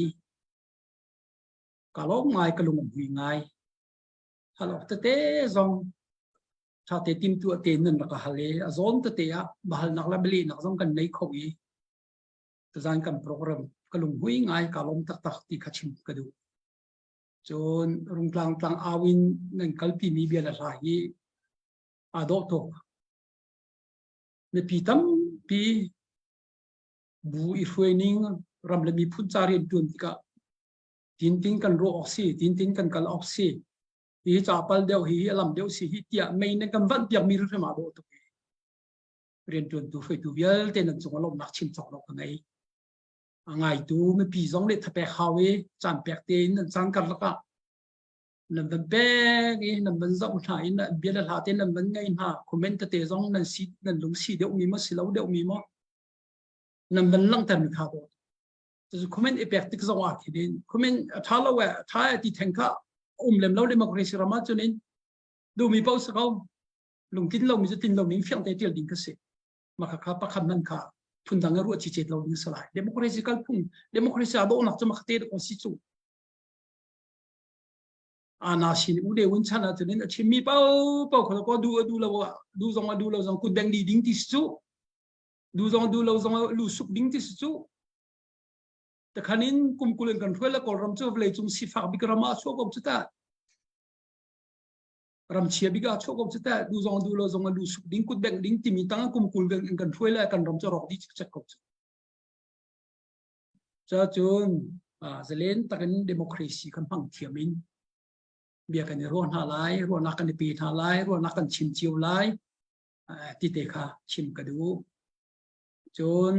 ka lawm ngai, ka lung a hmui ngai. Hal awk tete zong ṭha te timtuah tein nan rak ka hal i a zawn tete ah biahalnak le bialehnak zong kan nei kho i tuzan kan program ka lunghmui ngai, ka lawm taktak ti kha chim ka duh. Cun Rungtlang tlang au in nan kalpimi bia le hla hi aa dawh tuk. Mipi tampi bu i hruai ning ram le miphun ca rian ṭuan tikah tintin kan ruah awk si, tintin kan kal awk si, hi ca pal deuh hi a lam deuh si hi tiah mei nan kan vanh piak mi hrim aa dawh tuk i rianṭuantu hruaitu vialte nan cung ah lawmhnak chim cawk lo ka ngei. A ngaitu mipi zong nih thapek hau i caan pek tein nan caan karlak ah nan van pek i nan van zoh hna i bia le hla te nan van ngai hna, comment tete zong nan si nan lung si deuh mi maw si lo deuh mi maw nan van langhter mi kha dawt. Cucu comment i pek tik zong ah khin comment a tha lo e tha e ti theng kha um lem lo. Democracy ram ah cun in duhmi paoh si ko, lungtlin lo mi cu tlin lo ning fiang te tial ding ka si. Maka kha pakhat man kha phundang a ruah chi chet lo ding si lai. Democracy kal phung, democracy a dawhnak cu maka te ko si cu. Ana sin u de un chan ah cun a chimmi pau pau kho ko du a du lo du zong a du lo zong kut beng di ding ti si cu, du zong du lo zong lu suk ding ti si cu. Takhan in kum kul in kan hruai la Kawlram cu vawlei cung sifak bik ram ah chuah ko cu ta, ram chia bik ah chuah ko cu ta. Du zong du lo zong lu suk ding kut beng ding timi tang kum kul in kan hruai la kan ram cu rawk di chek ko cu. Cha cun zalen takin democracy kan hmang thiam in bia kan i ruah hna lai, ruahnak kan i pe hna lai, ruahnak kan chim cio lai ti te kha chim ka duh. Cun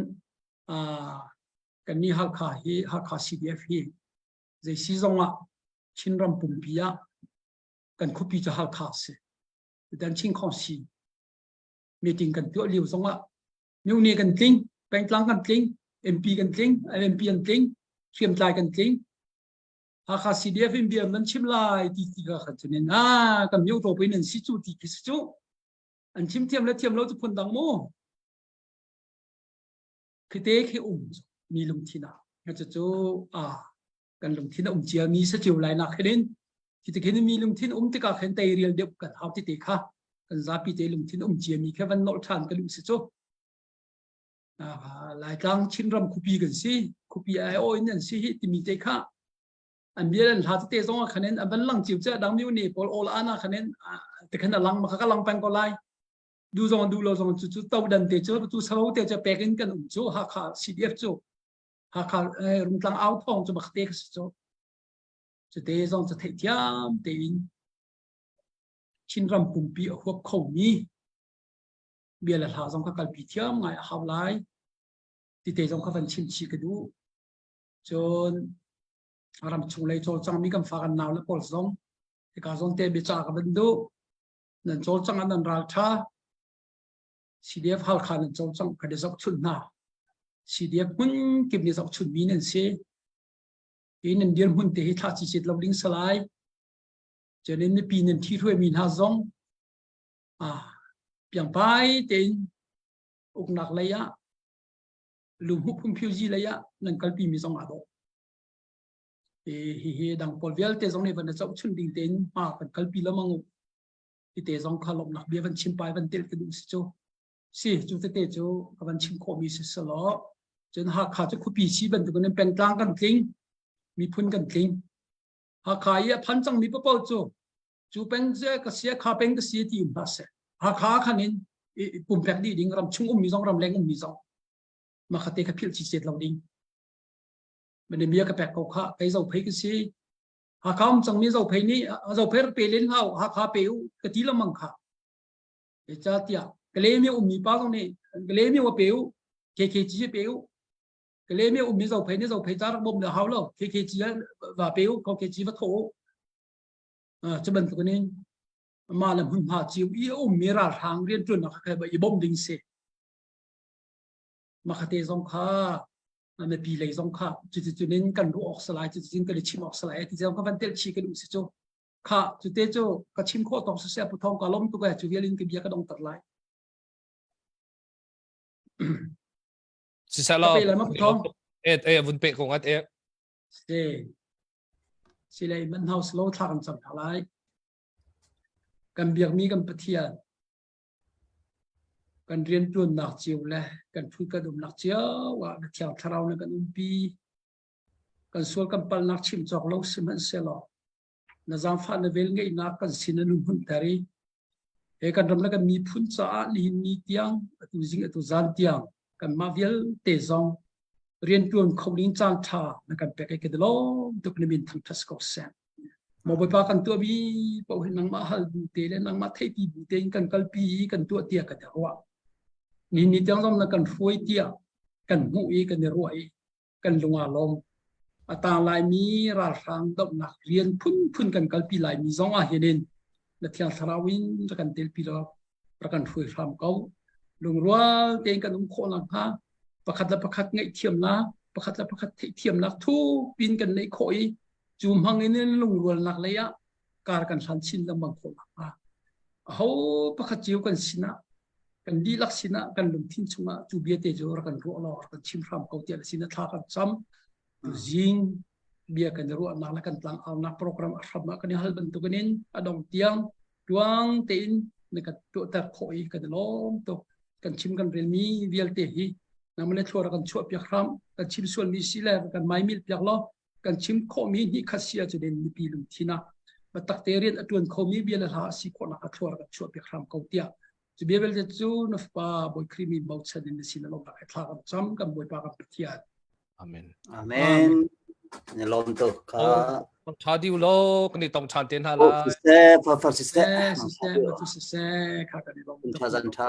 kan nih Hakha hi, Hakha CDF hi zei si zong ah Chinram pumpi ah kan khuapi cu Hakha si. Dan Chin Khawngsi meeting kan tuah lio zong ah myone kan tling, pengtlang kan tling, MP kan tling, MP an tling, hriamtlai kan tling. Hakha CDF in bia nan chim lai ti ti ka khan cunin ah kan myo to pin an si cu ti khi si cu. An chim thiam le thiam lo cu phun dang mu. Khite khi um mi lungthin ah cucu a kan lungthin a um cia mi sa cio lai nak hin khi te khin mi lungthin um tikah khin teirial deuh kan hau ti te kha kan zapi te lungthin um cia mi kha van nolh ṭhan ka duh si cu. Laitlang Chinram khupi kan si, khupi ai aw in an si hi timi te kha an bia an hla tete zong ah khanin an van lang ciu che dang mi ne pawl all ana khanin te khan a lang ma kha ka lang peng ko lai. Du zong du lo zong cu cu todan te cu tu salo te cu pek in kan um cu. Hakha CDF cu Hakha Rungtlang au thawng cu bak te ka si cu. Cu te zong cu theih thiam tein Chinram pumpi a huap khomi bia le hla zong ka kalpi thiam ngai a hau lai ti te zong ka van chim chih ka duh. Cun ram chung lei cawlcangmi kan fa kan nau le pawl zong hika zawn te biaca ka van duh. Nan cawlcang ah nan ral ṭha. CDF Halkha nan cawlcang kan i zohchunh hna. CDF hmun kip nih zohchunhmi nan si. Hi nan dirhmun te hi thlah cicit lo ding salai. Cun in mipi nan ṭhihruaimi hna zong ah piangpai tein uknak lei ah lunghu phungphiozi lei ah nan kalpi mi zong aa dawh. Hi hi dang pawl vialte zong nih van na zohchun ding tein hma kan kalpi lamang u. Hi te zong kha lawmhnak bia van chim pai van tel ka duh si cu. Si cu tete cu ka van chim khawhmi si selaw cun Hakha cu khuapi si bantukin pengtlang kan tling miphun kan tling. Hakha i a phan cangmi paoh cu cu peng ka sia kha peng ka si ti um hlah seh. Hakha khan in pumpek dih ding ram chung ummi zong ram leng ummi zong makhate kha philh cicet lo ding. Mane bia ka pek ko kha kei zo phei ka si. Hakha um cangmi zo phei nih zo phei rak pe len hau Hakha pe u ka ti lamang kha. Zeicahtiah Kalemi ummi pa zong nih Kalemi wa pe u KKG pe u Kalemi ummi zo phei nih zo phei ca rak bawm le hau lo KKG va pe u KKG va tho u. Cu bantuk in mah le hmunhma cio i a ummi ralhrang rianṭuannak kha i bawmh ding si. Makhate zong kha mipi lei zong kha cuticun in kan ruah awk salai cuticun kan i chim awk salai ti zong kha van tel chi kan um si cu kha cute cu ka chim khawh tawk siseh pu thong ka lom tuk e cu vial in ka bia ka dong tar lai Siseh lo. Ka pe lai ma pu thong E e vun pe ko ngat e. Si. Si lei man house lo thla kan cam hna lai. Kan biakmi kan Pathian kan rianṭuannak cio le kan phu kan umnak cio ah na Thiang Thlarau na kan umpi. Kan sual kan palnak chim cawk lo sihmanhsehlaw na zaangfah na vel ngeihnak kan sin an hunter i he kan ram le kan miphun caah nihin ni tiang atu zing atu zan tiang kanmah vialte zong rianṭuan kho ding caan ṭha na kan pek i ka lawm tuk na min thangṭhat ko seh. Maw Bawipa kan tuahmi paoh hi nangmah hal bu te le nangmah theihpi bu tein kan kalpi i kan tuah tiah kan i ruah. Nihin ni tiang zong na kan hruai tiah kan hmuh i kan i ruah i kan lung aa lawm. A tang laimi ralhrang dohnak rian phunphun kan kalpi laimi zong ah hin in na Thiang Thlarau in rak kan telpi law rak kan hruai hram ko. Lungrual tein kan um khawh nakhnga pakhat le pakhat ngaihthiamnak, pakhat le pakhat theihthiamnak thupin kan neih khawh i cu hmang in lungrualnak lei ah kar kan hlan chin lengmang khawh nakhnga aho pakhat cio kan sinah kan dihlak sinah kan lungthin chungah cu bia te cu rak kan ruah law rak kan chim hram ko tiah na sin thla kan cam zing bia kan ruahnak le kan tlang aunak program a hram ah kan i hal bantukin in a dong tiang tuang tein na kan tuahter khawh i kan i lawm tuk kan chim kan relmi vialte hi namale thlua kan chuah piak hram kan chim sualmi si le kan maimil piak law kan chim khawhmi hnih khat si ahcun in mipi lungthin ah biatak te rian a ṭuan khomi bia le hla a si khawhnak a thluar kan chuah piak hram ko tiah cu bia vialte cu na fapa Bawi Khrih min bochan in na sin a lawmnak he thla kan cam kan Bawipa kan Pathian Amen. Amen. Na lawm tuk kha. Tha diu lo kan i tong than te hna lai. Siseh, fa fa siseh. Siseh, siseh, kha kan i lawm tuk. Tha zan tha.